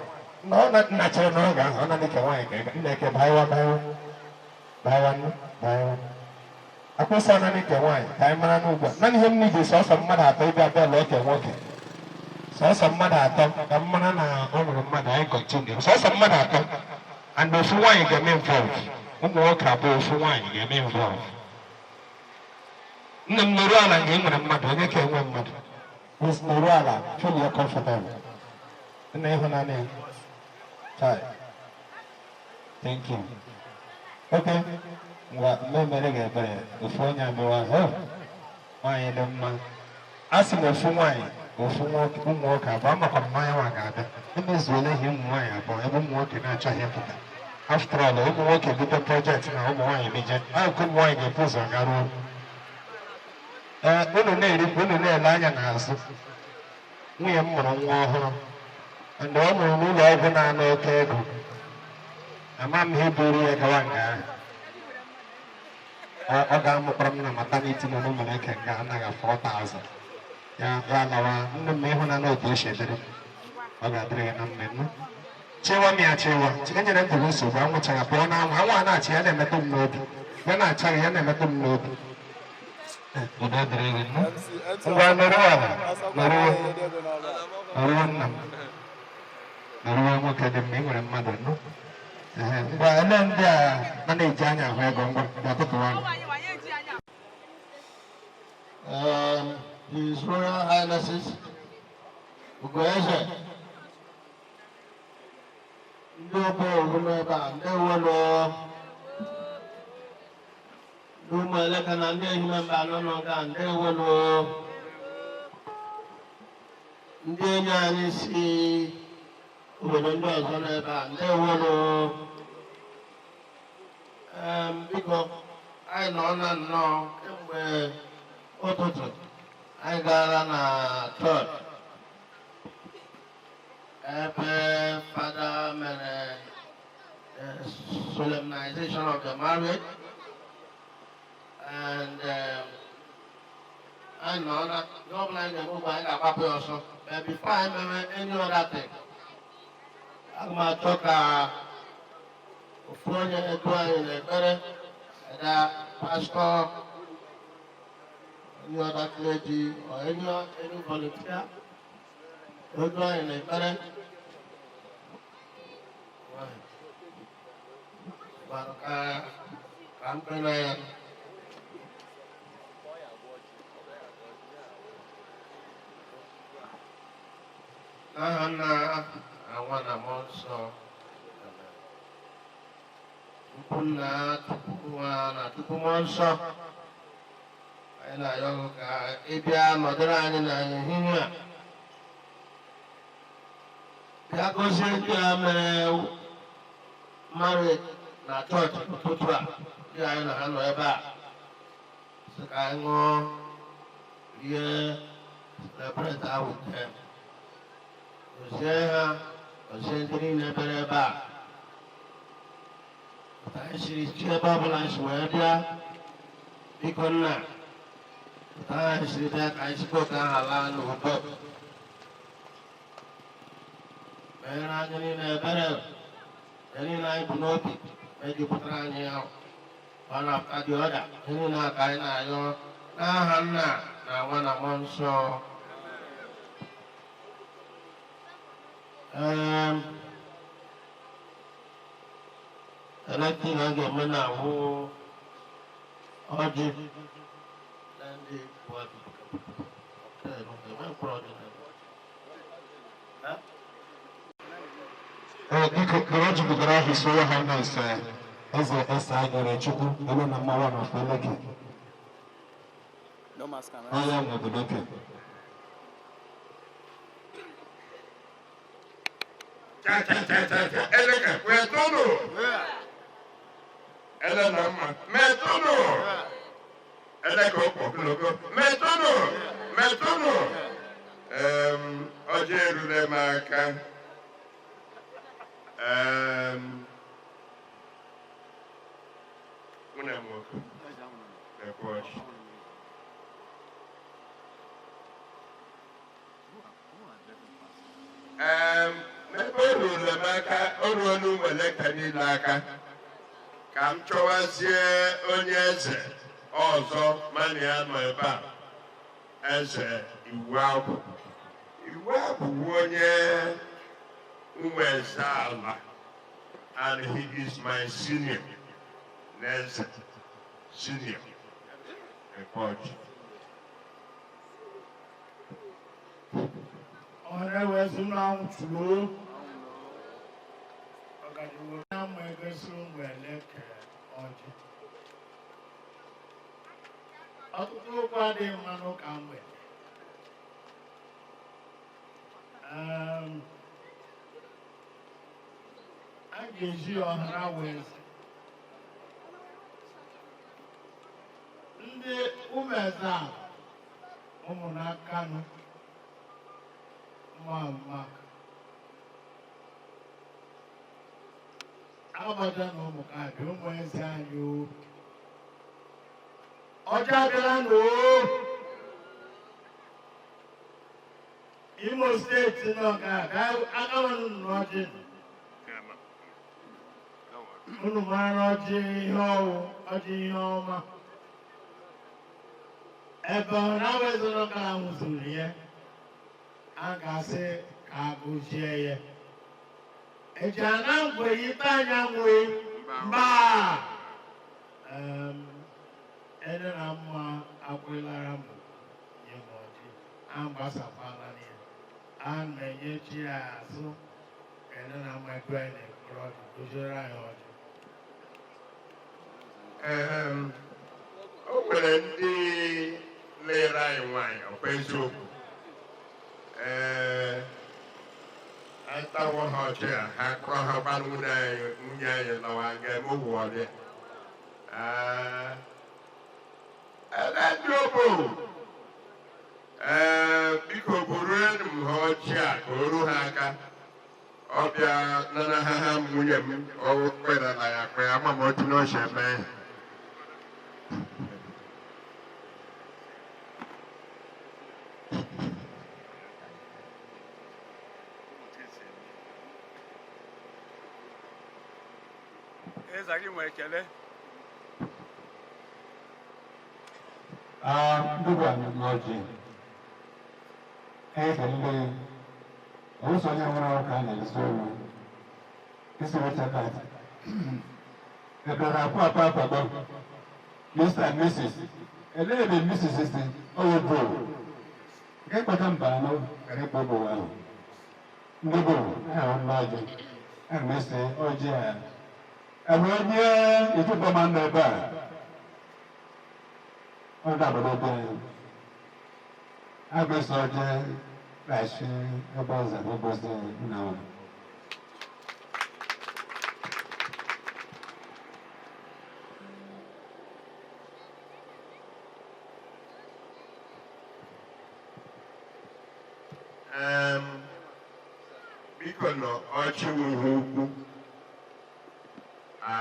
na ọ na chere n'oge ahụ ọ na ke nwaanyị ka ego nna eke baịwa baịwa baịwa nnu baịwa akwụsị naanị nke nwaanyị ka anyị mara n'ugbu a. Naanị ihe m n'iji sọsọ mmadụ atọ ịbịa bịa lụọ oke nwoke, sọsọ mmadụ atọ ka m mara na ọ nwere mmadụ. Anyị continue, sọsọ mmadụ atọ and ofu nwaanyị ga-eme involve. Ụmụ nwoke abụọ, ofu nwaanyị ga-eme involve. Nne m, nọruo ala. Nga ị nwere mmadụ, onye ka enwe mmadụ. Please, nọruo ala, feel your comfortable. Nna, ịhụnanya ya. Chai. Thank you. Okay, ngwa, mmemere gị ebere. Ofu onye abịawa. Oh, nwaanyị dị mma. A sị m ofu nwaanyị, ofu nwoke, ụmụ nwoke abụọ. Amakwa m nwaanyị nwa ga-abịa. Emezuola ihe ụmụ nwaanyị abụọ ebe ụmụ nwoke na-achọghị ịpụta. After all, ụmụ nwoke bido project na ụmụ nwaanyị meje akụkụ, ụmụ nwaanyị ga-ebu ụzọ garuo. Ee, unu na-erikwa, unu na-ele anya n'azụ. Nwunye m mụrụ nwa ọhụrụ and ọ mụrụ n'ụlọ ọgwụ na-ana oke ego. Ama m ihe buru ya gawa nga ahụ. Ọ ga-amụkwara m na maternity nọ n'Ụmụneke nga anaghị 4000 ya ya lawa. Nne m, ịhụnanya otu o si edere, ọ ga-adịrị gị na mmemme. Chewa m ya, chewa. Enyere ndụ gị nsogbu. Anwụchaghị pụọ n'anwụ. Anwụ a na-achị ya na-emetụ m n'obi, ya na-achaghị ya na-emetụ m n'obi. Udo dịrị gị nnu. Ngwa, nọrọ ala, nọrọ, nọrọ. Nna m, nọrọ. Nwoke dị mma, ị nwere mmadụ nnu. Ehe, ngwa, ele ndị a na na-eji anya ahụ ego. Ngwa, bịa tụtụwa. His Royal Highnesses, Ugoeze, ndị ogbe owu n'ebe a, ndị wolo, ndị ụmụ eleka na ndị ehime mba anọ n'oge a, ndị wolo, ndị enyi anyị si obodo ndị ọzọ n'ebe a, ndị wolo. Biko, anyị nọ na nnọọ kemgbe ụtụtụ. Anyị gara na chọọchị ebe fada mere solemnization of the marriage and anyị nọ na ihe ọbụla anyị ga-eme ugbu a, anyị ga-agbapụ ya ọsọ. But before anyị mewe any other thing, aga m achọ ka ofu onye edu anyị n'ekpere, either pastor, any other clergy or any volunteer, odu anyị n'ekpere. Gwanụ ka m kpere ya. N'aha Nna na Nwa na Mmụọ Nsọ. Amen. Chukwu Nna, Chukwu Nwa na Chukwu Mmụọ Nsọ, anyị na-arịọ gị ka ị bịa nọdụrụ anyị na ehihie a, bịa gọzie ndị a mere marriage na chọọchị ụtụtụ a, ndị anyị na ha nọ ebe a sị ka anyị ṅụọ, rie, celebrate ahụ with them. Gọzie ha, gọzie ndị niile bịara ebe a. Otu anyị siri si ebe ọbụla anyị si wee bịa, biko nna, otu anyị siri bịa ka anyị sikwa otu ahụ laa n'udo. Meere anyị niile ebere. Ihe niile anyị bụ n'obi mejupụtara anyị ahụ, one after the other. Ihe niile a ka anyị na-arịọ n'aha Nna na Nwa na Mmụọ Nsọ. Election a ga-eme na awụ Ọjị na ndị mmadụ. Ebe mkpụrụ ọjị na Ee, biko kere ọjị bugara His Royal Highness Eze Esa Chukwu elu na mmawa na Ofeleke. No mask. Onye nwe obodo oke. Cha cha cha cha cha. Eleke, metụnụ. Ele na mma, metụnụ. Eleke ọkpọ ogologo, metụnụ, metụnụ. Ọjị erule m aka. Nwunye m nwoke, lekwa ọjị. N'ebe o ruru m aka, o ruola ụmụ Eleke niile aka, ka m chọwazie onye eze ọzọ mana ya nọ ebe a, Eze Iwu Agwụ. Iwu Agwụ bụ onye ụmụ eze ala, and he is my senior. N'eze senior ekwe ọjị. Ọ̀rẹ́ wee sị na anwụtụrụ ọganihu na mma egosi ụmụ Eleke ọjị. Ọtụtụ okwu adịghị mma n'ụka mgbede. A ga-eji ọhara wee sị ndị ụmụ eze a ụmụ n'akanụ mma mma agbada na ụmụ ka abịa ụmụ eze anyị o. Ọjị abịala na o Imo Steeti nọ ga-aga agawanụ n'ọjị. Unu mara ọjị ihe ọwụ ọjị ihe ọma ebe ọ na-awezụrụ ka nwụzuru ya a ga-asị ka agụzie ya eji ana ngwe ikpe anya nwee mba. Ede na mma akwụlara m nye m ọjị a gbasakwala ya a na-enye chi ya azụ ede na mma ebe anyị na-ekpere ọjị doziere anyị ọjị. O nwere ndị lere anyị nwaanyị ọkwa eziokwu. Ee, atawo ha ọchị a ha kpọrọ ha gbanụ nwunye anyị lawa ga-eme ụgwọ ọdị. Ele ndị obo, ee, biko buru m ha ọchị a ka o ruo ha aka. Ọ bịa nana ha ha nwunye m ọ kpere na ya kpe ama m otu na o si eme ihe. Eze gị nwere ekele. Ndị anyị n'ọjị ekelele ọwụsọ onye nwere ọrụ ka a na-esi ọrụ isi wechakat ebere akwa akwa akwado Mr. and Mrs. Elee ebe Mrs. si ọwụ bụ nke kpata mba anọ gara ịkpọ bụ ahụ ndị bụ ahụ n'ọjị a na-ese ọjị a ebe onye ịtụbọma nọ ebe a ọ ga-agbado obi anyị agbesa ọjị na-achị ebe ọzọ n'ụbọchị nna m. Biko nọ ọchị wuru ukwu. Ka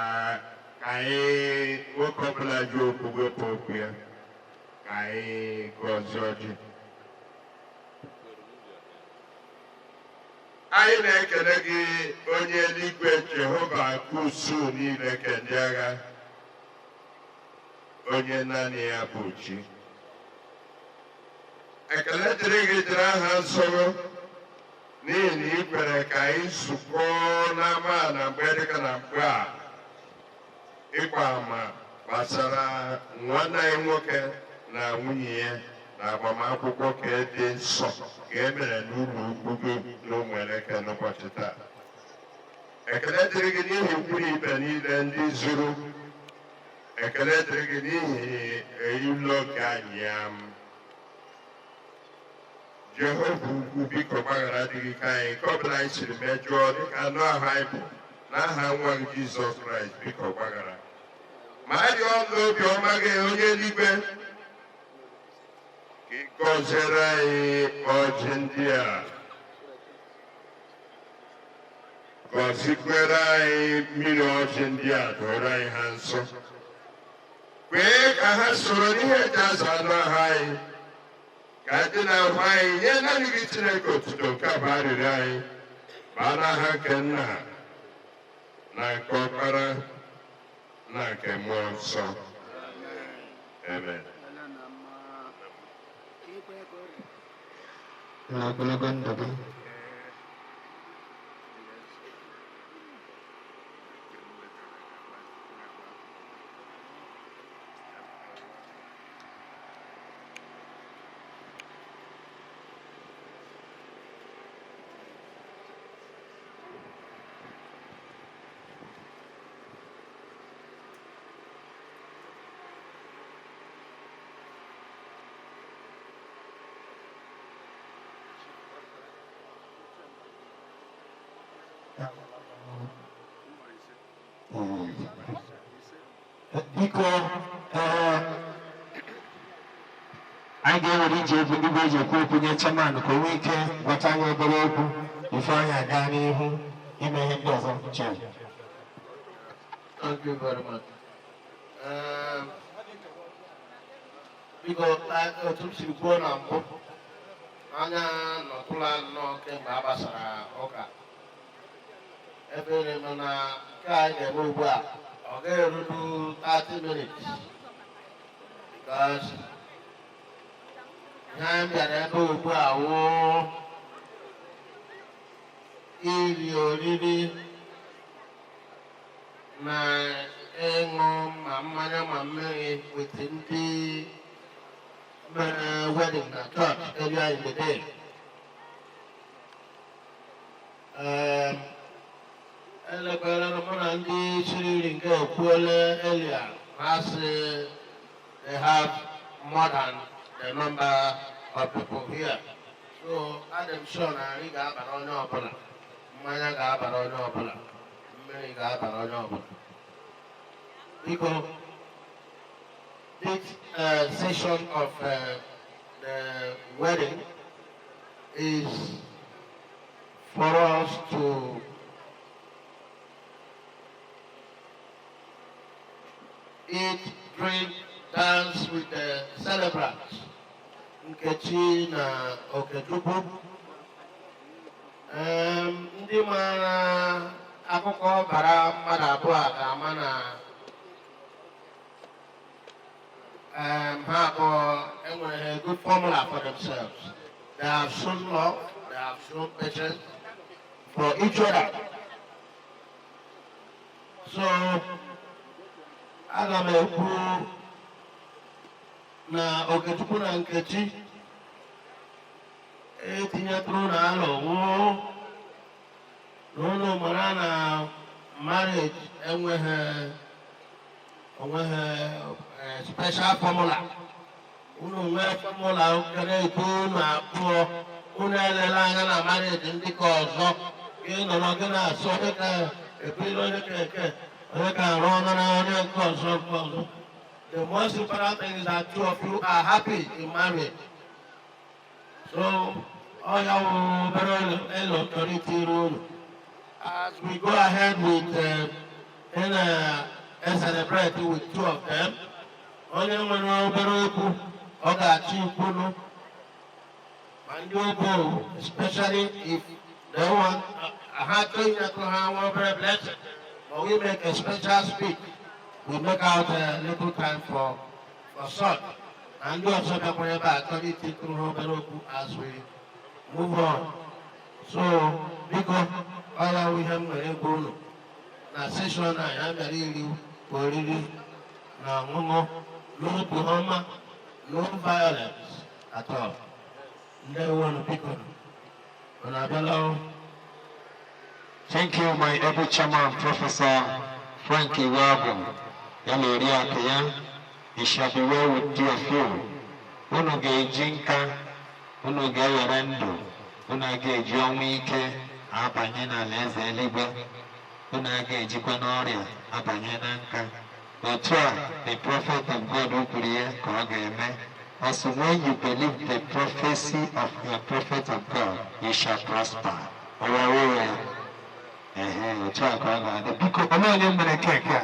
anyị nwoke ọbụla ji okwu wepụ okwu ya ka anyị gọzie ọjị. Anyị na-ekele gị onye eluigwe Jehova usuu niile nke ndị agha, onye naanị ya bụ chi. Ekele dịrị gị dịrị aha nsọ gị, n'ihi na ị kwere ka anyị zukọọ n'ama na mgbe dịka na mgbe a ịgba ama Gbasara nwanne anyị nwoke na nwunye ya na agbamakwụkwọ ka dị nsọ ka e mere n'ụlọ ukwu gị na Ụmụeleke n'ụbọchị taa. Ekele dịrị gị n'ihi mkpụrụ ibe niile ndị zuru. Ekele dịrị gị n'ihi ụlọ nke anyị ya. Jehova ukwu, biko gbaghara adịghị ike anyị nke ọbụla anyị siri mejọọ dịka anụ ahụ anyị bụ. N'aha nwa gị Jizọs Kraịst, biko gbaghara. Ma arịọ n'obi ọma gị, onye eluigwe, ka ị gọziere anyị ọjị ndị a, gọzikwere anyị mmiri ọjị ndị a, doro anyị ha nsọ, kwee ka ha soro n'ihe eji azụ anụ ahụ anyị, ka dị n'ahụ anyị nye naanị gị Chineke otuto. Nke a bụ arịrịọ anyị ma n'aha nke Nna na nke Ọkpara na nke Mmụọ Nsọ. Amen. Na ogologo ndụ gị. Biko, ee, anyị ga-ewere iji egwu igwe eji ekwu okwu nye chairman ka o nwee ike gwata anyị obere okwu ife anyị aga n'ihu ime ihe ndị ọzọ chere. Thank you very much. Biko, otu m siri kwuo na mbụ, anya nọtụla nnọọ kemgbe a gbasara ụka. Ebe nọ na nke anyị na-eme ugbu a, ọ ga-eruru 30 minutes because ihe anyị bịara ebe ugbu a wụ iri oriri na ịṅụ ma mmanya ma mmiri with ndị mere wedding na church earlier in the day. Elekwara mụ na ndị siri nri nke ekwuola earlier, ha sị they have more than the number of people here. So adị m sure na nri ga-abara onye ọbụla, mmanya ga-abara onye ọbụla, mmiri ga-abara onye ọbụla. Biko, this session of the wedding is for us to eat, drink, dance with the celebrants, Nkechi na Okechukwu. Ndị maara akụkọ bara mmadụ abụọ a ga-ama na ha abụọ enwere a good formula for themselves. They have shown love, they have shown patience for each other. So, aga m ekwu na Okechukwu na Nkechi etinyetụrụ na alọ nwụọ na unu mara na marriage enweghị onweghị special formula. Unu nwee formula kere eto unu abụọ, unu elela anya na marriage ndị ka ọzọ gị nọrọ gị na-asọ onye ka ebiri, onye ka eke, onye ka arụ ọrụ na onye nke ọzọ nke ọzọ. The most important thing is that two of you are happy in marriage. So ọ ya wụ obere elo chọrọ itiri unu as we go ahead with in a celebrate with two of them. Onye nwere obere okwu ọ ga-achọ ikwunu ma ndị obo, especially if they want ha chọọ inyetụ ha nwa obere blessing, but we make a special speech, we make out a little time for such. Na ndị ọzọ bịakwara ebe a chọrọ itikuru ha obere okwu as we move on. So biko, ọ ya wụ ihe m nwere ịgwa unu na session a ya bịara iri oriri. Na ọṅụṅụ, n'obi ọma, no violence at all. Ndewonu, biko, unu abịala o. Thank you, my able chairman, Professor Frank Iwabu. Ya na oriakụ ya, it shall be well with two of you. Unu ga-eji nka, unu ga-ewere ndụ, unu ga-eji ọnwụ ike abanye n'ala eze eluigwe, unu ga-ejikwa n'ọrịa abanye na nka. Otu a, the prophet of God kwuru ya ka ọ ga-eme. As when you believe the prophecy of your prophet of God, you shall prosper. Ọwa ya. Ehe, otu a ka ọ ga-adị. Biko, olee onye mere cake a?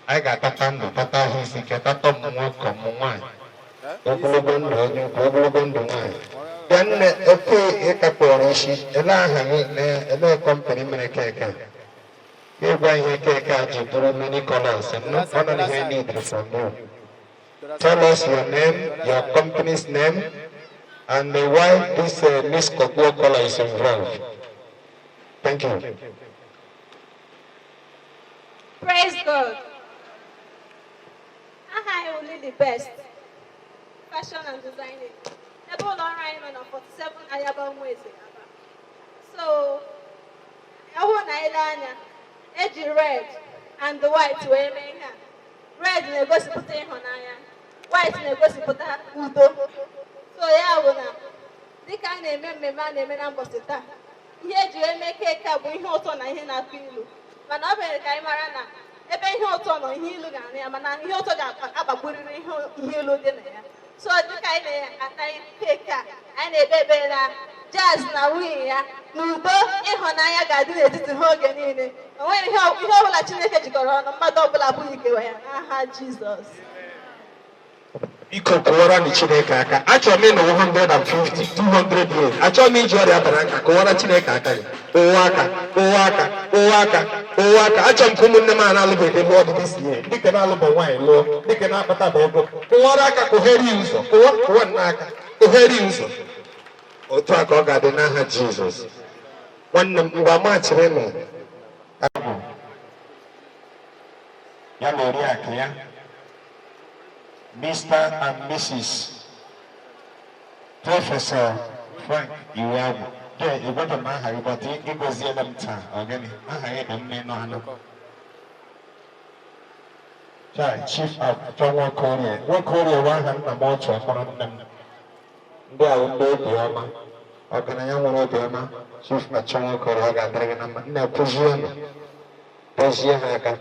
Anyị ga-atata ndụ, tata ahụ isi ike, tata ọmụmụ nwoke, ọmụmụ nwaanyị, ogologo ndụ onye ukwu, ogologo ndụ nwaanyị. Bịa nne, ofe ịkakpọrọ isi. Ele aha gị na ele company mere cake a? Ịgwa ihe cake a ji bụrụ many colors. No, ọ nọ ihe need from you. Tell us your name, your company's name, and why this Miss Kokwo color is involved. Thank you. Praise God. Aha anyị wụ Lily Best Fashion and Designing. Ebe ụlọ ọrụ anyị nọ na 47 Ayaba Nweze, Aba. So, ọ bụrụ na anyị lee anya, eji red and the white wee mee ihe a. Red na-egosipụta ịhụnanya, white na-egosipụta udo. So ya bụ na dịka a na-eme mmemme a na-eme na mbọsị taa, ihe eji wee mee cake a bụ ihe ụtọ na ihe na-atọ ilu, mana ọ mere ka anyị mara na ebe ihe ụtọ nọ, ihe ilu ga-anụ ya, mana ihe ụtọ ga-agbagburịrị ihe ilu dị na ya. So dịka anyị na-ata cake a, anyị na-ekpe ekpere na Jazz na nwunye ya na udo, ịhụnanya ga-adị n'etiti ha oge niile. O nweghị ihe ọbụla Chineke jikọrọ ọnụ, mmadụ ọbụla abụghị ikewa ya, n'aha Jizọs. Biko, kụwara nụ Chineke aka. Achọrọ m ịnọ 150, 200 years. Achọrọ m iji ọrịa bara nka. Kụwara Chineke aka gị. Kụwa aka, kụwa aka, kụwa aka, kụwa aka. Achọrọ m ka ụmụnne m a na-alụbeghị lụọ dị this year, dịka na-alụbụ nwaanyị lụọ, dịka na-akpata bụ ego. Kụwara aka, kụghere ya ụzọ. Kụwa, kụwa nna aka, kụghere ya ụzọ. Otu a ka ọ ga-adị n'aha Jizọs. Nwanne m, ngwa, machiri nụ ya na oriakụ ya, Mr. and Mrs. Prọfesọ Frank Iweagwu. De, ịgwaba m aha gị, but ịgọziela m taa. Ọ gịnị aha gị dị mma ịnụ anụ. Chai, Chief Achọ Nwokorie. Nwokorie bụ aha nna m ọchụ mụrụ nne m. Ndị a bụ ndị obiọma, ọgaranya nwere obiọma. Chief Achọ Nwokorie, ọ ga-adịrị gị na mma. Nna, kwụzienụ, gọzie ha aka.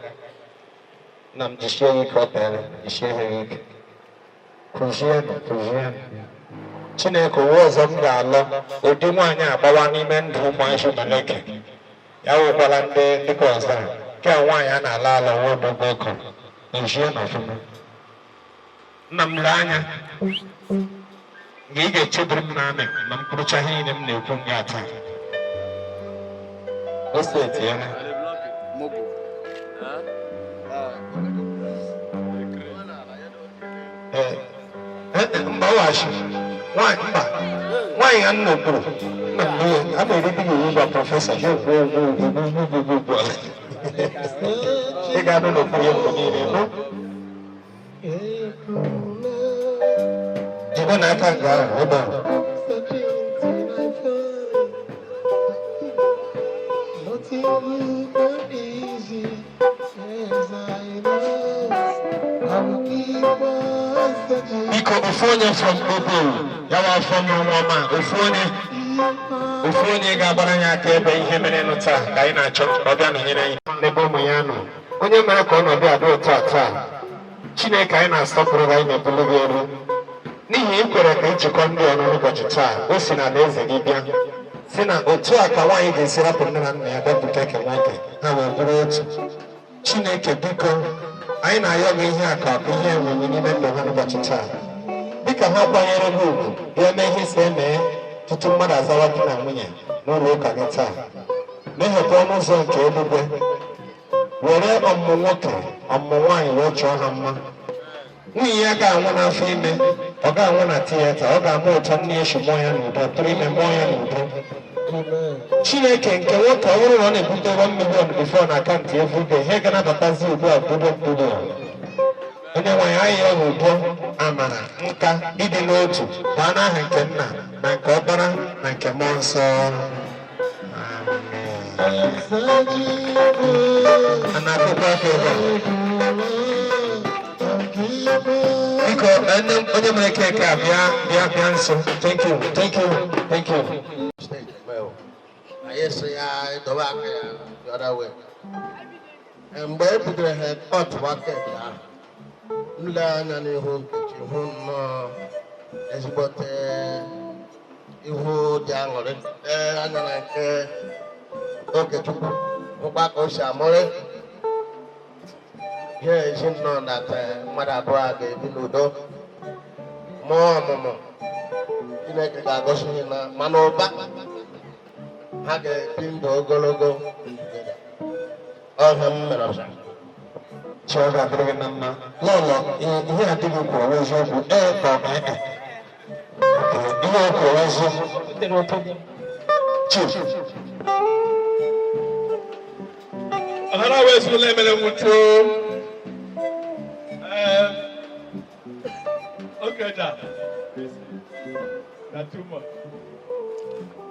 Nna m, jisie ya ike, ọ teela. Jisie ha ike. Kụzienụ, kụzienụ. Chineke, ụwa ọzọ m ga-alọ, ụdị nwaanyị agbawa n'ime ndụ ụmụazị Maleke ya wụkwala ndị dịka ọzọ a nke a nwaanyị a na-ala ala nwa odogwu ọkụ. Mezie na ọfụma. Nna m, lee anya mgbe ị ga-echebiri m naanị ma m kwurucha ihe niile m na-ekwu m ga taa o seti ya na. Ee, mba, waghachi nwaanyị, mba, nwaanyị ya nna okpuru nna m n'ihe a na-erite gị ugbu a. Professor ya ekwu okwu ugwu ugwu ugwu ugwu a ị ga-anọ n'okpuru ya mgbe niile. Nụ jide n'aka nke ahụ ebe ahụ. Nothing good easy, yes, I know. I will keep on searching. Biko, ofu onye from Obowo ya wa afọ mụrụ nwa ọma, ofu onye, ofu onye ga-agbara anyị aka ebe ihe mere nụ taa ka anyị na-achọ ka ọ bịa nọnyere anyị n'ebe ụmụ ya nọ, onye mere ka ọnọdụ a dị otu a taa. Chineke, anyị na-asọpụrụ gị, anyị na-ebuli gị elu n'ihi ị kwere ka njikọ ndị ọnụ n'ụbọchị taa. O si na alaeze gị bịa si na otu a ka nwaanyị ga-esi rapụ nne na nna ya bịapụta eke nwoke, ha wee bụrụ otu. Chineke, biko, anyị na-ayọ gị ihe a ka ọ bụ ihe enwenye n'ime ndụ ha n'ụbọchị taa, dịka ha kwanyere gị ugwu, bịa mee ihe si eme tutu mmadụ azawa di na nwunye n'ụlọ ụka gị taa. Meghepụ ọnụ ụzọ nke eluigwe, were ọmụmụ nwoke, ọmụmụ nwaanyị wee chọọ ha mma. Nwunye ya ga-anwụ n'afọ ime, ọ ga-anwụ na theatre, ọ ga-amụ ụtọ nne ya si mụọ ya n'udo, tụrụ ime mụọ ya n'udo. Chineke nke nwoke, ọ bụrụ na ọ na-ebute 1 million before na account everyday, ihe ga-anabatazi ugbu a bụ billion. Onye nwanyị anyị ya udo, amara, nka, ịdị n'otu baa n'aha nke Nna na nke Ọkpara na nke Mmụọ Nsọ. Amen. A na-akụkọ aka ebe a. Biko, onye mere cake a, bịa, bịa, bịa nso. Thank you, thank you, thank you. Anyị sị ya dobe aka ya the other way. Mgbe e bidoro ha kọtụwa cake ahụ, m lee anya n'ihu Nkechi, hụ nnọọ ezigbote ihu dị aṅụrị. Lee anya na nke Okechukwu, hụkwa ka o si amụrị ihe ezi nnọọ na mmadụ abụọ a ga-ebi n'udo, mụọ ọmụmụ. Chineke ga-agọzi ha na mana ụba, ha ga-ebi ndụ ogologo. Ọhịa m mere ọzọ. Chi, ọ ga-adịrị gị na mma. Lọlọ, ihe a di gị kwuru eziokwu, ee ka ọ bụ ee? Ihe o kwuru eziokwu? Chief. Ọhara wee sụla emere nwuchu. Okeja, na too much.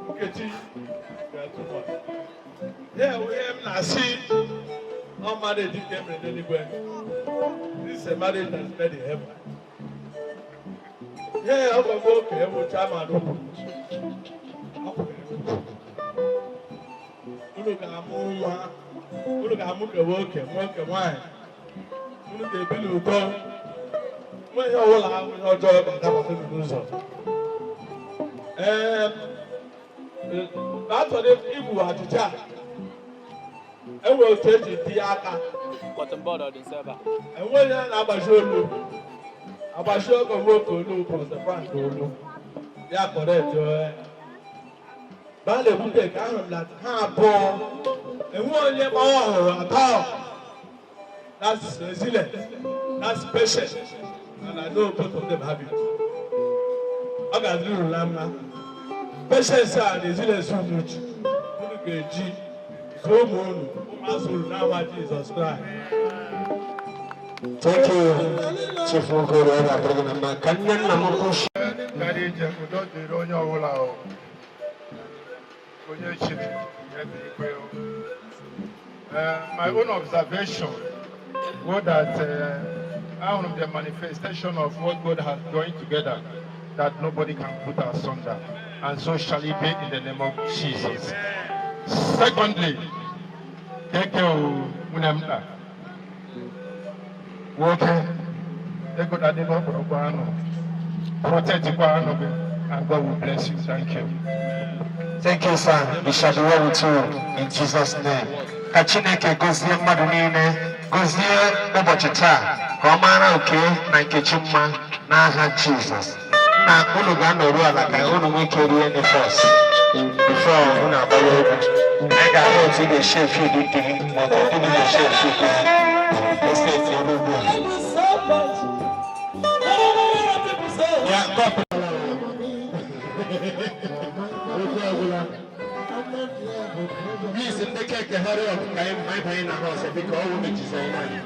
Nkechi, na too much. Here we am na see all marriage nke mere n'eluigwe. This is a marriage that is made in heaven. Here ọ bụ nwoke ewu chairman unu. Unu ga-amụ nwa, unu ga-amụ ke nwoke, nwoke nwaanyị. Unu ga-ebi n'udo. Nwe ihe ọbụla ahụ, ihe ọjọọ ga-adabata unu n'ụzọ. Ee, achọrọ igbu achịcha a. Enwere otu eji tinye aka. Cotton bud ọ dị nso ebe a? Enweghị ihe na-agbaji olu, agbaji ọgọ nwoke olu, Pastor Frank olu ya correct. Ba na-ebute ka ahụrụ m na ha abụọ enwe onye gbawa ọhụrụ atọ. That's resilience, that's patience, and I know both of them have it. Ọ ga-adịrị unu na mma. Patience a na resilience unu ji, unu ga-eji zụọ ụmụ unu, ụmụazụ unu n'ama Jizọs Kraịst. Thank you, Chief Okoro. Ọ ga-adịrị gị na mma. Ka nne nna m kwuchi. Gara ije, udo dịrị onye ọbụla o. Onye chiri ya dị ikpe o. My own observation go that ahụrụ m the manifestation of what God has joined together, that nobody can put asunder, and so shall it be in the name of Jesus. Secondly, keke o nwunye m taa, nwoke ego na adị n'ọkpụrụkpụ anụ, protect kwa anụ gị, and God will bless you. Thank you. Thank you, sir. It shall be well with you in Jesus' name. Ka Chineke gọzie mmadụ niile, gọzie ụbọchị taa, ka ọ mara Oke na Nkechi mma n'aha Jizọs. Nna, unu ga-anọru ala ka unu nwee ike rie nri first before unu agbawa egwu. Anyị ga-ahụ otu ị ga-esi efi ụdị di gị ma ọ bụ di gị ga-esi efi ụdị gị. Esi eti elu ugbu a. Ya, kọpụ. Okwu agwụla. Please, ndị cake, hurry up ka anyị banye na house, biko. Ọwụ mechizi anyị naanị.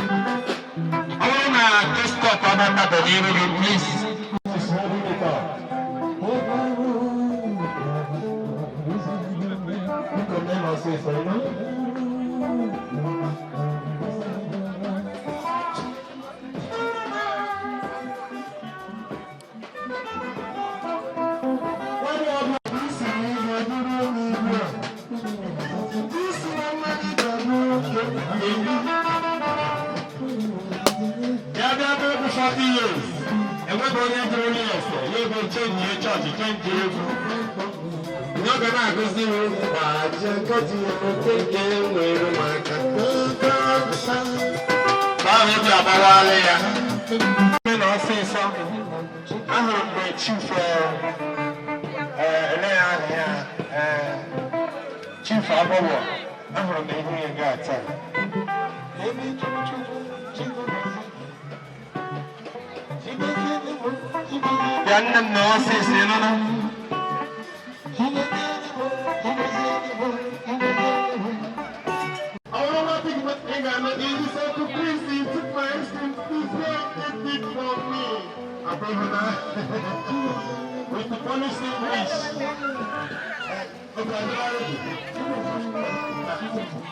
Ọ bụrụ na desktop abatabe n'iru gị, please. Biko, mee na ọsịsọ, ịnụ? Ya bịa bụ egwu 40 years, enweghị onye jụrụ onye ese ya ebe change chọọchị, change egwu. Ihe ọ ga na-agụzi iwu gbaji nkọji oke nwere maka ahụ obi agbawala ya. Ime na ọsịsọ. Ahụrụ mgbe Chief ele ya aha ya, Chief Agbọwọ, ahụrụ m ihu ya gaa taa. Bịa nne m na ọsịsọ, ị nụnụ? Please, he took my ice cream. Please go and get it for me. With the police English. Okay,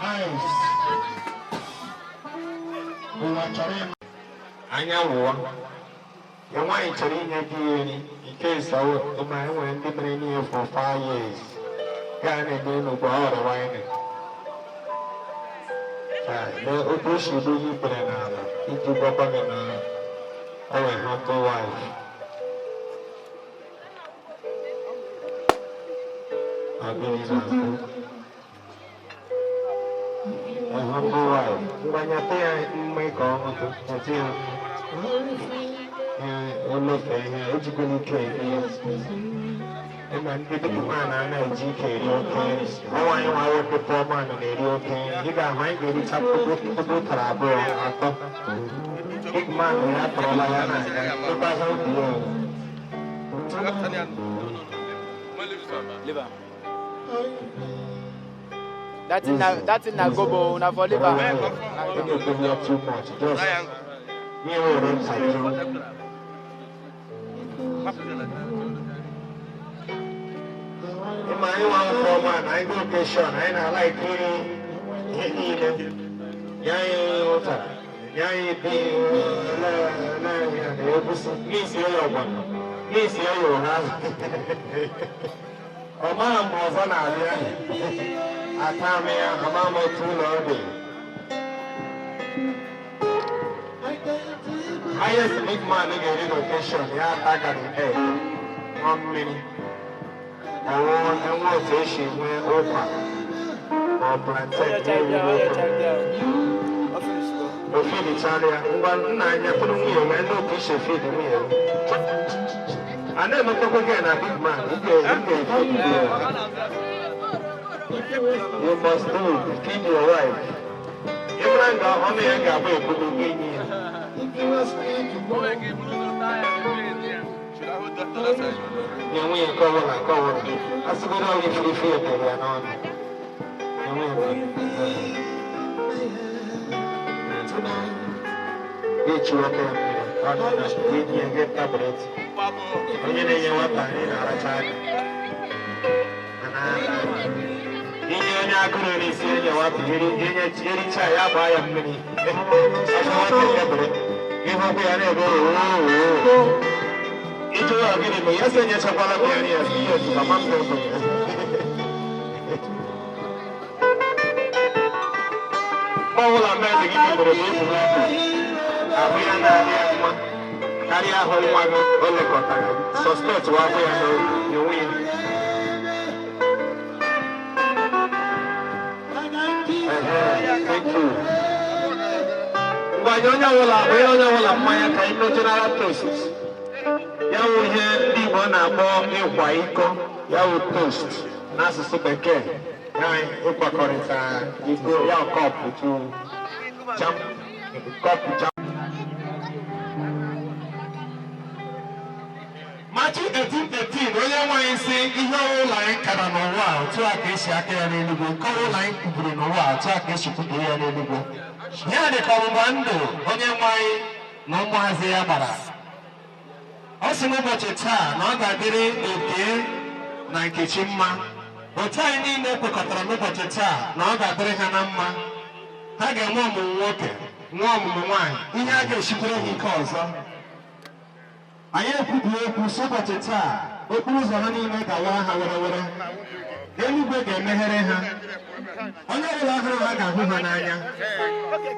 ice. Ụwa chọrọ ịma. Anya wụọ. Ya nwaanyị chọrọ inye gị ya nri nke ịsawo ịma enwere ndị mere n'ihe for 5 years. Gaa na-eme n'ugbo ọ ghọrọ wine. Lee otu o si gbu ihe ikpere n'ala iji gwakwa gị na ọ nwere humble wife. Ọ gịnị na-akụ? A humble wife. Ngwa, nyata ya mma ka ọ ṅụtụ, nyata ya mma. Ee, o lefee ihe, ejikwala ike eri ya. Ịma ndị big man anaghị eji ike eri oke nri. Ọnwa anyị nwa nwoke poor man na-eri oke nri. Ị ga-ahụ anyị ga-ericha puku ụtara abụọ atọ. Big man ya tọrọla ya na-aga. Ịgbaza obi ya. Leave am. That thing na gobo una for leave am. Don't give you too much. Just me were ntakịrị. Ịma anyị nwa poor man, anyị go occasion, anyị na-ala ikiri ihe niile. Nye anyị ụtara, nye anyị bi egusi, n'isi ya ọgbọnọ, n'isi ya ụgha. Ọ maghị mgbe ọzọ na-abịa. Ata m ya, ama m otu ụlọ ọ dị. Highest big man ga-eri n'occasion ya ata garden egg, ṅụọ mmiri, ọwụ enwe otu esi nwee ụkwa ma ọ plantain na-eri n'ofe. O feedichala ya. Ngwa nna anya tụrụ nwunye ya ndị otu isi feed nwunye ya. A na-emetakwa gị na big man, ị ga-efeed ya. You must do it. Feed your wife. Ịmara nga ọnụ ya ga-abụ ekwulu gị enyi ya. Nye nwunye nke ọbụla nke ọbụla. A sịgodo ọrụ ifirife ya tere ya n'ọnụ. Nye nwunye nke ga-echiwata ya mmiri. Ọ na enyi ya gị tablet. Onye na-enye nwata nri na-aracha aka. Mana inye onye agụrụ n'isi enye nwata ericha ya gbaa ya mmiri. Afọ nwata ekebere. Ịhụkwa ya na-ebe oo. Ịjụ ya gịnị ma ya sị enyechakwala m ya nri ya sị yes, mama m na-ekwe ya. Mgbe ọbụla mmadụ gị bidoro ma ebu n'obi, ahụ ya na-adị ya mma karịa ahụ nwa gị o lekọtara, suspect wa ahụ ya n'onwe ya. Ehe, thank you. Ngwa, nye onye ọbụla, onye onye ọbụla mmanya ka anyị mee general toast. Ya wụ ihe ndị Igbo na-akpọ ịkwa iko, ya wụ toast n'asụsụ Bekee. Ya ịkwakọrịta iko ya kọpụ tu jam kọpụ jam. Matthew 18:18, onye nwanyị sị ihe ọbụla anyị kara n'ụwa a, otu a ka esi aka ya n'eluigwe, nke ọbụla anyị kwubiri n'ụwa a, otu a ka esi kwubiri ya n'eluigwe. Ya dị ka ọgbụgba ndụ onye nwanyị na ụmụazị ya gbara. Ọ sị n'ụbọchị taa na ọ ga-adịrị Oke na Nkechi mma. Otu anyị niile kwekọtara n'ụbọchị taa na ọ ga-adịrị ha na mma. Ha ga-enwe ọmụmụ nwoke, nwee ọmụmụ nwaanyị, ihe a ga-esikwere ha ike ọzọ. Anyị ekwubi okwu sị ụbọchị taa okporo ụzọ ha niile ga-awara ha were were, eluigwe ga-emeghere ha, onye ọbụla hụrụ ha ga-ahụ ha n'anya.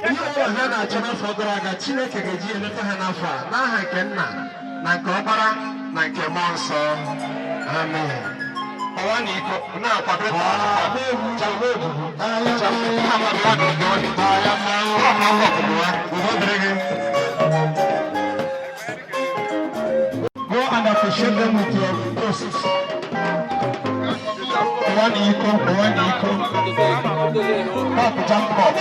Ihe ọbụla ha na-achọ n'afọ gara aga, Chineke ga-eji eleta ha n'afọ a, n'aha nke Nna na nke Ọkpara na nke Mmụọ Nsọ, amen. Ọwa na iko na-akwado udo dịrị gị. Appreciate them with your posts. One equal, one equal. Pop, jump up.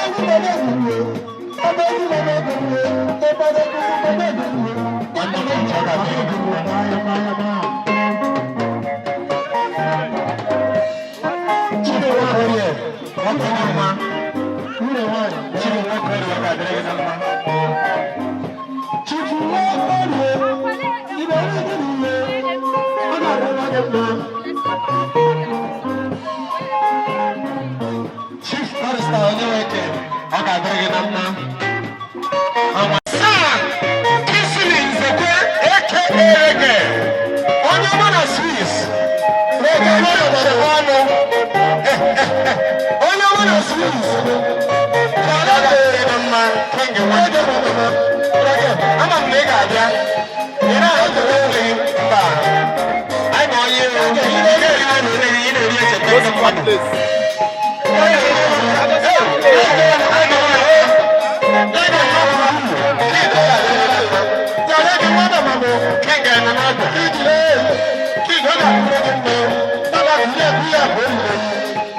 Chief Barrister Onyeweke, ọ ga-adịrị gị na mma. Sir Kingsley Nzekwe aka Reggae, onye ọma na Swiss, Reggae nwere ọnụ. Onye ọma na Swiss, ọ ga-adịrị gị na mma, King nwanne. Reggae, ama m na ị ga-abịa. Ị na-ahụ gị mba. Anyị ma onye ị na-eri anụ ị na-eri echeta ndị mmadụ.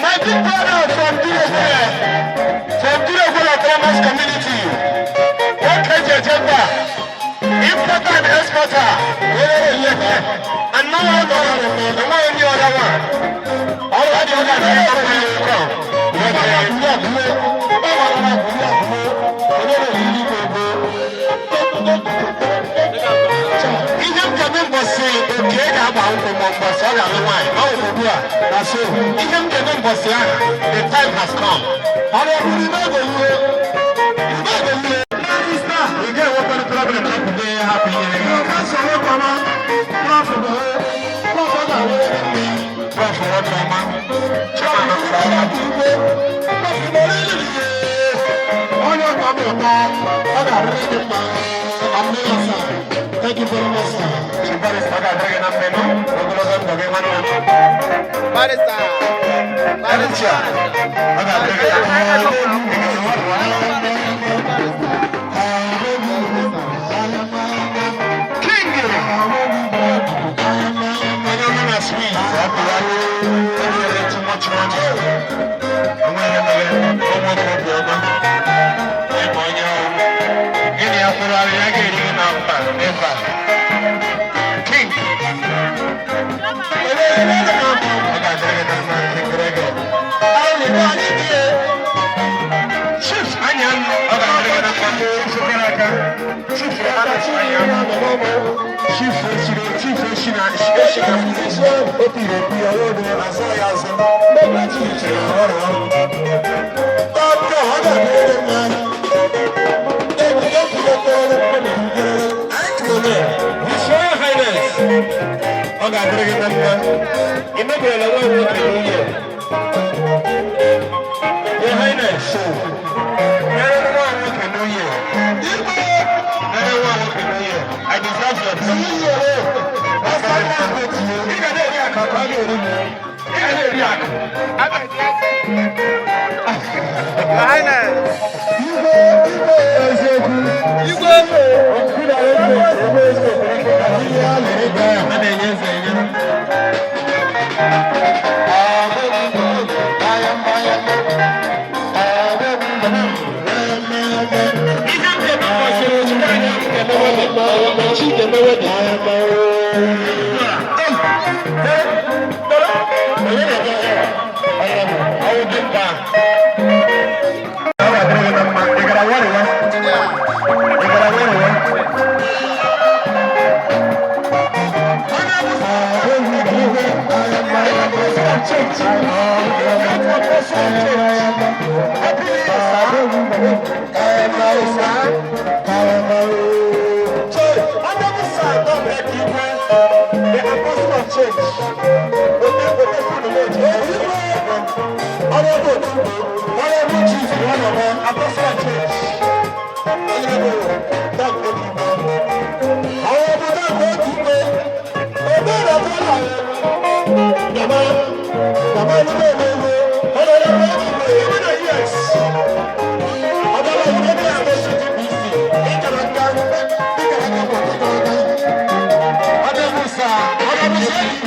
My big brother from Durokwere, from Durokwere Autonomous Community, Okeje Jemba, importer and exporter, and no one other, no any other one. All the other ihe m ga-eme mbọsị oke ga-agba nkwụ ma mbọsị ọ ga-alụ nwaanyị ọ bụ ugbu a na so ihe m ga-eme mbọsị ahụ, the time has come. Ọrụ ọbụrụ ime ego iwe ime ego iwe ị ga-enwekwara problem hapụ ihe hapụ inyere gị aka soro kọma prof bụ prof ọ ga-awere gị mma prof nwoke ọma chama onye ọka bụ ụtọ ọ ga-arịrị gị mma. Amina, sir. Thank you very much, sir. Chief Barrister, ọ ga-adịrị gị na mma ịnụ ogologo ndụ gị nwanne m. Barrister. Barrister. Ọ ga-adịrị gị na mma. King! Onye ọma na Swiss, ọ bụ ya. O nwere too much money. Onweghị mere ụmụ nwoke obiọma. Ịma onye ọrụ. Gịnị ya kwụrụ arị ya ga-eri gị na mba n'ebe a. King! Ọ ga-adịrị gị na mma, King Reggae. Chief Anya, ọ ga-adịrị gị na mma. Chief gara aga. Chief Anya. Chief Echiri, Chief Echina, Echina. O piri opi, ọwọ́ odò, azọ ya azọ. Chief chere ọrụ ọrụ. Dọ́kítọ̀, ọ ga-adịrị gị mma. His Royal Highness, ọ ga-adịrị gị na mma. Ị mebirila nwa nwoke nwunye. Your Highness, mere nwa nwoke nwunye. Mere nwa nwoke nwunye. I deserve your blessing. Ị ga na-eri akụ ka ọ ga-eri m. Ị ga na-eri akụ. Your Highness. Igwe, igwe, eziokwu. Igwe. A na-enye eze enye. Ọ̀nà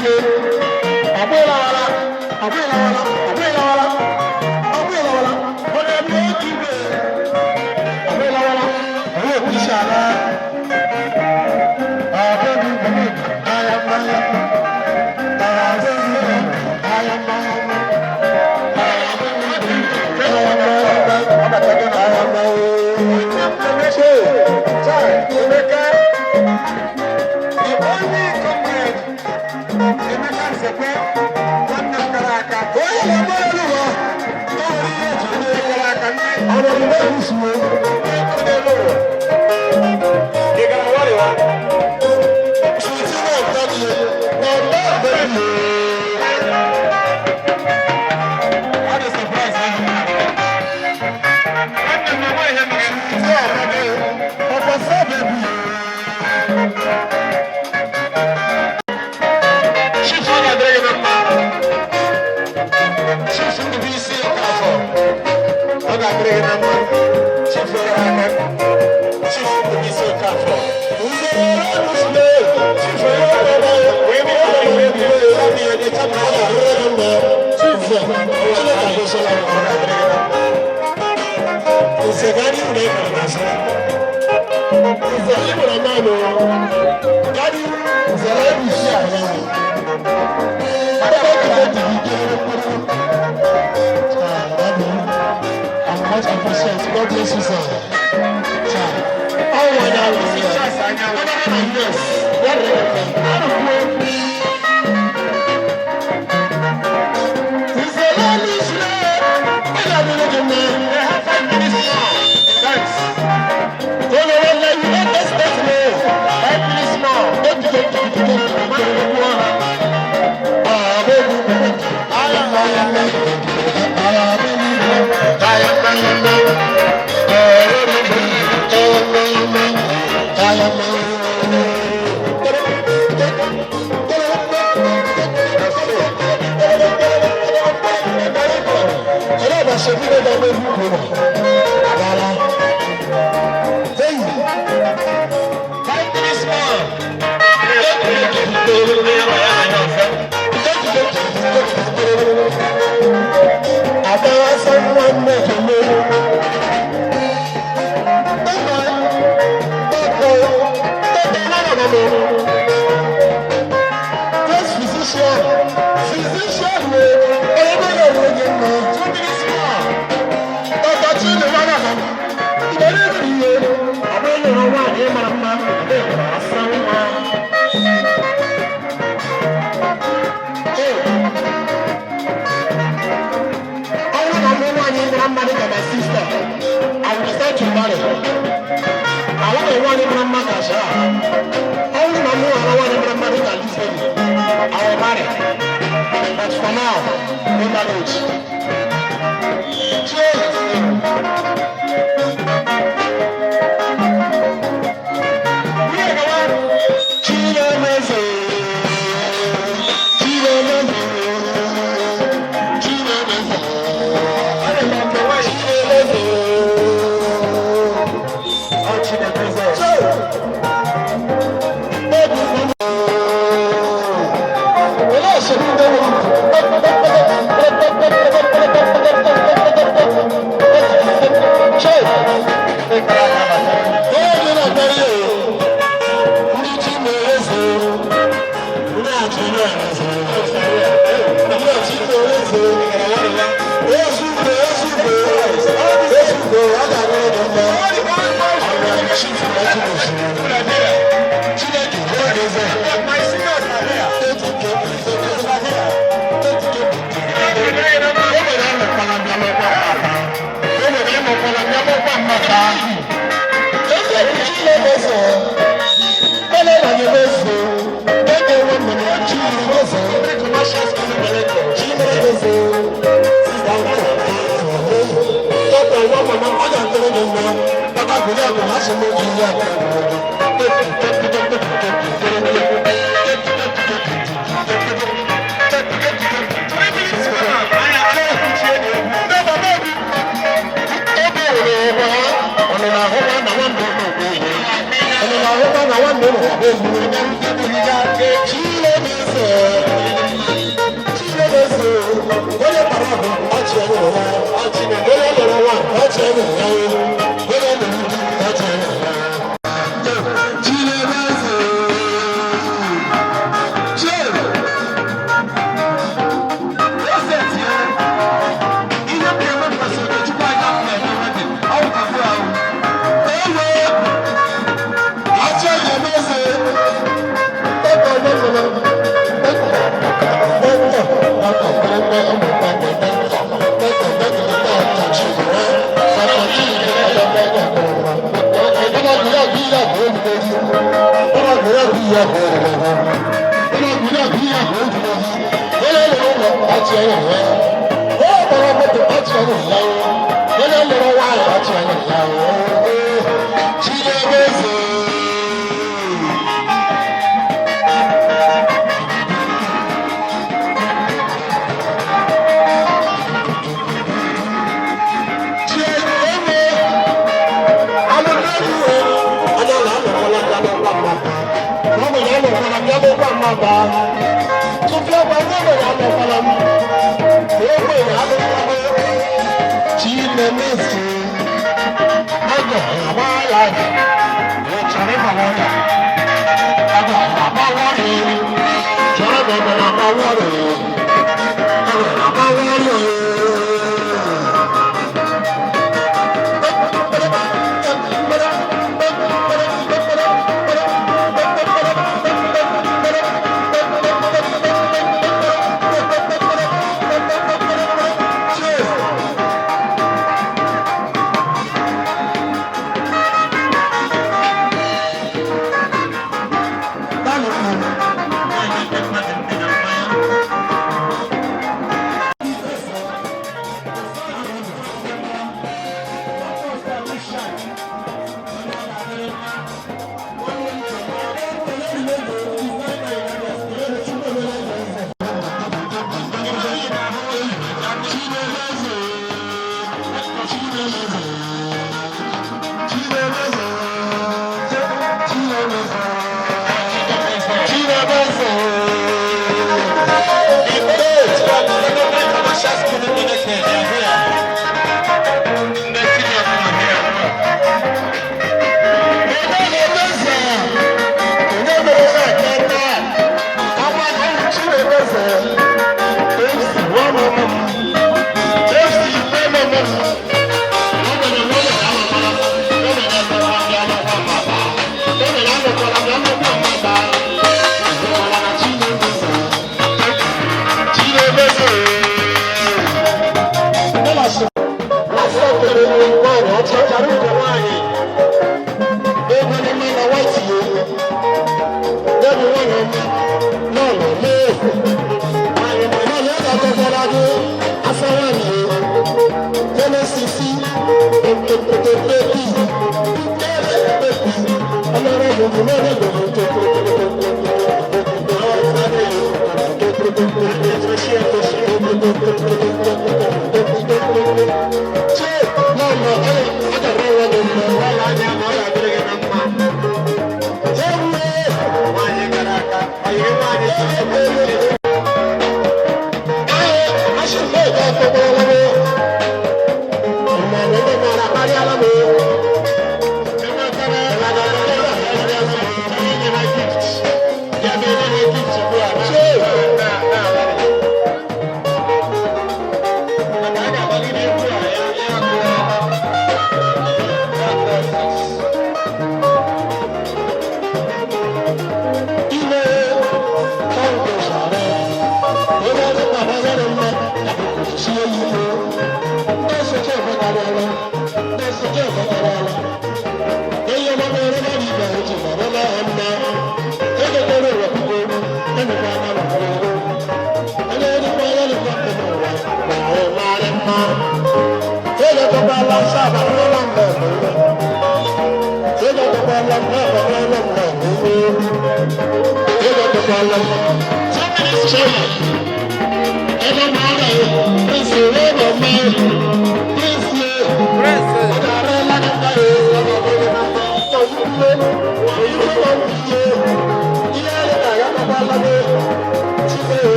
Yeah.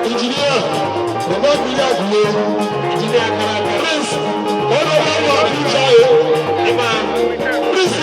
Engineer, the man we have here, engineer Prince, Honorable Abuja, Prince,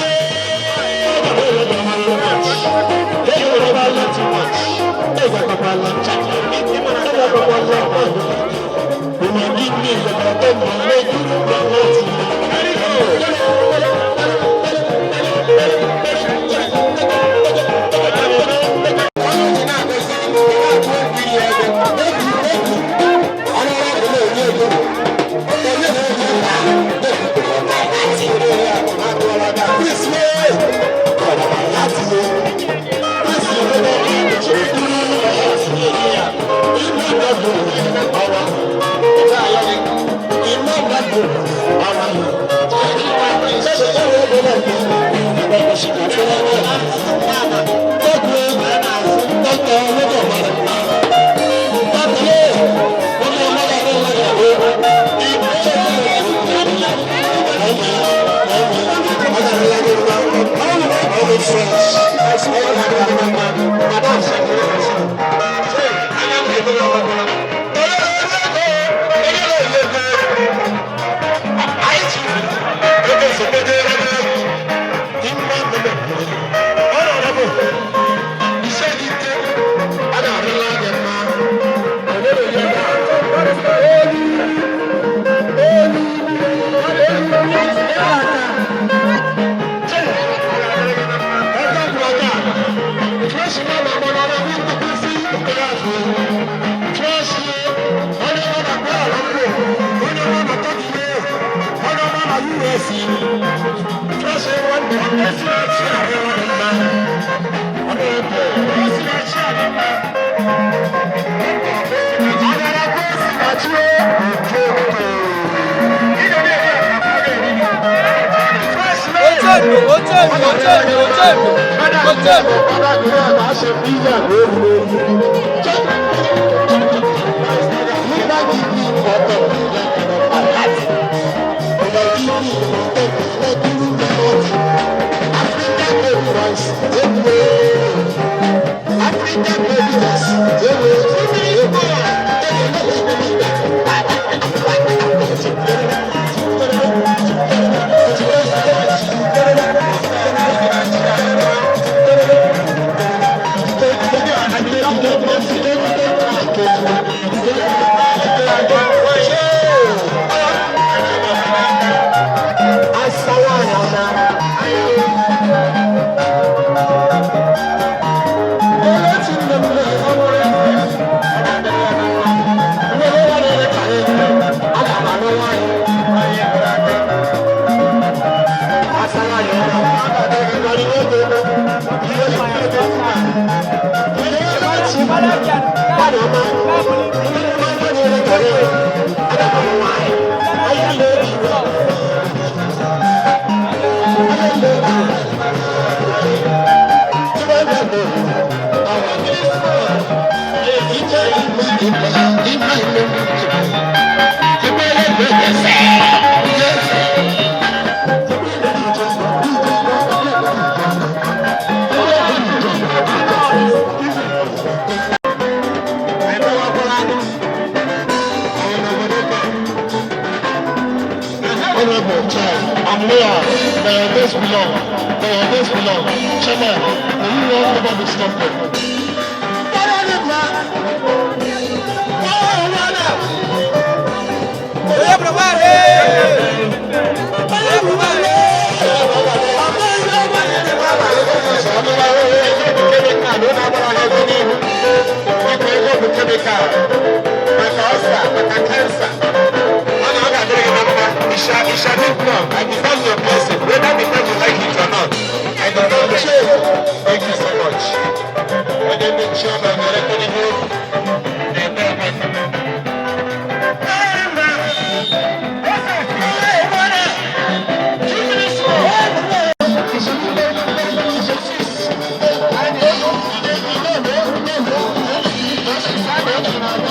Thank you.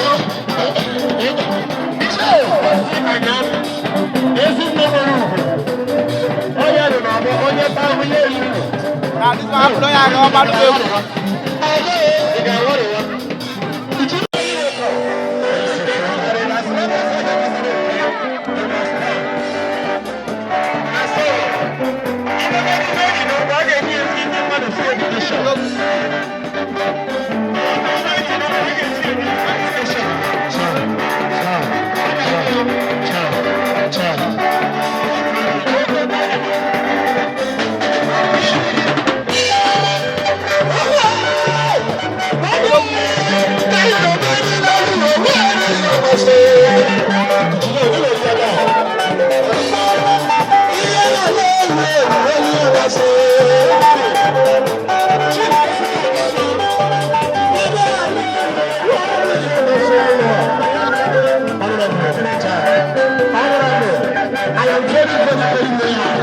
I am very, very, very loyal.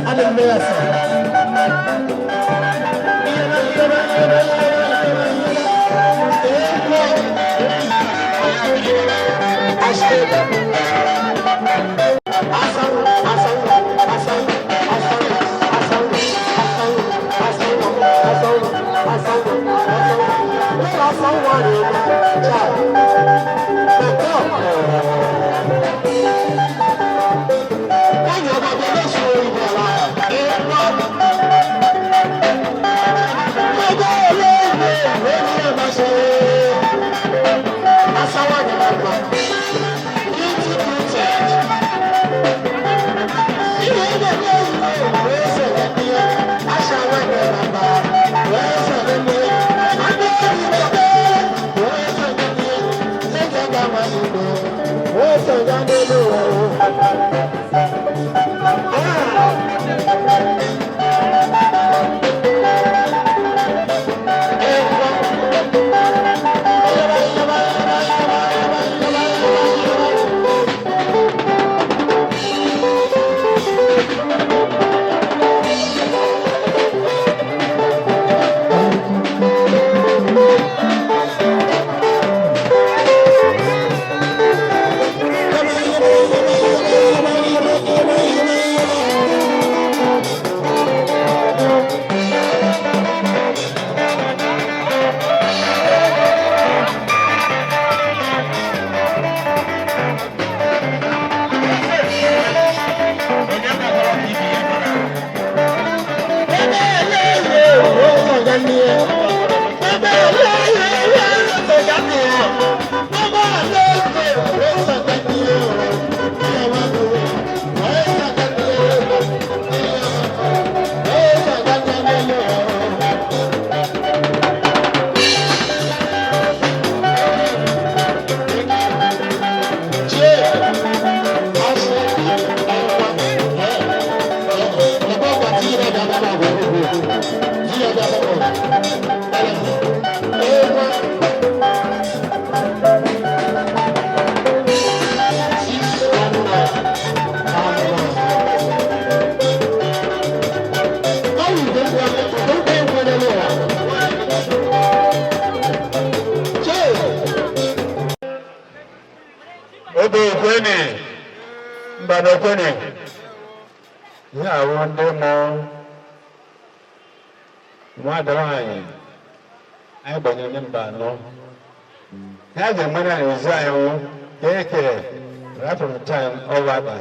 I'm a mayor, sir. Obe okweni, Mbano okweni, ihe awụ ndị mụ nwada nwanyị anyị gbanyere Mbano. Ha ga-emere anyị ozi anyị wụ ka e kere right from the time ọwa akpa.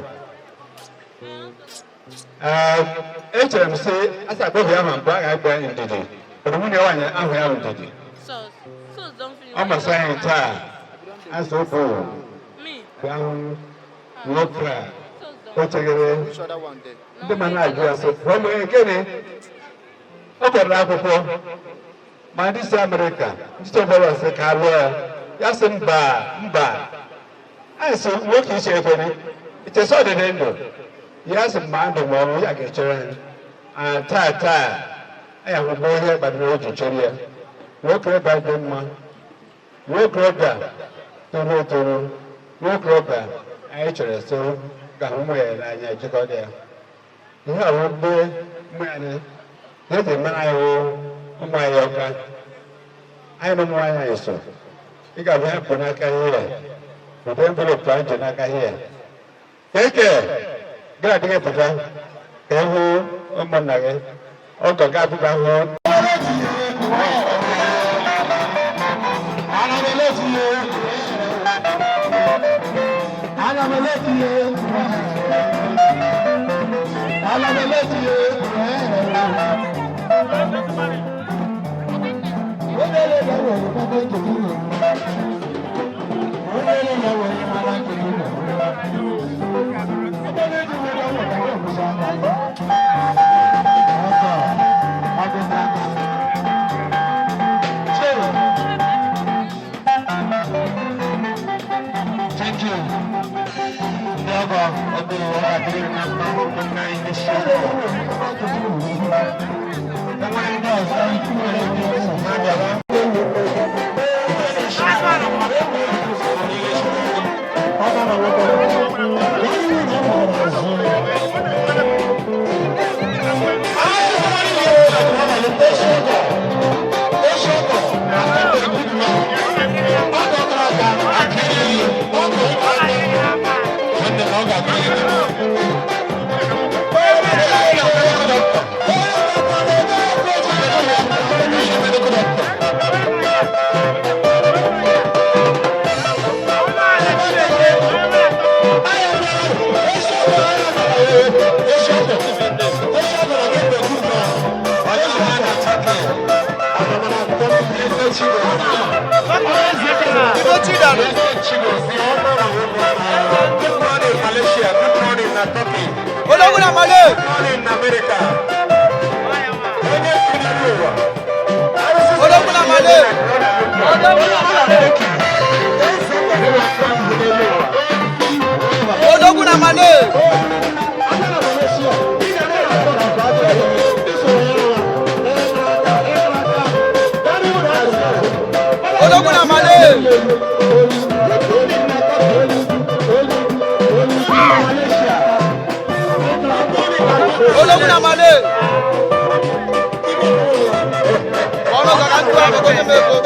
Echere m sị asa akpọbi ahụ mbụ a ga-agba ndidi, ọrụ nwunye nwaanyị ahụ ya ndidi. Ọ masị anyị taa, asị obu ahụ nwoke a o cheghere ndị ma na-ajụ ya sị pụọ m gịnị ọ gwara akwụkwọ ma ndị si Amerịka ndị chọbara sị ka a lụọ ya ya sị mba mba anyị sị nwoke iche ekwere ichesa ọdịdị ndụ ya sị ma ndụ ma ọnwụ ya ga-echere anyị a taa taa anyị ahụgbo ihe kpatara o ji chere ya nwokorobịa dị mma nwokorobịa toro etoro nwokorobịa anyị chere so ka hụ ụmụ ya n'anya jikọta ya ihe ọwụ ndị ụmụ anyị eji mara anyị wụ ụmụ anyị ọka anyị na ụmụ nwaanyị anyị so ị ga-abụ ya pụ n'aka ihe ya ụdị envelopu anyị ji n'aka ihe ya keke gị adịghị pụta ka ị hụ ụmụnna gị. Ọgọ ga-abụba hụ. Thank you. Ndị ọgọ obere ụwa adịrị na mma ụmụnna anyị ndị si enwere ndị ọzọ nwere ike ha bịara. Good morning, Malaysia. Good morning, Turkey. Good morning, America. Odogwu na Malay. Odogwu na Malay. Odogwu na Malay. Ọ̀nà kàkà ń tó àkókò ní mẹ́kọ̀ọ́.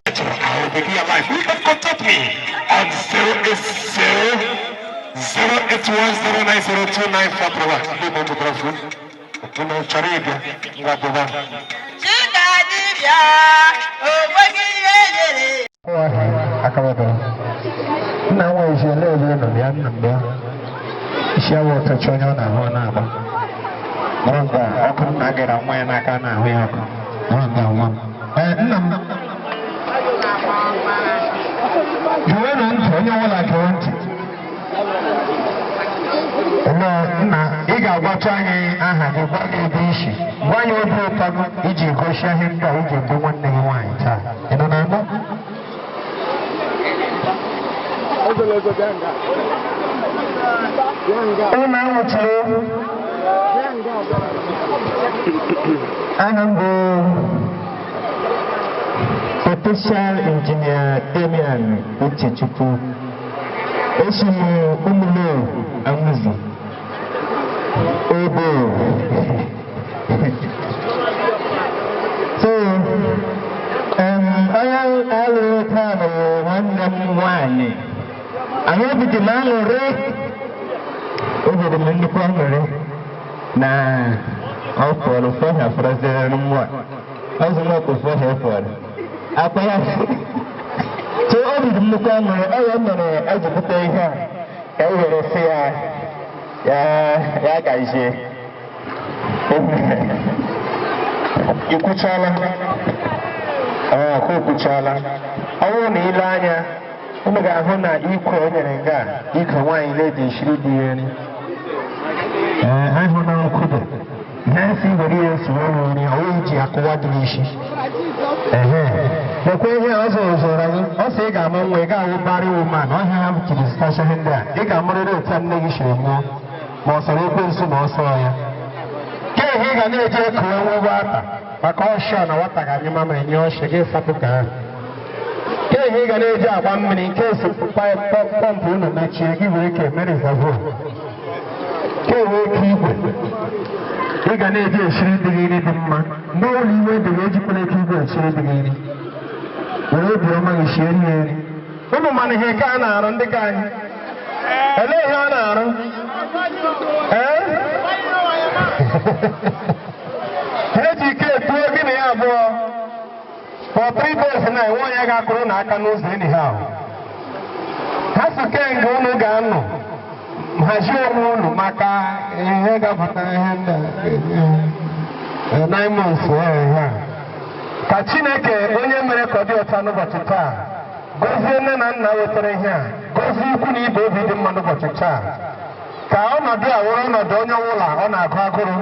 You can contact me on 080 081090294. Chika dibịa, o nweghị ihe nyere. Nna nwa ezi ele ebe nọ bịa nna m bịa isi awọ ọtọchị onye ọ na-ahụ ọ na-agba nọrọ nga ọkụ nna gara nwa ya n'aka na-ahụ ya ọkụ nọrọ nga nwa m. Ee, nna m gewenụ ntị onye ọbụla gewe ntị. Nne, nna ị ga-agwatụ anyị aha gị, gwa gị ebe isi, gwa anyị obi ụtọ gị iji gosi ihe ndị a iji ebu nwanne gị nwaanyị taa. Ị nọ na-anụ? Unu anwụchiri. Aha m bụ Potential Engineer Damian Uchechukwu. Esi m Umulo Amuzi. Obo. So, onye alụrụ taa bụ nwanne m nwaanyị. Anyị obi dị m aṅụrị. Obi dị m nnukwu aṅụrị na ọ fọrọ fọhịa fọrọzịrị nwa. Ọ zụ nwa ka fọhịa fọrọ. Akwa ya. Obi dị nnukwu aṅụrị ọ ya mere eji bute ihe a ka e were sị ya ya ya gazie. Ikwuchala? Ee, ka okwuchala. Ọ bụrụ na ile anya, unu ga-ahụ na ikwe o nyere nga a, ikwe nwaanyị na-eji eshiri dị ya nri. Ee, ahụ na nkwudo na-esi were ya esi ọrụ nri, ọ wụghị ji akụwa dị n'isi. Ehe, lekwa ihe ọ zụrụ zụrụ anyị. Ọ sị ị ga-amụ nwa, ị ga-awụ barị woman. Ọhịa ha jiri zụtacha ihe ndị a, ị ga-amụrịrị otu a nne gị siri mụọ, ma ọ sọrọ ekwensu ma ọ sọọ ya. Ke ihe ị ga na-eji ekuwe nwa nwata maka ọshọ na nwata ga-anyụ mamịrị nye ọshị gị sapụ ka ahụ. Ke ihe ị ga na-eji agba mmiri nke esi pọmpụ unu mechie gị were ka eme reservoir. Ke wee ke igwe ị ga na-eji esiri dị gị nri dị mma. Mgbe ọbụla iwe dị gị, ejikwala eke igwe esiri dị gị nri, were obiọma gị sie nri nri. Ụmụ mana ihe ka a na-arụ ndị ka anyị, olee ihe ọ na-arụ? Ee, ha eji ike etuo gị na ya abụọ for 3 days na enwe onye ga-akụrụ n'aka n'ụzọ anyhow. Ha si kemgbe unu ga-anọ hazie onwe unu maka ihe ga-apụta ihe ndị a, 9 months ihe a. Ka Chineke onye mere ka ọ dị ọcha n'ụbọchị taa gọzie nne na nna wetara ihe a, gọzie ikwu na ibe obi dị mma n'ụbọchị taa, ka ọnọdụ a wụrụ ọnọdụ onye ọbụla ọ na-agụ agụrụ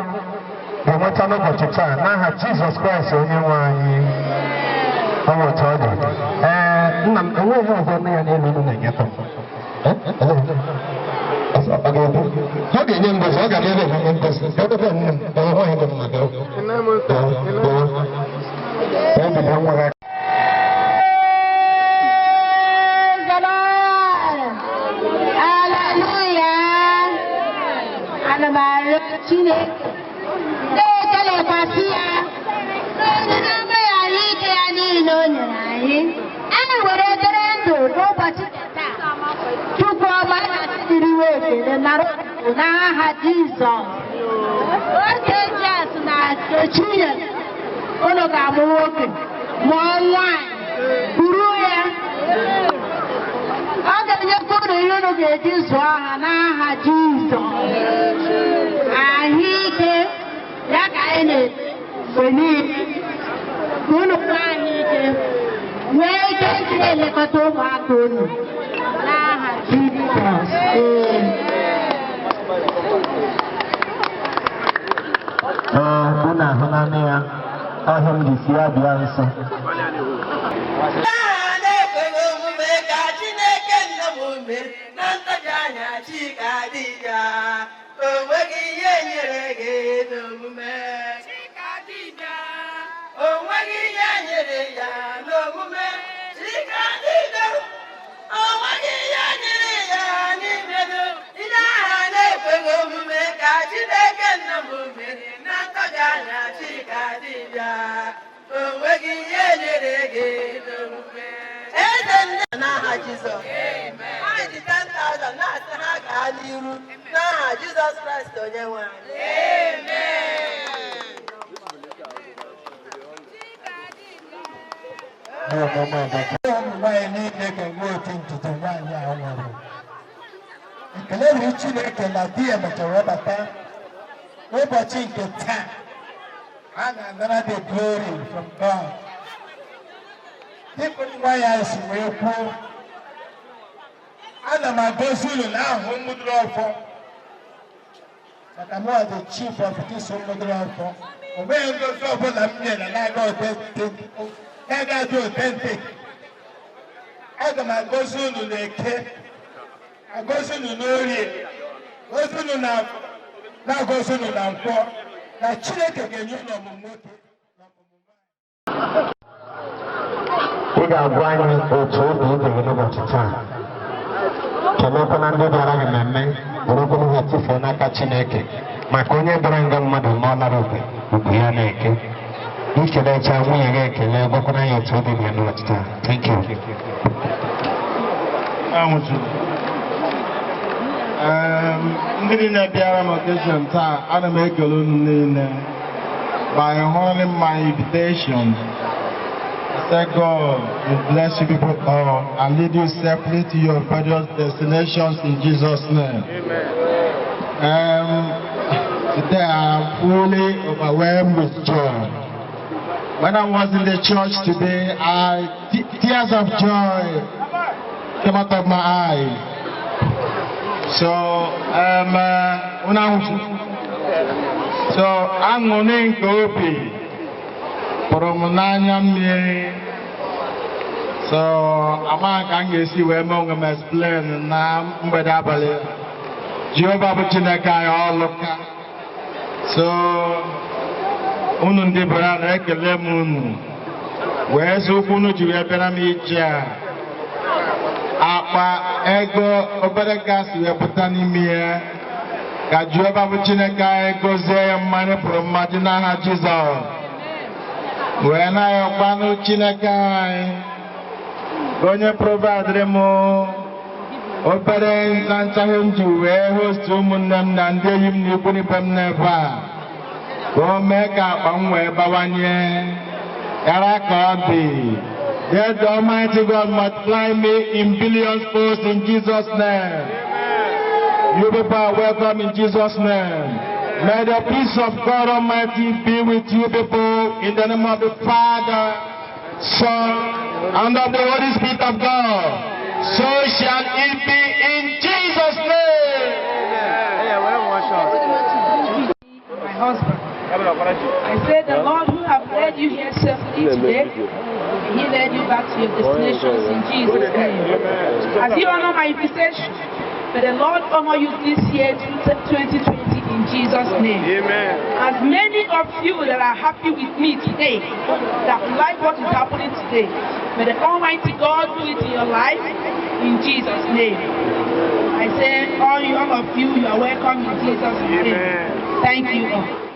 ga-enweta n'ụbọchị taa, n'aha Jizọs Kraịst onye nwe anyị. Ọ bụ otu ọ dị. Ee, nna m, enweghị ihe ọzọ nne ya n'elu unu na-enyetụ m. Ọ ga-ekwu, ọ ga-enye ngozi, ọ ga-abịa ebe enye ngozi. Ebe nne m, ọ nwaanyị dị mma, bịa bịa bịa, bido nwa gị. Praise the Lord. Hallelujah. Ana m arịọ Chineke na-ekelekwasị ya n'onye na-agbaghara ike ya niile o nyere anyị. Anyị were dere ndụ n'ụbọchị taa. Chukwu ọma na-asịrịwe ekele nara otuto n'aha Jizọs. Oge Jas na Nkechinyere, unu ga-amụ nwoke mụọ nwaanyị, buru ya, ọ ga-enyekwa unu ihe unu ga-eji zụọ ha n'aha Jizọs. Ahụike ya ka anyị na-eme mgbe niile, ka unu nwee ahụike, nwee ike iji na-elekọta ụmụaka unu n'aha Jizọs. Ee. Ee, unu ahụla ya, ọhịa m ji si ya bịa nso. Aha na-ekweghị omume ka Chineke nna m mere na ntaji anya Chikadibịa, o nweghị ihe nyere gị n'omume. Chikadibịa, o nweghị ihe nyere ya n'omume. Chikadibịa, o nweghị ihe nyere ya n'imedo. Ihe aha na-ekweghị omume ka Chineke nna m mere na ntaji anya Chikadibịa, o nweghị ihe nyere gị n'omume. Eze nne, n'aha Jizọs, anyị ji 10,000 na-asị ha gaa n'iru n'aha Jizọs Kraịst onye nwe anyị. Ụmụ nwaanyị niile ga-enwe otu ntutu nwaanyị a nwere. Ekele dịrị Chineke na di ya mechara webata n'ụbọchị nke taa. A na-anara the glory from God. Dịka nwa ya si wee kwuo, ana m agọzi unu n'ahụ mmụdụrụ ọfọ, maka mụ the chief of this mmụdụrụ ọfọ. O nweghị ngozi ọbụla m nyere na-aga authentic, na-aga dị authentic. Aga m agọzi unu n'Eke, agọzi unu n'Orie, gozi unu na Afọ, na-agọzi unu na Nkwọ, na Chineke ga-enye unu ọmụmụ nwoke. Ị ga-agwa anyị otu obi dị gị n'ụbọchị taa. Kelekwana ndị bịara gị mmemme, werekwana ha tufuo n'aka Chineke, maka onye bịara nga mmadụ ma ọ lara ugwu ugwu ya na-eke. Ikelecha nwunye gị ekele, gwakwana ya otu obi dị ya n'ụbọchị taa. Thank you. Anwụchuru. Ndị niile bịara m occasion taa, ana m ekele unu niile by honoring my invitation. I said God will bless you people all and lead you safely to your various destinations in Jesus' name. Amen. Today I am fully overwhelmed with joy. When I was in the church today, tears of joy came out of my eyes. So, so aṅụrị nke obi pụrụ m n'anya mmiri. So, amaghị ka m ga-esi wee mee onwe m explain na mgbede abalị. Jehova bụ Chineke anyị ọlụka. So, unu ndị bịara na-ekele m unu wee sị ụkwụ unu ji wee bịara m ije a. Akpa ego obere gasị wee pụta n'ime ya. Ka Jehova bụ Chineke anyị gọzie ya mmanụ pụrụ mmadụ n'aha Jizọs. Wee na-ayọkwanụ Chineke anyị onye providere m obere nta nchaghị m ji wee host ụmụnne m na ndị enyi m na ikwu n'ibe m n'ebe a ka o mee ka akpa m wee bawanye ghara ka ọ dị. Let the Almighty God multiply me in billions folds in Jesus' name. You people are welcome in Jesus' name. May the peace of God Almighty be with you people in the name of the Father, Son, and of the Holy Spirit of God. So shall it be in Jesus' name. My husband. I say the Lord who have led you here safely today, He led you back to your destinations in Jesus' name. As you honor my invitation, may the Lord honor you this year, 2020, in Jesus' name. Amen. As many of you that are happy with me today, that like what is happening today, may the Almighty God do it in your life, in Jesus' name. I say, all of you, you are welcome in Jesus' name. Amen. Thank you all.